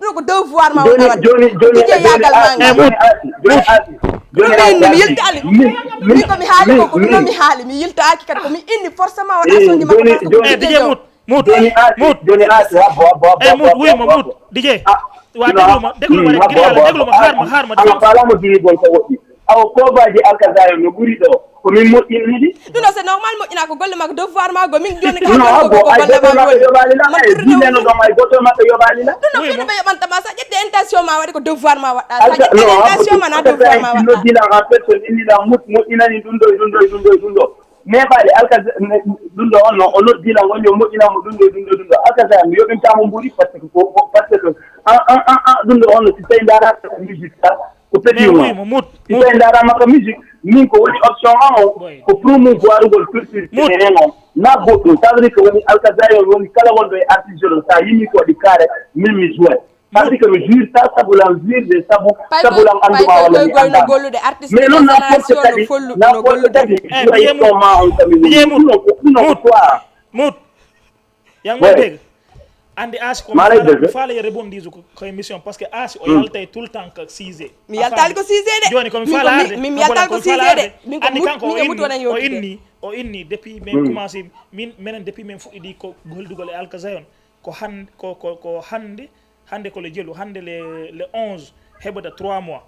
ɗum ko devoir ma Joni, joni, joni, Didier joni, yagal ma aati, nga joni, aati, joni, aati, joni, ɗum min aati, mi aati. yiltaali Mi, mi, min ko mi haali mi, ko ko mi. Ɗum mi haali mi yiltaaki kadi ko mi inni forcément waɗa Eh, soñde makko joni, parce que joni. Eh, Didier Mut. Mut. Joni aati, Mut. Joni aati, habbo, habbo, habbo, Eh, Mut, habbo, oui, ma habbo, Mut. habbo. Didier. Ah, Wa dégluma, dégluma, hmm, dégluma, habbo, dégluma, habbo, harma, habbo. Harma, Awa dégluma. Falama duni gol ko woɗɗi. Awa kobaji alkazayo no ɓuri ɗo. Ko min moƴƴinniɗi. Ɗum ɗo c'est normal moƴƴina ko golle makko devoir ma go min joni ka Non, hanko habbo, ko ay golle goto ma maɓɓe woni yoɓali la, man ay ɗum jineno ɗum ɗon, ay goto maɓɓe yoɓali la. Ɗum no Oui, fino mo- ɓe yoɓanta ma sa ƴetti intention ma waɗi ko devoir ma waɗɗa sa Alka, ƴetti non, habbo, intention ma na devoir ma waɗɗa. Noddila en personne, innila mut, moƴƴinani ɗum ɗo, ɗum ɗo, ɗum ɗo, ɗum ɗo. Neɓali alkaza ɗum ɗo on no o noddila ngon yo moƴƴinamo ɗum ɗo, ɗum ɗo, ɗum ɗo. Alkaza mi yoɓintamo mburi parce que ko, ko, parce que an, an, an, an, ɗum ɗo on no si tawi ndara musique sa, ko petit Mais mo. Oui, mo Mut, Si Mut. tawi ndarama ko musique, min ko woni option an o, Oui. Ko promouvoir ugol culture Mut. Benin on. Na goɗɗum, ça veut dire que woni alkazayo woni kala wonɗo e artiste ɗo, sa yimi ko waɗi kare, min mi joué. Ça veut dire que mi jouir ça, sabu lan jouir de, sabu, Pay sabu lan anduma walla mi goy no andama. gollude artiste Mais de non, n'importe génération kadi, no follu no n'importe gollude. Kadi, Eh, joué Didier Mut. son ma on kami woni. Didier Mut. Ɗum no ko, ɗum no ko Mut. toi. Mut. Yaa ngi Ouais. Dégg. Andi Asi ko mi faala, mi faala yo rebondisu ko, ko émission, parce que Asi o yaltay tout le temps ko sujet. Mi yaltaali ko sujet de. Joni ko mi faala arde. Mi yaltaali ko sujet de. Min ko andi kanko o inni, o inni, o inni depuis min commencé, min menen depuis min fuɗɗidi ko goldugol e Alkazayon, ko han ko ko ko hande, hande ko le jelu, hande le le onze, heɓata trois mois.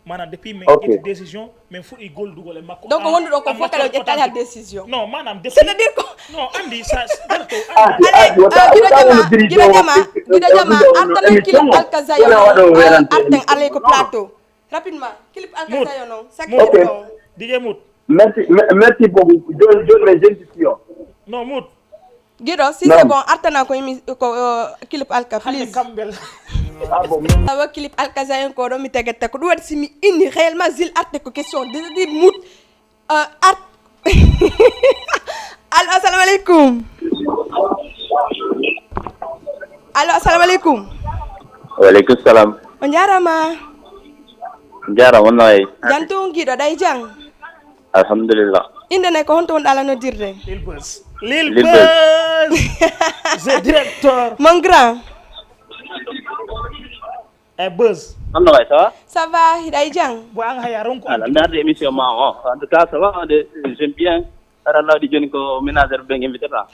Maanaam depuis min ƴetti décision, min fuɗɗi goldugol e makko. Donc wonduɗo ko fof kala o ƴettaali ha décision. Non, maanaam depuis, c'est-à-dire ko non, andi sa darto. Allez, giɗo jama, giɗo jama, giɗo jama, artanen clip Alkazayon, arten alay ko plateau. Rapidement, clip Alkazayon non, sakki. Ok. Dj Mout. Merci, merci beaucoup. Joni joni mais je suis sûr. Non, Mout. Giɗo, si c'est bon, artana ko imi ko clip Alka, please. Kambel. Awa clip Alkazayon ko ɗo mi tegetta ko ɗum waɗi si mi inni réellement Zil arte ko question de di Mout. Art. Allo, assalamu aleykum. Allo, assalamu aleykum. Wa aleykum salam. On jarama. Jarama, on nayi. Janto on giɗo ɗay jang. Alhamdulillah. Inde ne ko honto wonɗa ala noddirde? Lil Buzz. Lil Buzz. The director. Mon grand. Eh, Buzz. Honno wayi, ça va? Ça va, hiɗay jang? Bo an haya ronko. Ala narde émission ma o. En tout cas, ça va, de, j'aime bien. Ara lawdi joni ko ménagère ɓe invité ta.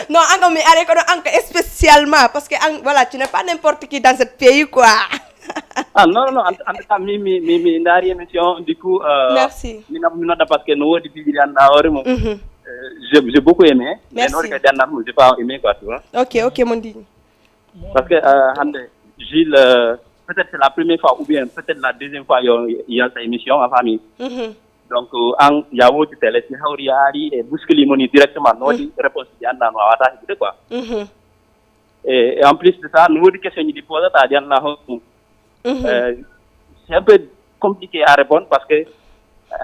Non, an ko mi are kono an ko spécialement parce que an, voilà, tu n'es pas n'importe qui dans ce pays quoi. Ah non non, en tout cas mi mi mi mi ndaari émission du coup. Merci. Mi nam mi nodda parce que no woodi piiji ɗi annda hoore mum. J'ai j'ai beaucoup aimé. Merci. Mais noon kadi annda mum j'ai pas aimé quoi, tu vois. Ok ok mon digne. Parce que euh, hande Gilles euh, peut-être c'est la première fois ou bien peut-être la deuxième fois yo yalta émission a famille. Donc an ya woodi télé si hawri yaari e buskili moni directement no waɗi réponse ji annda no wawata heɓude quoi. Et en plus de ça no woodi question ji ɗi posata ɗi annda hono mum. C'est un peu compliqué à répondre parce que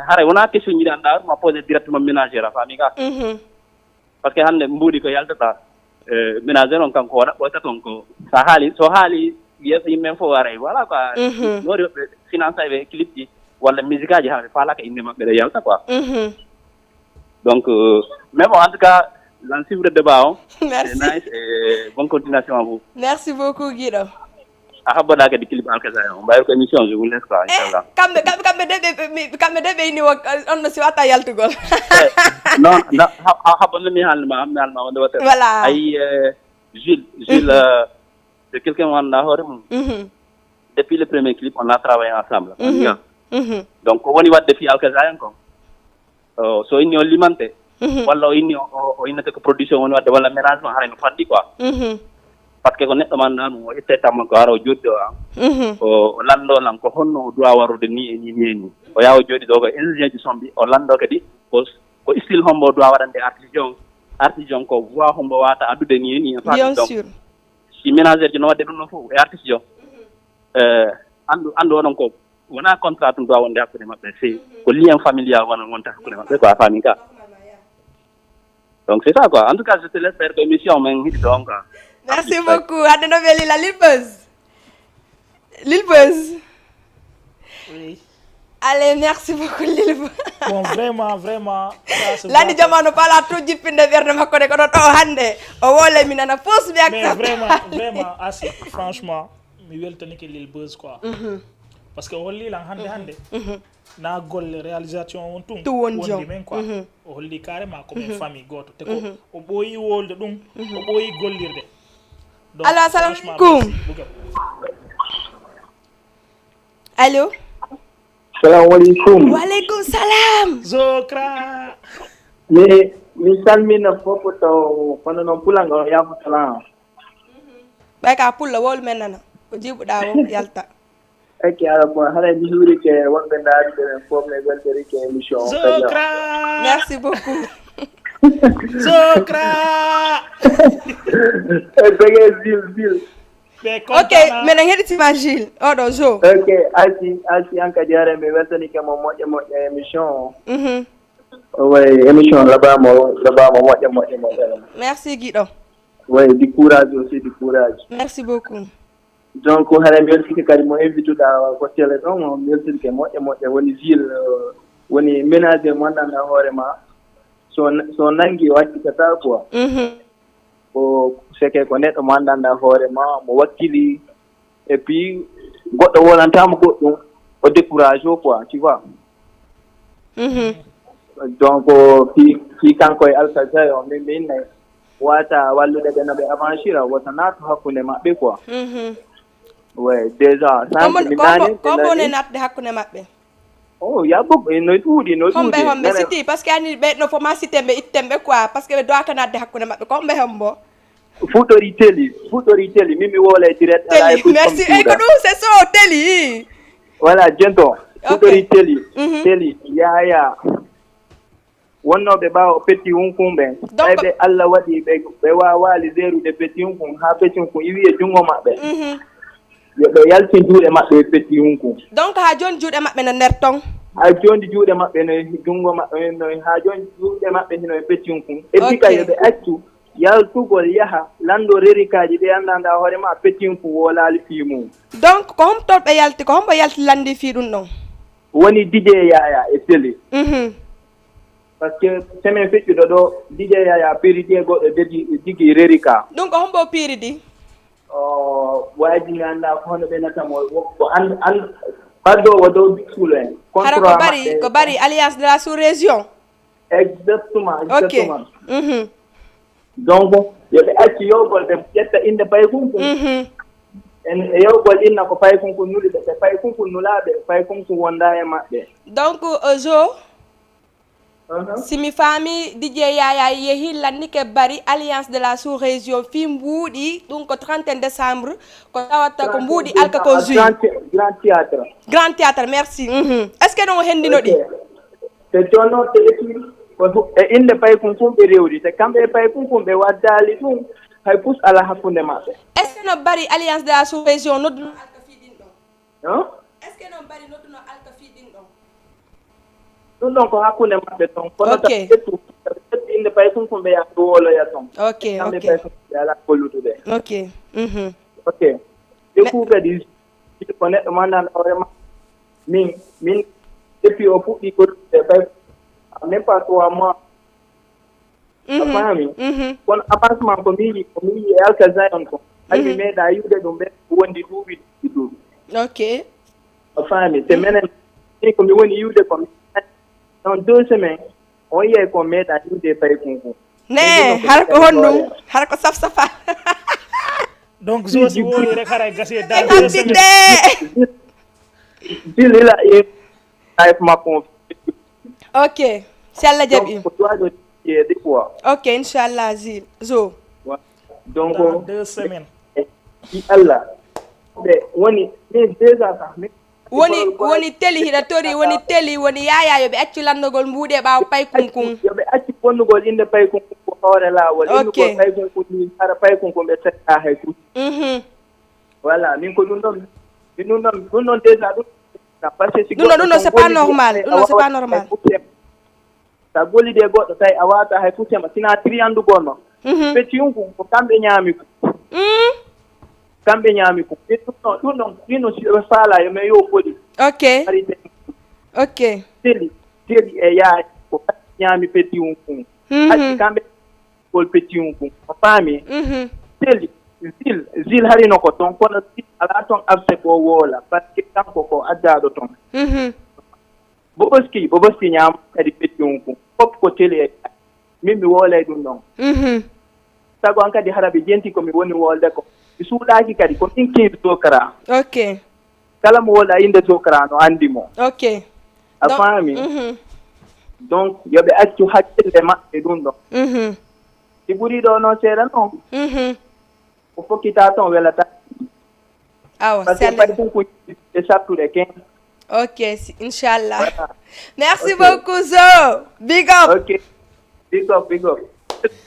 haray wona question ji ɗi annda ma posé directement ménagère a faami ka. Parce que hannde mbuuɗi ko yaltata ménagère on kanko o ɗaɓɓoyta toon ko so haali so haali yeeso yimɓe en fof aray voilà quoi. Noori woɓɓe finance ɓe clip ji walla musique aji haa ɓe faalaka innde maɓɓe ɗe yalta quoi. Donc mais bon en tout cas lan suivre débat on. Merci. Nice et bonne continuation à vous. Merci beaucoup Guiɗo. A habboɗa kadi clip alkasa o mbayri ko émission je vous laisse quoi inchallah. Kamɓe kamɓe kamɓe de ɓe kamɓe de ɓe ini on no si watta yaltugol. Non habbo no mi haalnima mi haalnima wonde watte. Voilà. Ayi Jules Jules c'est quelqu'un mo annda hoore mum. Depuis le premier clip on a travaillé ensemble. Donc ko woni wadde fi alkasa en ko so inni o limante walla o inni o innata ko production woni wadde walla ménagement haray no fanɗi quoi. Par ce que ko neɗɗo ma annda ɗum o itte tamma ko ara o jooɗi ɗo an o lanndo lan ko honno o duwa warrude ni e ni ni e ni o yaha o jooɗi ɗo ko ingénieur ji sombi o lanndo kadi ko ko style hombo o duwa waɗande artisan artisan ko voix hombo wata addude ni e ni e faɗi donc si ménageur ji no wadde ɗum ɗon fof e artiste jo anndu anndu onon ko wona contrat ɗum ɗo wonde hakkude maɓɓe si ko lien familial wona wonta hakkude maɓɓe quoi a faami ka. Donc c'est ça quoi en tout cas je te laisse faire ko émission men hiɗi ɗon quoi. Merci beaucoup hadde no ɓe lila Lil Buzz. Lil Buzz. Oui. Allez merci beaucoup Lil Buzz. Bon vraiment vraiment lani jamano pala to jippinde ɓerde makko de ko ɗon o hannde o wole mi nana fos mi mais vraiment vraiment asi franchement mi weltanike Lil Buzz quoi. Parce que o holli lan hannde hannde na golle réalisation on tun tun won wondi men quoi. O holli carrément ko men famille goto te ko o ɓooyi wolde ɗum o ɓooyi gollirde. Donc allo assalamu aleykum. Allo. Salamu aleykum. Wa aleykum salam. Zokra. Mi mi salmina fof taw kono noon pulanga o yaafo salam. Ɓay ka pullo wowlu men nana ko jibuɗa o yalta. Eke ara bon haray mi huurike wonɓe ndaarude men fof mi weltorike émission o kadi. Merci beaucoup. Zokra. E bege zil zil. Ok meɗen heɗitima Gilles oɗo jo. Ok alti alti an kadi haray mi weltanike mo moƴƴa moƴƴa émission o. Way émission labama labama moƴƴa moƴƴa moƴƴa. Merci Guiɗo. Way du courage aussi du courage. Merci beaucoup. Donc haɗa mi weltike kadi mo invituɗa ko télé ɗon o mi weltike moƴƴa moƴƴa woni Gilles woni ménager mo anndanɗa hoore ma so so nanngi o accitata quoi. Ko seke ko neɗɗo mo anndanɗaa hoore ma, mo wakkili, et puis goɗɗo wolantamo goɗɗum, o décourage o quoi, tu vois. Mhm. Donc fi fi kanko e alkazay o min min ne wata wallude ɓe no ɓe avancira, wota naatu hakkunde maɓɓe quoi. Mhm. Ouais, déjà sanki mi nani ko mbo ne natde hakkunde maɓɓe? Oh, ya bok no ɗuuɗi no ɗuuɗi homɓe homɓe siti? Parce que ani ɓe no foma site ɓe itten ɓe quoi, parce que ɓe dowaka natde hakkunde maɓɓe ko homɓe hombo? Fuɗɗori teli, fuɗɗori teli, min mi woola e direct. Teli, merci. Ey ko ɗum c'est so teli. Voilà, jento. Fuɗɗori teli. Mhm. Teli yaya. Wonnooɓe ɓaawo petti hunkun ɓen, ɓay ɓe Allah waɗi ɓe ɓe waawaali zeerude petti hunkun haa petti hunkun iwi e junngo maɓɓe. Mhm. Yo ɓe yaltin juuɗe maɓɓe e petti hunkun. Donc haa jooni juuɗe maɓɓe no nder ton? Haa jooni juuɗe maɓɓe no e junngo maɓɓe no e haa jooni juuɗe maɓɓe hino e petti hunkun. E bika yo ɓe accu yaltugol yaha lanndo rerikaaji ɗi anndanɗaa hoore ma petti hunkun woolaali fii mum. Donc ko homtol ɓe yalti, ko hombo yalti lanndi fii ɗum ɗon? Woni Dj Yaya e télé. Mhm. Parce que semaine feƴƴuɗo ɗo, Dj Yaya piridi e goɗɗo degi digi rerika. Ɗum ko hombo piridi? O waji mi annda ko hono ɓe natamo ko an an ɓaddowo dow biksulo en. Hara ko bari ko bari alliance de la sous région. Exactement, exactement. Mhm. Donc yo ɓe acci yowgol ɓe ƴetta innde paykunkun. Mhm. En e yowgol inna ko paykunkun nuli ɓe ɓe paykunkun nulaaɓe paykunkun wonda e maɓɓe. Donc zo si mi faami Didier Yaya yehi lannike bari alliance de la sous région fii mbuuɗi ɗum ko trente et un décembre ko tawata ko mbuuɗi alka ko juillet. Grand théâtre. Grand théâtre, merci. Mhm. Est ce que non o hendino ɗi? Te jonno te eti ko e innde paykun kun ɓe rewri te kamɓe e paykun kun ɓe waddaali ɗum hay pus ala hakkunde maɓɓe. Est ce que no bari alliance de la sous région nodduno alka fii ɗin ɗon? Hein? Est ce que no bari nodduno alka fii ɗin ɗon? Ɗum ɗon ko hakkunde maɓɓe ton kono tawi ƴettu tawi ƴettu innde paykun kun ɓe yaha ɓe woloya ton. Ok, ok. Kamɓe paykun kun ɓe ala gollude ɓe. Ok. Mhm. Ok. Ɓe ku kadi ko neɗɗo mandanɗo hoore ma min min depuis o fuɗɗi gollude ɓay même pas trois mois. A faami? Kono avancement ko mi yi ko mi yi e alka zion ko hay mi meeɗa yiwde ɗum ɓe ko wondi duuɓi duuɓi duuɓi. Ok. A faami? Te menen ni ko mi woni yiwde ko mi dans deux semaines on yiyay ko meeɗa yiwde e paykun kun. Ne har ko honɗum har ko safsafa. Donc zo si woowi rek haray gasi e dans deux semaines. Dil ila e life makko on. Ok, si Allah jaɓi. Donc ko ɗum ɗo jeeɗi quoi. Ok, inchallah Zil zo. Donc dans deux semaines. Si Allah ɓe woni min déjà sax min woni woni teli hiɗa tori woni teli woni yaya yo ɓe accu lannogol mbuuɗe ɓaawo paykun kun. Yo ɓe accu bonnugol innde paykun kun ko hoore laawol innugol paykun kun ni hara paykun kun ɓe seɗɗa hay kuuti. Mhm. Voilà min ko ɗum ɗon min ɗum ɗon ɗum ɗon déjà ɗum. Parce que si ɗum ɗo ɗum ɗo c'est pas normal ɗum ɗo c'est pas normal. Sa gollidi e goɗɗo tawi a wata hay fusema sina triandu gonno. Mhm. Peti yunku ko kamɓe ñaami ko. Mm. Kamɓe ñaami ko. Ɗum ɗon ɗum ɗon ɗino si ɓe faala yo men yo foɗi. Ok. Ok. Teli teli e yaay ko kamɓe ñaami peti yunku. Mhm. Haɗi kamɓe gol peti yunku. A faami? Mhm. Teli zil zil harino ko ton kono zil ala ton abse ko woola parce que kanko ko addaɗo ton. Mhm. Boboski boboski ñaama kadi pecci hun kun fof ko télé e min mi woolay ɗum ɗon. Mhm. Sago an kadi hara ɓe jenti ko mi woni wolde ko mi suuɗaaki kadi ko min king zokra. Ok. Kala mo wolɗa innde zokra no anndi mo. Ok. A faami? Mhm. Donc yo ɓe accu hakkille maɓɓe ɗum ɗon. Mhm. Si ɓuri ɗo noon seeɗa noon. Mhm. Ko fokkita toon welata. Awa parce que pay ɗum ko e sattude ken. Ok, inchallah. Merci beaucoup Zo. Big up. Ok. Big up, big up.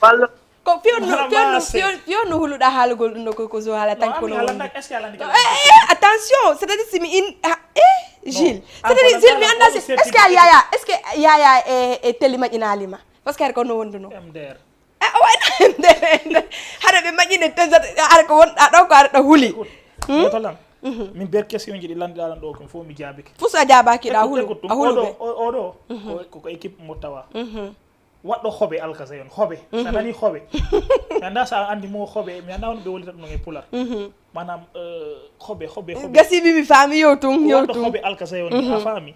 Ballo. Ko fewnu fewnu fewnu huluɗa haalugol ɗum ɗo ko ko Zo haala tan kono woni. Eh, eh, attention, c'est-à-dire si mi in ah, eh, Gilles. C'est-à-dire Gilles mi annda est-ce que yaya est-ce que yaya e e teli maƴinalima? Parce que har kono wonduno. M D R. A wayno hannde hara ɓe maƴƴine tesat hara ko wonɗa ɗo ko hara ɗo huli. Goto lan min ber question ji ɗi landiɗa lan ɗo kon fof mi jaabike. Fof so a jaabaki ɗa hulu a hulu ɓe. Oɗo koko équipe mo tawa. Waɗɗo hoɓe alkasay on, hoɓe. Sa nani hoɓe. Mi annda sa anndi mo hoɓe, mi annda on ɓe wolita ɗum e pular. Maanaam, eh, hoɓe, hoɓe, hoɓe. Gasiɓe mi faami yo tun, yo Waɗɗo tun. Hoɓe alkasay on, a faami.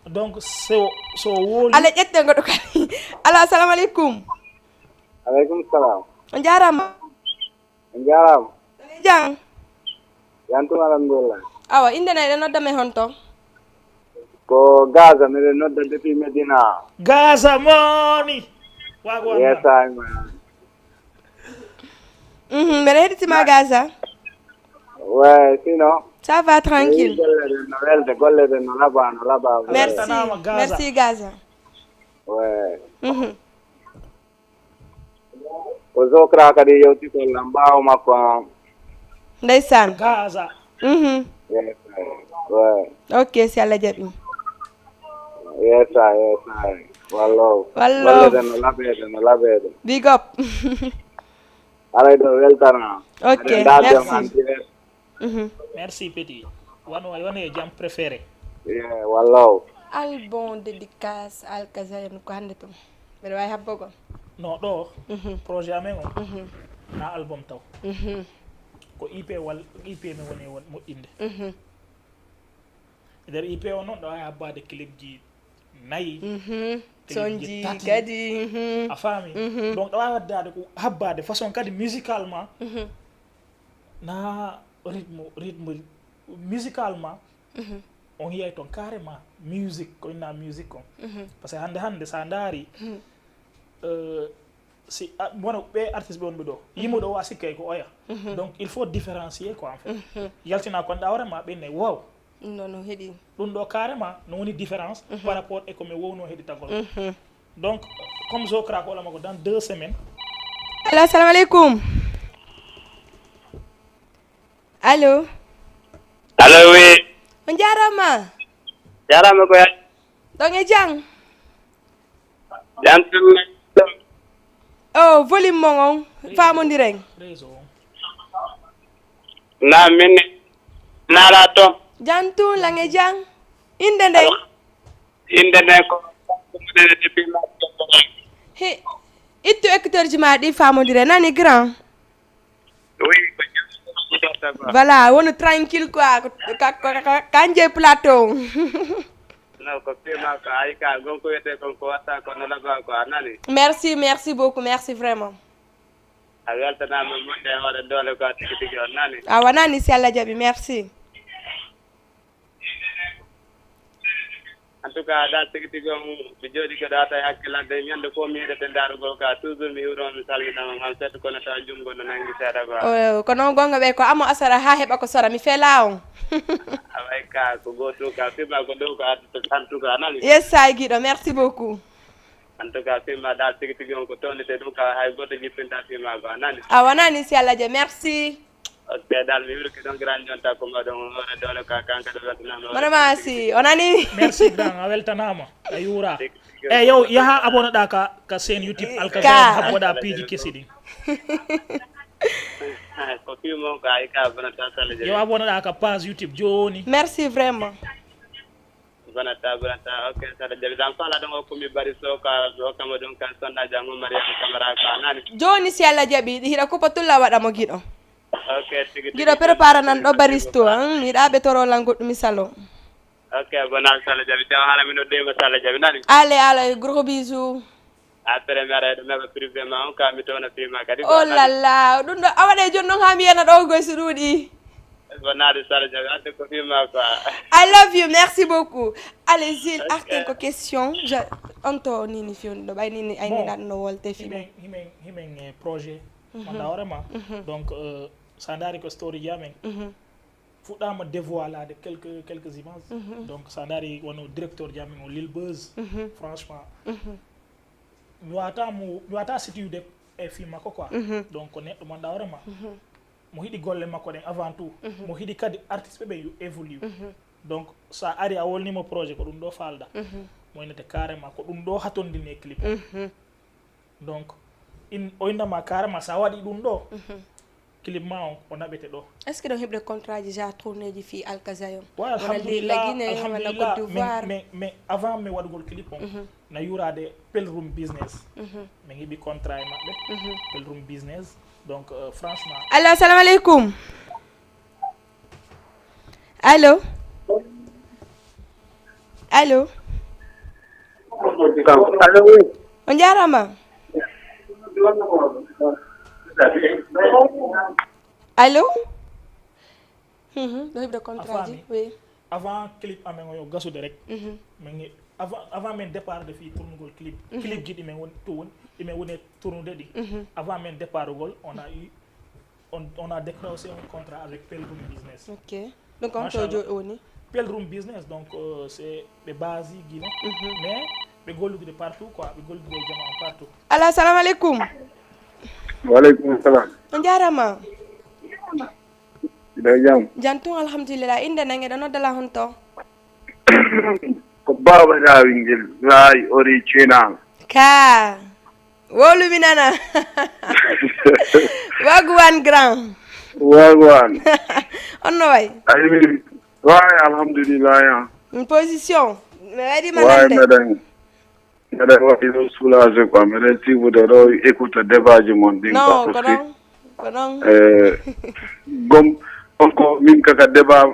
Donc, so, so woli. Ala ƴetten goɗɗo kadi. Alo, assalamu aleykum. Aleykum salam. On jaaraama. On jaaraama. Jam. Yantum alhamdulillah. Awa, innde na eɗen nodda men honto? Ko Gaza, miɗen nodda depuis Medina. Gaza moni. Wago Yes, I man. Mhm, mbeɗa heɗitima Gaza. Ouais, sinon. Ça va tranquille. Golle ɗen no welde, golle ɗen no laba, no laba. Merci. Tanama Gaza. Merci Gaza. Ouais. Mhm. Ko Zokra kadi yewti ko lam ɓaawo makko. Ndeysaan. Gaza. Mhm. Yes, ouais. Ok, si Allah jaɓi. Yes, I, yes, I. Wallo. Wallo. Golle ɗen no labeede, no labeede. Big up. Alay ɗo weltana. Ok, Eɗen daade merci. man direct. Mhm. Merci petit. Wano wano e jam préféré. Yeah, wallo. Album dédicace Alkazayan ko hannde tun. Mbeɗa waawi habbogol. No ɗo Mhm. Projet amen o Mhm. Na album taw. Mhm. Ko I P wal I P men woni won moƴƴinde. Mhm. E nder I P o noon ɗo waawi habbaade clipji nayi. Mhm. Sonji Tati. Kadi. Mhm. A faami. Mhm. Donc ɗo waawi waddaade ko habbaade façon kadi musicalement. Mhm. Na rythme rythme musicalement. Mhm. On yiyay toon carrément musique ko inna musique kon. Mhm. Parce que hannde hannde sa ndaari Mhm. euh, si a- wona ɓe artiste ɓe wonɓe ɗo yimo ɗo wa sikkay ko oya. Mhm. Donc il faut différencier quoi en fait. Mhm. Yaltina kon ɗa hoore ma ɓenne wow. Non, non, heɗi. Ɗum ɗo carrément no woni différence par rapport e ko mi wowno heɗitagol. Mhm. Donc comme Zokra ko olama ko dans deux semaines. Allo, assalamu aleykum. Allo. Allo, oui. On jaaraama. Jaaraama ko ya. Ɗon e jam. Jam tan. O volume mon on faamondiren. Réseau. Na min nala to. Jam tun lan e jam. Innde nden. Innde nden ko. He, ittu écouteurji ma ɗi faamondire nani grand. Oui, ko jam. Voilà, wonu tranquille quoi. Ko- ka- ka- ka- Kanje plateau. No ko pima ko ay ka gonko wiyete kon ko watta ko no laba ko a nani. Merci, merci beaucoup, merci vraiment. A weltanaama moƴƴa e hoore doole ko a tigi tigi on nani. A wanani si Allah jaɓi, merci. En tout cas dal tigi tigi on mi jooɗi ko ɗata e hakkilande ñande fof mi yiɗete ndarugol ka toujours mi hiwro mi salminama man seeɗa kono taw junngo no nangi seeɗa quoi. O, ko noon gonga ɓe ko amo asara ha heɓa ko sora mi fela on. Away ka ko gotum ka fima ko ɗum ko artiste en tout cas nani. Yes say giɗo, merci beaucoup. En tout cas fima dal tigi tigi on ko tondite ɗum ka hay goto jippinta fima ko a nani. A wanani si Allah jaɓi, merci. Ok dal mi wirki ɗon grand jonta ko mbaɗon hoore doole ka kanka ɗo weltanama. Mana masi o nani. Merci grand, a weltanama, a yuura. E yow yaha abonoɗa ka ka chaîne YouTube Alkazam, habboɗa piiji kesi ɗin. Ko fimo ko ay ka bonata sala jaɓi. Yow abonoɗa ka page YouTube joni. Merci vraiment. Bonata bonata. Ok sala jaɓi dan fala ɗon o kumi bari so ka o kama ɗum kan sonna jango Mariam Camara ka nani. Joni si Allah jaɓi hiɗa kupa tulla waɗa mo giɗo. Ok tigi tigi. Giɗo prépare nan ɗo baristo an hiɗa ɓe toro lan goɗɗum misalo. Ok bonal sala jaɓi taw hala mi noddema sala jaɓi nani. Ale ala gros bisou. Après mi ara ɗo meɓa privé ma on ka mi towna fima kadi. Oh là là, ɗum ɗo a waɗa e joni noon ha mi yiyana ɗo goy so ɗuuɗi. Bonade sala jaɓi adde ko fima quoi. I love you, merci beaucoup. Allez Zil, arten ko question. On to nini fewni ɗo ɓay nini ay nina ɗum no wolte fima. Himen himen himen e projet. Wanda hoorema. Donc euh, sa ndaari ko story ji amen. Fuɗɗama dévoilade quelques quelques images. Donc sa ndaari wano directeur ji amen o Lil Buzz. Franchement mi wata mo mi wata situde e film makko quoi. Donc ko neɗɗo mo wanda hoorema. Mo hiɗi golle makko ɗen avant tout. Mo hiɗi kadi artiste ɓe ɓe yo évolue. Donc sa ari a wolnimo projet ko ɗum ɗo falda. Mo innete carrément ko ɗum ɗo hatondini e clip. Donc in o innama carrément sa waɗi ɗum ɗo. clip ma on o naɓete ɗo. Est-ce que ɗon heɓde contrat ji ja tourné ji fii Alkazayon? Wa Wona leydi la alhamdulillah Guinée wona Côte alhamdulillah d'Ivoire? Mais- mais avant mi waɗugol clip on na yurade Pelrum Business. Min heɓi contrat e maɓɓe Pelrum Business. Donc euh, franchement Allo, assalamu aleykum. Allo? Allo? Allo, oui. On jarama. Allo? Mhm, ɗo heɓde contrat ji Afami. Oui. Avant clip amen o yo gasude rek. Min avant avant min départ de fii tournugol clip. Clip ji ɗi min woni to woni ɗi min woni e tournude ɗi. Avant min départ ugol on a eu on, on a décroché un contrat avec Pelrum Business. Ok. Donc on to Machallah. Jo woni? Pelrum Business donc euh, c'est ɓe base Guinée. Mais ɓe gollude partout quoi ɓe gollude jama on partout. Allo, assalamu aleykum. Waleykum salam. On jarama. Mbiɗa jam. Jam tun alhamdulillah. Inde nange ɗo noddala honto? Ko Baba Dawi ngel laay ori ceenaama. Ka. Wolu mi nana. Wagwan grand. Wagwan. On no way? Ayi, waay, alhamdulillah, ya. Une position. Mi waɗi ma Waay, nande. Meɗen, meɗen waɗi ɗo soulagé quoi. Meɗen sibude ɗo écoute débat ji mon ɗin Non, quoi. ko Parce que, ɗon. Ko ɗon. euh, gom, on ko min kaka débat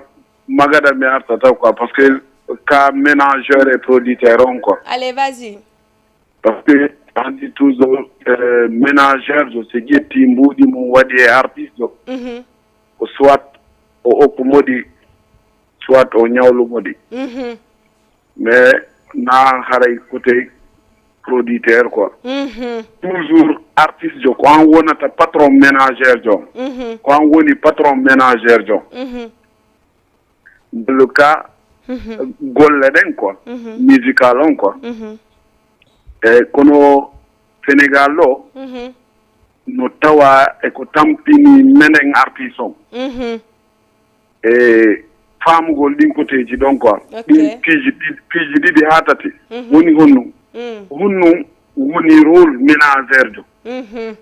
magada mi artata quoi. Parce que ka ménageur et producteur on quoi. Allez, vas-y. Parce que andi toujours euh, ménageur jo so ƴetti mbuuɗi mum waɗi e artiste jo. Mhm. Ko soit o okku moɗi, soit o ñawlu moɗi. Mhm. Mais na haray côté producteur quoi. Mhm. Toujours artiste jo ko an wonata patron ménageur jo. Mhm. Ko an woni patron ménageur jo. Mhm. Dans le cas Mhm. golle ɗen quoi. Mhm. Musical on quoi. Mhm. E kono Sénégal ɗo Mhm. no tawa e ko tampini menen artiste on. Mhm. E faamugol ɗin koteeji ɗon quoi. Ok. Ɗin piiji ɗiɗi piiji ɗiɗi haa tati. Mhm. Woni honno? Mm. Honno woni rôle ménageur jo? Mhm.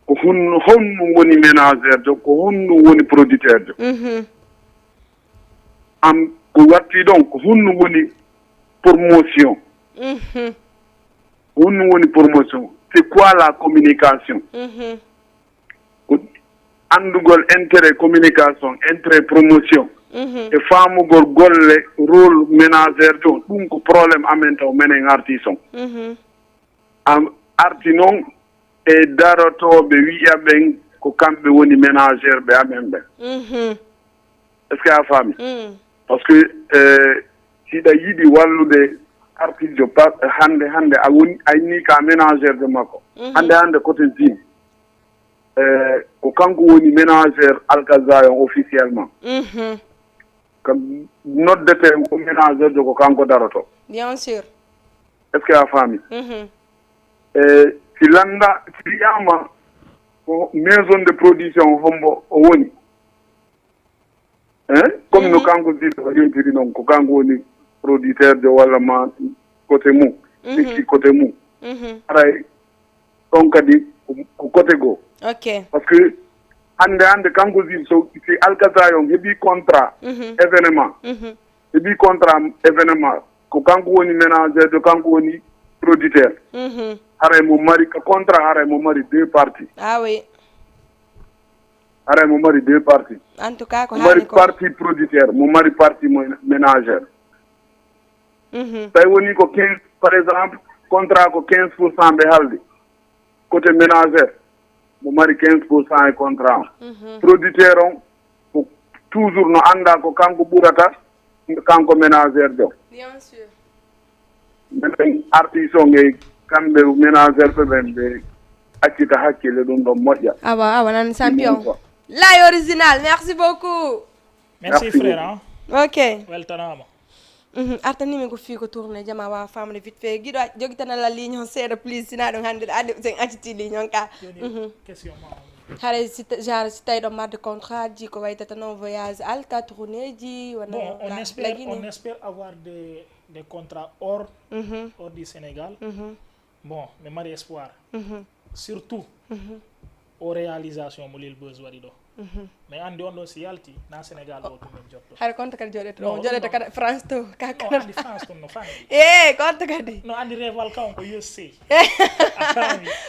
Ko honno honno woni ménageur jo? Ko honno woni producteur jo? Mhm. Am ko watti ɗon ko honno woni promotion? Mhm. Honno woni promotion? C'est quoi la communication? Mhm. Ko anndugol intérêt communication, intérêt promotion, Mhm. e faamugol golle rôle ménageur jo, ɗum ko problème amen taw menen artiste on. Mhm. Am arti noon e darotooɓe wiya ɓen ko kamɓe woni ménageur ɓe amen ɓen. Mhm. Est-ce que a faami? Mm. Parce que euh, hiɗa yiɗi wallude artiste jo pa hannde hannde a woni a inni ka ménageur de makko. Mhm. Hannde hannde côté Zine euh, ko kanko woni ménageur Alkazayon officiellement. Mhm. Ka noddete ko ménageur jo ko kanko daroto. Bien sûr. Est-ce que a faami? Mhm. E si lannda si wiyama ko maison de production hombo o woni, hein, comme no kanko Zirko yewtiri noon ko kanko woni producteur jo walla ma côté mum, Mhm. tekki côté mum. Mhm. Haray ɗon kadi ko- ko côté goo. Ok. Parce que hannde hannde kanko Zirko so si Alkazayon heɓi contrat Mhm. événement, Mhm. heɓi contrat événement, ko kanko woni ménageur jo, kanko woni producteur. Mhm. Haray mo mari ka contrat, haray mo mari deux parties. Ah oui. Haray mo mari deux parties. En tout cas ko Mo mari haani ko. Partie producteur, mo mari partie mo ménageur. Mhm. Tawi woni ko quinze, par exemple, contrat ko quinze pour cent ɓe haldi. Côté ménageur, mo mari quinze pour cent e contrat on. Mhm. Producteur on, ko toujours no annda ko kanko ɓurata, kanko ménageur jo. Bien sûr. Minen artiste on e kamɓe ménageur ɓe ɓen ɓe accita hakkille ɗum ɗon moƴƴa. Awa, awa, nan champion. Ɗum quoi. Laay original, merci beaucoup. Merci, Merci frère. Hein? Ok. Weltanama. Mhm. Artani min ko fii ko tourné jama wa famde vite fait. Giɗo a jogitan la ligne on seeɗa please sina ɗum hannde ade sen acciti ligne on ka. Mhm. Question ma. Haray si ta- genre si tawi ɗo marde contrat ji ko waytata noon voyage alka tourné ji wona Bon, on la- espère, la Guinée. On espère avoir des, des contrats hors, Mhm. Hors du Sénégal. Mhm. Bon, mais mari espoir. Mhm. Surtout, Mhm. O réalisation mo Lil Buzz waɗi ɗo. Mais anndi on ɗon si yalti na Sénégal o ɗum en jotto. Hara konto kadi joɗete ɗo joɗete kada France to ka no anndi France ton no fanni. E konto kadi No anndi reval ka on ko USA.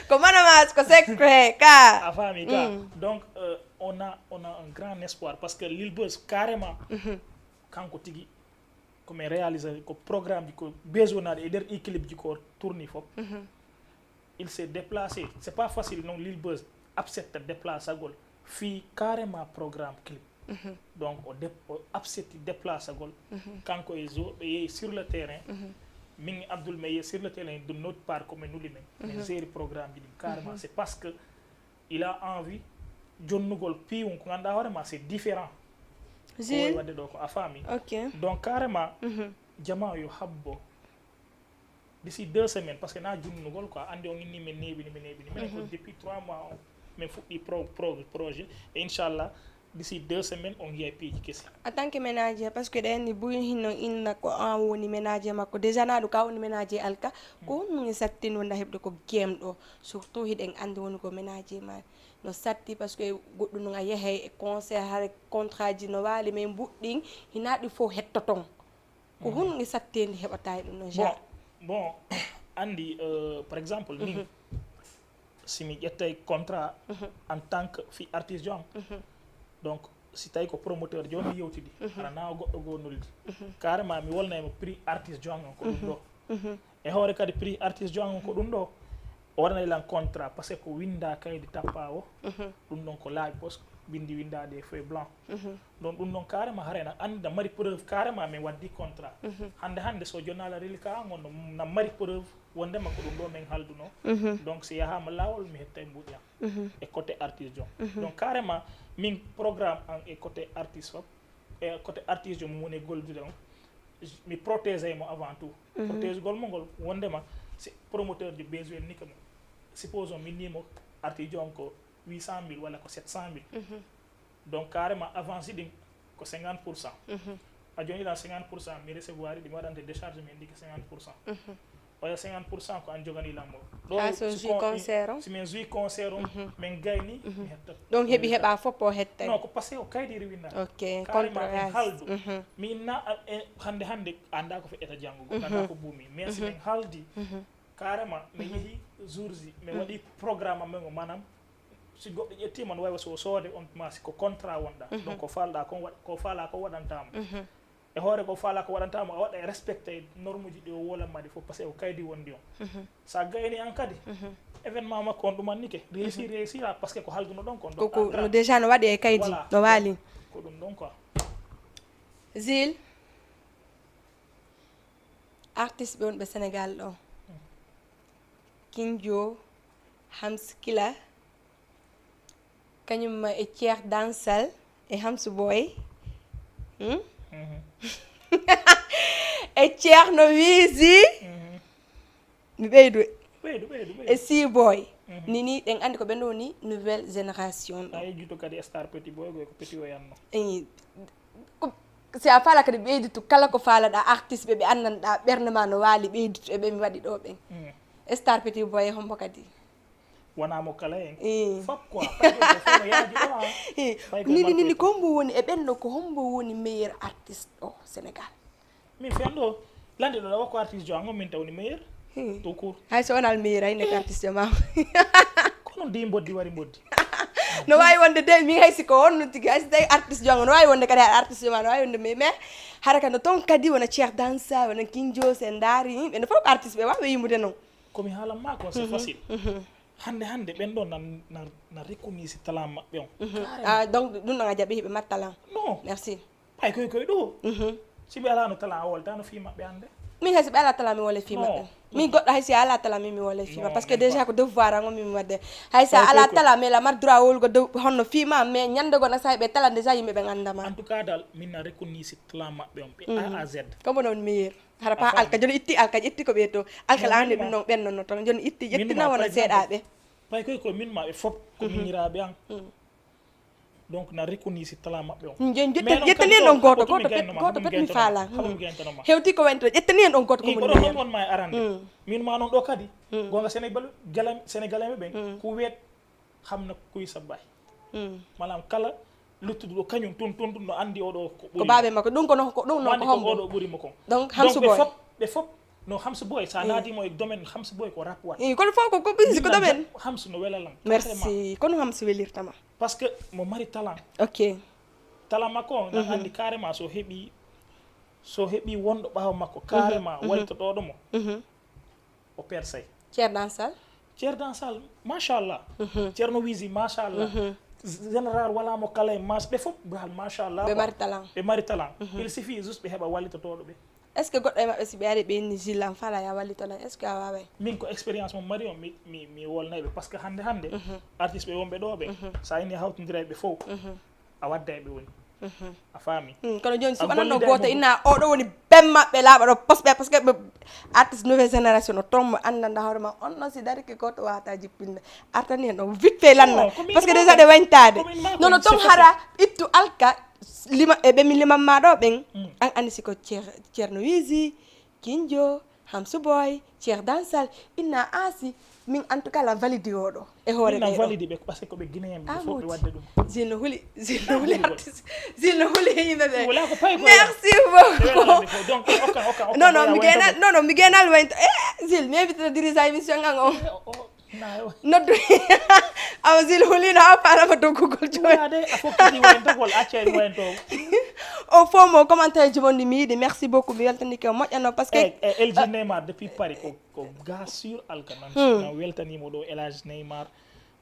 Ko manamas ko secret ka. A faami ka. Donc euh, on a on a un grand espoir parce que Lil Buzz carrément kanko tigi ko min réalisé ko programme ji ko besoin naɗe e nder ɗi clip ji ko tourni fof. Il s'est déplacé. C'est pas facile non Lil Buzz accepta déplacagol fii carrément programme clip. Donc o dep o accepti déplacagol. Kanko e zo ɓe yehi sur le terrain. Min Abdoul mi yehi sur le terrain de notre part ko min nuli men min géri programme ji ɗin carrément c'est parce que il a envie jonnugol piiwum ko ganduɗa hoore ma c'est différent. Ko wawi wadde ɗo ko a faami. Ok. Donc carrément jama yo habbo d'ici deux semaines parce que na junnugol quoi anndi on inni min neeɓini min neeɓini minen ko depuis trois mois on min fuɗɗi pro, pro, projet e inchallah d'ici deux semaines on yiyay piiji kesi. En tant que ménager parce que ɗen ni buy hino inna ko an woni ménager makko déjà na ɗum ka woni ménager Alka ko honno e sattin wonda heɓde ko game ɗo surtout hiɗen anndi woni ko ménager ma no satti parce que goɗɗum non a yahay e concert hare contrat ji no waali mais mbuɗɗin hina ɗi fof hettoton ko honno e sattendi heɓata e ɗum no Bon, bon, anndi euh, par exemple min si mi ƴettay contrat en tant que fi artiste jo am donc si tawi ko promoteur jo mi yewtidi hara na goɗɗo goo noddi carrément mi wolnaymo prix artiste jo am on ko ɗum ɗo e hoore kadi prix artiste jo am on ko ɗum ɗo o waɗanay lan contrat parce que ko winda kaydi tappa o ɗum ɗon ko laaɓi pos bindi windaɗe e feuille blanc donc ɗum ɗon carrément hara ena anndi na mari preuve carrément min waddi contrat hannde hannde so jonnala reliquat an on na mari preuve wondema ko ɗum ɗo min halduno donc si yahama lawol mi hettay mbuuɗi am e côté artiste jo donc carrément min programme an e côté artiste fof e côté artiste jo mum woni e gollude on mi protégey mo avant tout protégegol mo ngol wondema si promoteur jo besoin ni ko mo supposons min nimo artiste jo on ko huit cent mille walla ko sept cent mille donc carrément avance ɗin ko cinquante pour cent a joni ɗan cinquante pour cent mi recevoir ɗi mi waɗante décharge min ɗi ko cinquante pour cent oya cinquante pour cent ko an jogani lammo ɗo si min joui concert on min gayni mi hetta ɗon heɓi heɓa fof o hettay non ko parce que o kaydiri winna ok carrément contrat en haldu min na e hannde hannde annda ko feƴƴata janngo goɗɗo annda ko buumi mais si min haldi carrément mi yehi jour ji mi waɗi programme am men o manam si goɗɗo ƴettima no wawi so soode on ma si ko contrat wonɗa donc ko falɗa kon waɗ ko fala ko waɗantama e hoore ko fala ko waɗantama a waɗa e respecté norme ji ɗi o wolanma ɗi fof parce que ko kaydi wondi on sa gayni an kadi événement makko on ɗumannike réussi réussira parce que ko halduno ɗon kon koko no déjà no waɗi e kaydi no waali ko ɗum ɗon quoi Zil artiste ɓe wonɓe Sénégal ɗo Kinjo Hamskila kañum e Cheikh Dansal e Hamsu Boy hmm? e Cheikh no Wizi mi ɓeydu ɓeydu ɓeydu e Seaboy ni ni ɗen anndi ko ɓen woni nouvelle génération ɗo a yejjuto kadi star petit boy goy ko petit o yanno si a faala kadi ɓeyditu kala ko faalaɗa artiste ɓe ɓe anndanɗa ɓernde ma no waali ɓeyditu e ɓe mi waɗi ɗo ɓen star petit boy hombo kadi wona mo kala en Eh. fop quoi fayde ko fof no yaaji ɗo a Eh, nini nini ko hombo woni e ɓen ɗo ko hombo woni meilleur artiste ɗo Sénégal min fen ɗo lande ɗo ɗawa ko artiste jo ango min tawni meilleur tout court hay so wonal meilleur ay nekk artiste ma kono ndi mboddi wari mboddi no wawi wonde de min hay siko on no tigi hay so tawi artiste jo ango no wawi wonde kadi hay artiste ma no wawi wonde mais mais hara kadi no toon kadi wona Cheikh Dansa wona Kinjo sen daari yimɓe no fof ko artiste ɓe wawi yimude noon komi haalan ma ko c'est facile hande hande ɓen ɗo nan nan nan reconnaissir talent maɓɓe on ah donc ɗum ɗon a jaɓi hiɓe mbaɗa talent non merci ɓay koy koy ɗo si ɓe alano talent a woltano fi maɓɓe hande min hay si ɓe ala talent mi wole fi maɓɓe min goɗɗo hay si a ala talent min mi wole fi ma parce que déjà ko devoir an on min mi wadde hay si a Ɓay ala koy- talent mais la mar droit wolgo dew honno fi ma mais ñande gona sahi ɓe talent déjà yimɓe ɓe gandama en tout cas dal min na reconnaissir talent maɓɓe on ɓe a à z comme non meilleur hara pa alka joni itti alka ƴetti ko ɓe to alka la andi ɗum non ɓen non no tan joni itti ƴettina wona seeɗaɓe pay koy ko min maɓe fop ko miñiraɓe an donc na reconnaissir talent maɓɓe on jen jettani en on goto goto pet goto pet mi faala haɗum gentanoma hewti ko wayno ƴettani en on goto ko ko moni ɗon ɗon ma e arande min ma noon ɗo kadi gonga sénégal sénégalais ɓe ɓen ko weet Xam na kuy sa baay. Mm. Maanaam kala luttuɗo ɗo kañum tun tun tun no anndi oɗo ko Ko baabe makko. Ɗum ko no ko ɗum no ko hombo. Oɗo ɓuri mo kon. Donc Donc Hamsu ɓe Boy. Fop ɓe fop no Hamsu Boy sa naati mo e domaine Hamsu Boy ko rap wat. Eh, kono fof ko ko bisi ko domaine. Hamsu no wela lan. Merci. Kono Hamsu welirtama. Parce que mo mari talent. Ok. Talent makko na anndi carrément so heɓi so heɓi wonɗo ɓaawo makko carrément wallitotoɗo mo. Mhm. O persay. Ceerno Dansal. Ceerno Dansal machallah. Ceerno Wisi machallah. Général wala mo kala e mas ɓe fof bal machallah. Ɓe mari talent. Ɓe mari talent. Il suffit juste ɓe heɓa wallitotoɗo ɓe. Est ce que goɗɗo e maɓɓe si ɓe ari ɓe inni Gilles am fala ya wallito lan, est ce que a waway? Min ko expérience mo mari on mi mi mi wolnay ɓe parce que hande hande artiste ɓe wonɓe ɗo ɓe sa inni hawtodira e ɓe fof a wadda e ɓe woni. A faami? Hmm, kono joni si A wonanno gollida e goto mo. Inna oɗo woni bemmaɓɓe laaɓa ɗo posɓe parce que ɓe artiste nouvelle génération no tommo andanda hoore ma on noon si dari ke goto wata jippinde artani en ɗon vite fait lanna. Non, ko min Parce que ma déjà ko- ɗe wañtade ko min ma ko non non min ton c'est hara ittu alka lima e ɓe min limamma ɗo ɓen Mm. an andi siko Cer- Cerno Wisi, Kinjo, Hamsu Boy, Ceer Dansal, Inna Asi, min en tout cas la valide oɗo e hoore Min na ɓe ɗo. Valide ɓe parce que ko ɓe Guinéen ɓe Ah, fof ɓe moti. Wadde ɗum. Zil no huli, Zil no huli Valide. artiste, Zil no huli e yimɓe ɓe. Wala ko payi ko Merci Ɓe beaucoup. Walande fof. Donc okka okka okka. Non non Wala mi wonde gena ko- non non mi gena alwento eh Zil mi invite to dirige émission ngan o. O- o- na- Noddu. Awa Zil huli no a falama doggugol jooni. Wala de a fof kadi wayantogol accani wayanto. O fof mo commentaire ji mon ɗi mi yiɗi merci beaucoup mi weltanike o moƴƴano parce que E e L G Neymar depuis Paris ko ko gars sûr alka nan na weltanimo ɗo Elage Neymar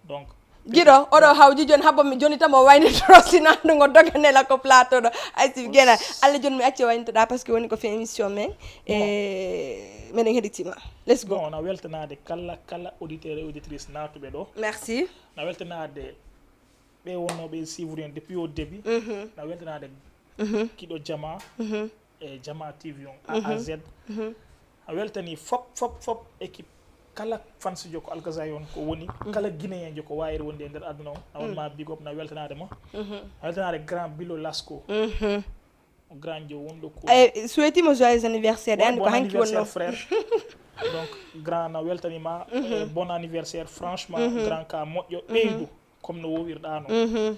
donc Giɗo oɗo hawji joni habbo mi joni tamo wayni toro sinandugo doganela ko plateau ɗo ay si gena Allah joni mi acci waynitoɗa parce que woni ko fin émission men e meɗen heɗitima. Let's go. Bon na weltanade kala kala auditeur et auditrice natuɓe ɗo. Merci. Na weltanade ɓe wonnoɓe suivre en depuis au début. Na weltanade kiɗo jama e jama T V on A à Z. A weltani fop fop fop équipe kala fansijo ko Alkazay on ko woni kala guinéenjo ko wayiri wonde e nder aduna on a wonma big up na weltanade ma. A weltanade grand Bilo Lasco. Grand jo wonɗo ko E souhaitimo joyeux anniversaire ɗe Ouais, andi ko bon hanki anniversaire wonno. Frère. Donc grand na weltanima e bon anniversaire franchement grand ka moƴƴo ɓeydu comme no wowirɗa non.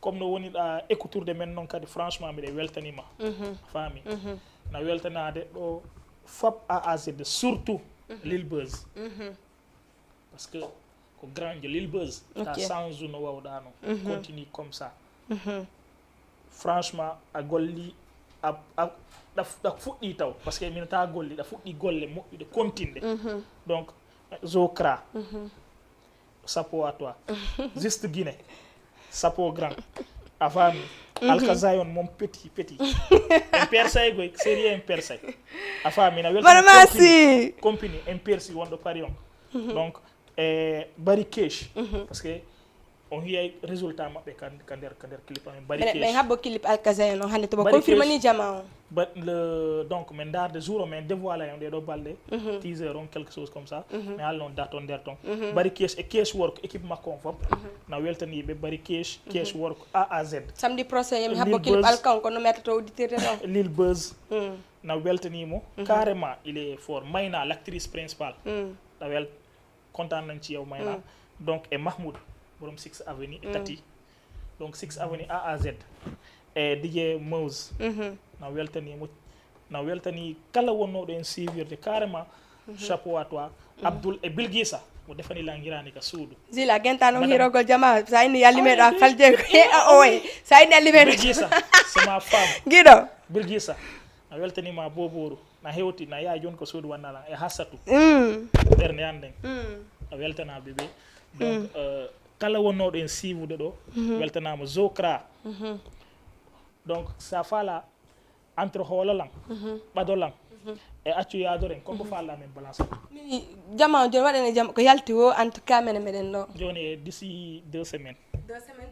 Comme no woniɗa écoutourde men noon kadi franchement miɗe weltanima. Faami na weltanade ɗo fop A à Z surtout Lil Buzz. Parce que ko grand jo Lil Buzz ta Ok. Change no wawɗa non continue comme ça. Franchement a golli a a ɗa ɗa fuɗɗi taw parce que min ta golli ɗa fuɗɗi golle moƴƴuɗe continde. Donc Zokra chapeau à toi. Juste Guinée chapeau grand. A faami Alka Zion moom petit petit. En persay goy sérieux en persay. A faami na weltani Mana masi. Compagnie en persi wonɗo Paris on. Donc e Bari Kesh parce que on hiyay résultat maɓɓe ka ka nder ka nder clip amen Bari Mbeɗa Kesh. Ɓen habbo clip Alkazayan on hannde to mo Bari confirme Kesh. Ni jama on. Ba- le donc min ndaarde jour o min dévoilé on ɗeɗo balɗe teaser on quelque chose comme ça. Mi haalno date on nder ton. Bari Kesh e Kesh Work équipe makko on fof na weltaniɓe Bari Kesh Kesh Work A à Z. Samedi prochain yemi Lil habbo clip Buzz. Alka on kono mi attata auditeur ɗo. Lil Buzz Mm. na weltanimo carrément il est fort Mayna l'actrice principale. Mm. Na wel kontaan nañ ci yow Mayna. Donc e Mahmoud borom Six Avenue e Tati. Donc Six Avenue A à Z e D J Mouse. Na weltanimo na weltani kala wonnooɗo en suivirde carrément. Chapeau à toi. Abdoul e Bilgisa mo defani lan hirani ka suudu. Zila gentano Madame. Hirogol jama sa inni yallimeɗo a Oye, falje e a oye sa inni yallimeɗo. Bilgisa c'est ma femme. Giɗo. Bilgisa na weltanima boboru na hewti na yaha joni ko suudu wannalan e Hassatu. Mm. Ɓernde an nden Mm. a weltana bébé. Donc euh, kala wonnooɗo en suivude ɗo weltanama Zokra. Donc sa fala entre hoolo lan ɓado lan e accu yaadoren koko falla min balance. Mini jama on joni waɗane jam ko yalti o en tout cas mene meɗen ɗo. Joni e d'ici deux semaines.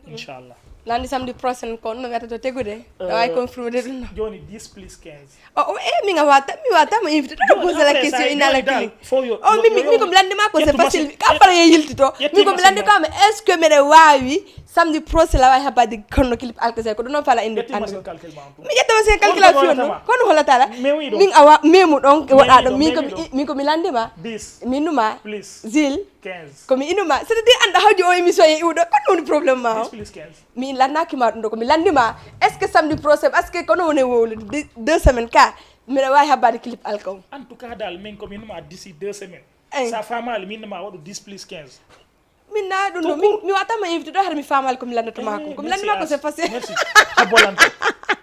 Inchallah. Lundi, samedi prochain ko no wiyata to tegude. Ɗo wawi confirmé de ɗum no. Joni dix plus quinze. O o e min a wata mi wata mo invité to poser la question ina la clé. O mi mi mi ko blandi ma ko c'est facile. Ka fala ye yilti to. Mi ko blandi ko am est-ce que mede wawi samedi prochain la wawi habade kono clip alkasay ko ɗum non fala indi. Mi ƴetta ma sen calculatrice on ɗum kono holatala. Min awa memu ɗon waɗa ɗo min ko mi landima. Min numa. Zil. Ko mi inuma c'est-à-dire anda hawji o émission e iwɗo kono woni problème ma o. Mi lannaki ma ɗum ɗo ko mi lanni ma est ce que samedi prochain parce que kono woni wowlude deux semaines ka mbiɗa wawi habbade clip alka o. En tout cas dal min komi numa d'ici deux semaines. Sa famali min numa waɗu dix plus quinze. Min na ɗum ɗo mi watama invité ɗo hara mi famali komi lannata ma ko komi lanni ma ko c'est facile. Merci. Habolante.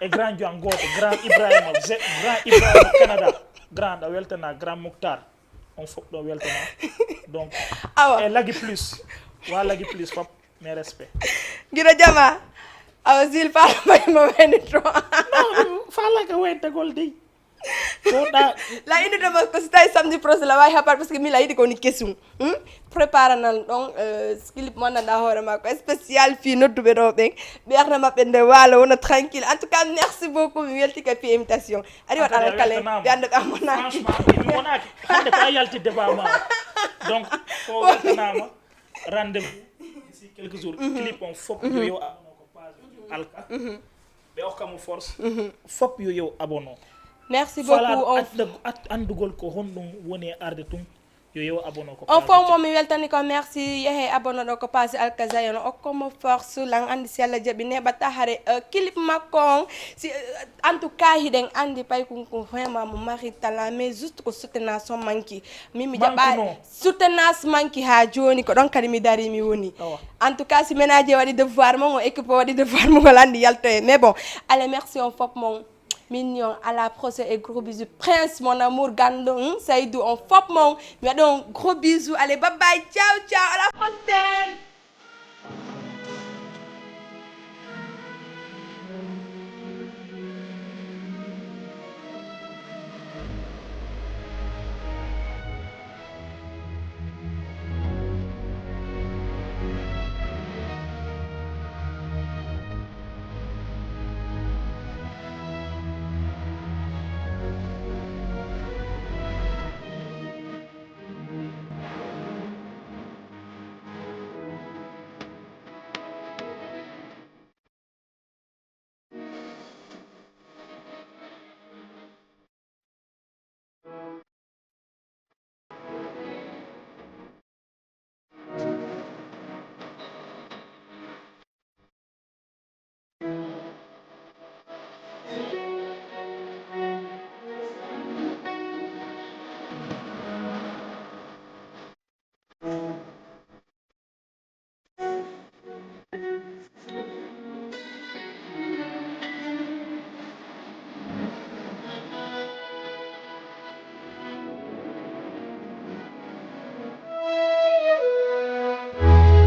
E grand joan goto grand ibrahima grand ibrahima canada. Grand a weltana grand mouctar. On fof ɗo weltana. Donc awa e lagi plus wa lagi plus fop. Mes respects. Guiɗo jama. Awa Zil fala mbayi mo wayni to. Fala ka wayntagol dey. Koɗa. La inu de mo ko si tawi samedi prochain la wawi habar parce que mi la yidi ko ni kesum. Hmm? Prépare nan ɗon clip mo nanda hoore ma ko spécial fi nodduɓe ɗo ɓen ɓe arna maɓɓe nde walo wona tranquille en tout cas merci beaucoup mi welti ka fi invitation ari waɗa alkale ɓe anda ɓe ammonaki. Hande ko a yalti débat ma donc ko weltanama. Rendez-vous d'ici quelques jours clip on fof yo yew abonné ko page alka. Ɓe okka mo force fof yo yew abonné. Merci beaucoup on andugol ko honɗum woni e arde tun. Yo yew abonné ko on fof mo mi weltani ko merci yehe abonné ɗo ko page alka zayon okko mo force lan andi si allah jaɓi neɓata hare clip makko on si en tout cas hiɗen andi paykun ko vraiment mo mari talent mais juste ko soutenance on manki. Min mi jaɓaani soutenance manki haa jooni ko ɗon kadi mi dari mi woni. En tout cas si ménage waɗi devoir mon o équipe o waɗi devoir mon o landi yaltoye mais bon. Allez merci on fof mon. Mignon à la prochaine et gros bisous prince mon amour gando hmm, saydou on fof mon. Mi waɗi on gros bisous allez bye bye ciao ciao à la prochaine.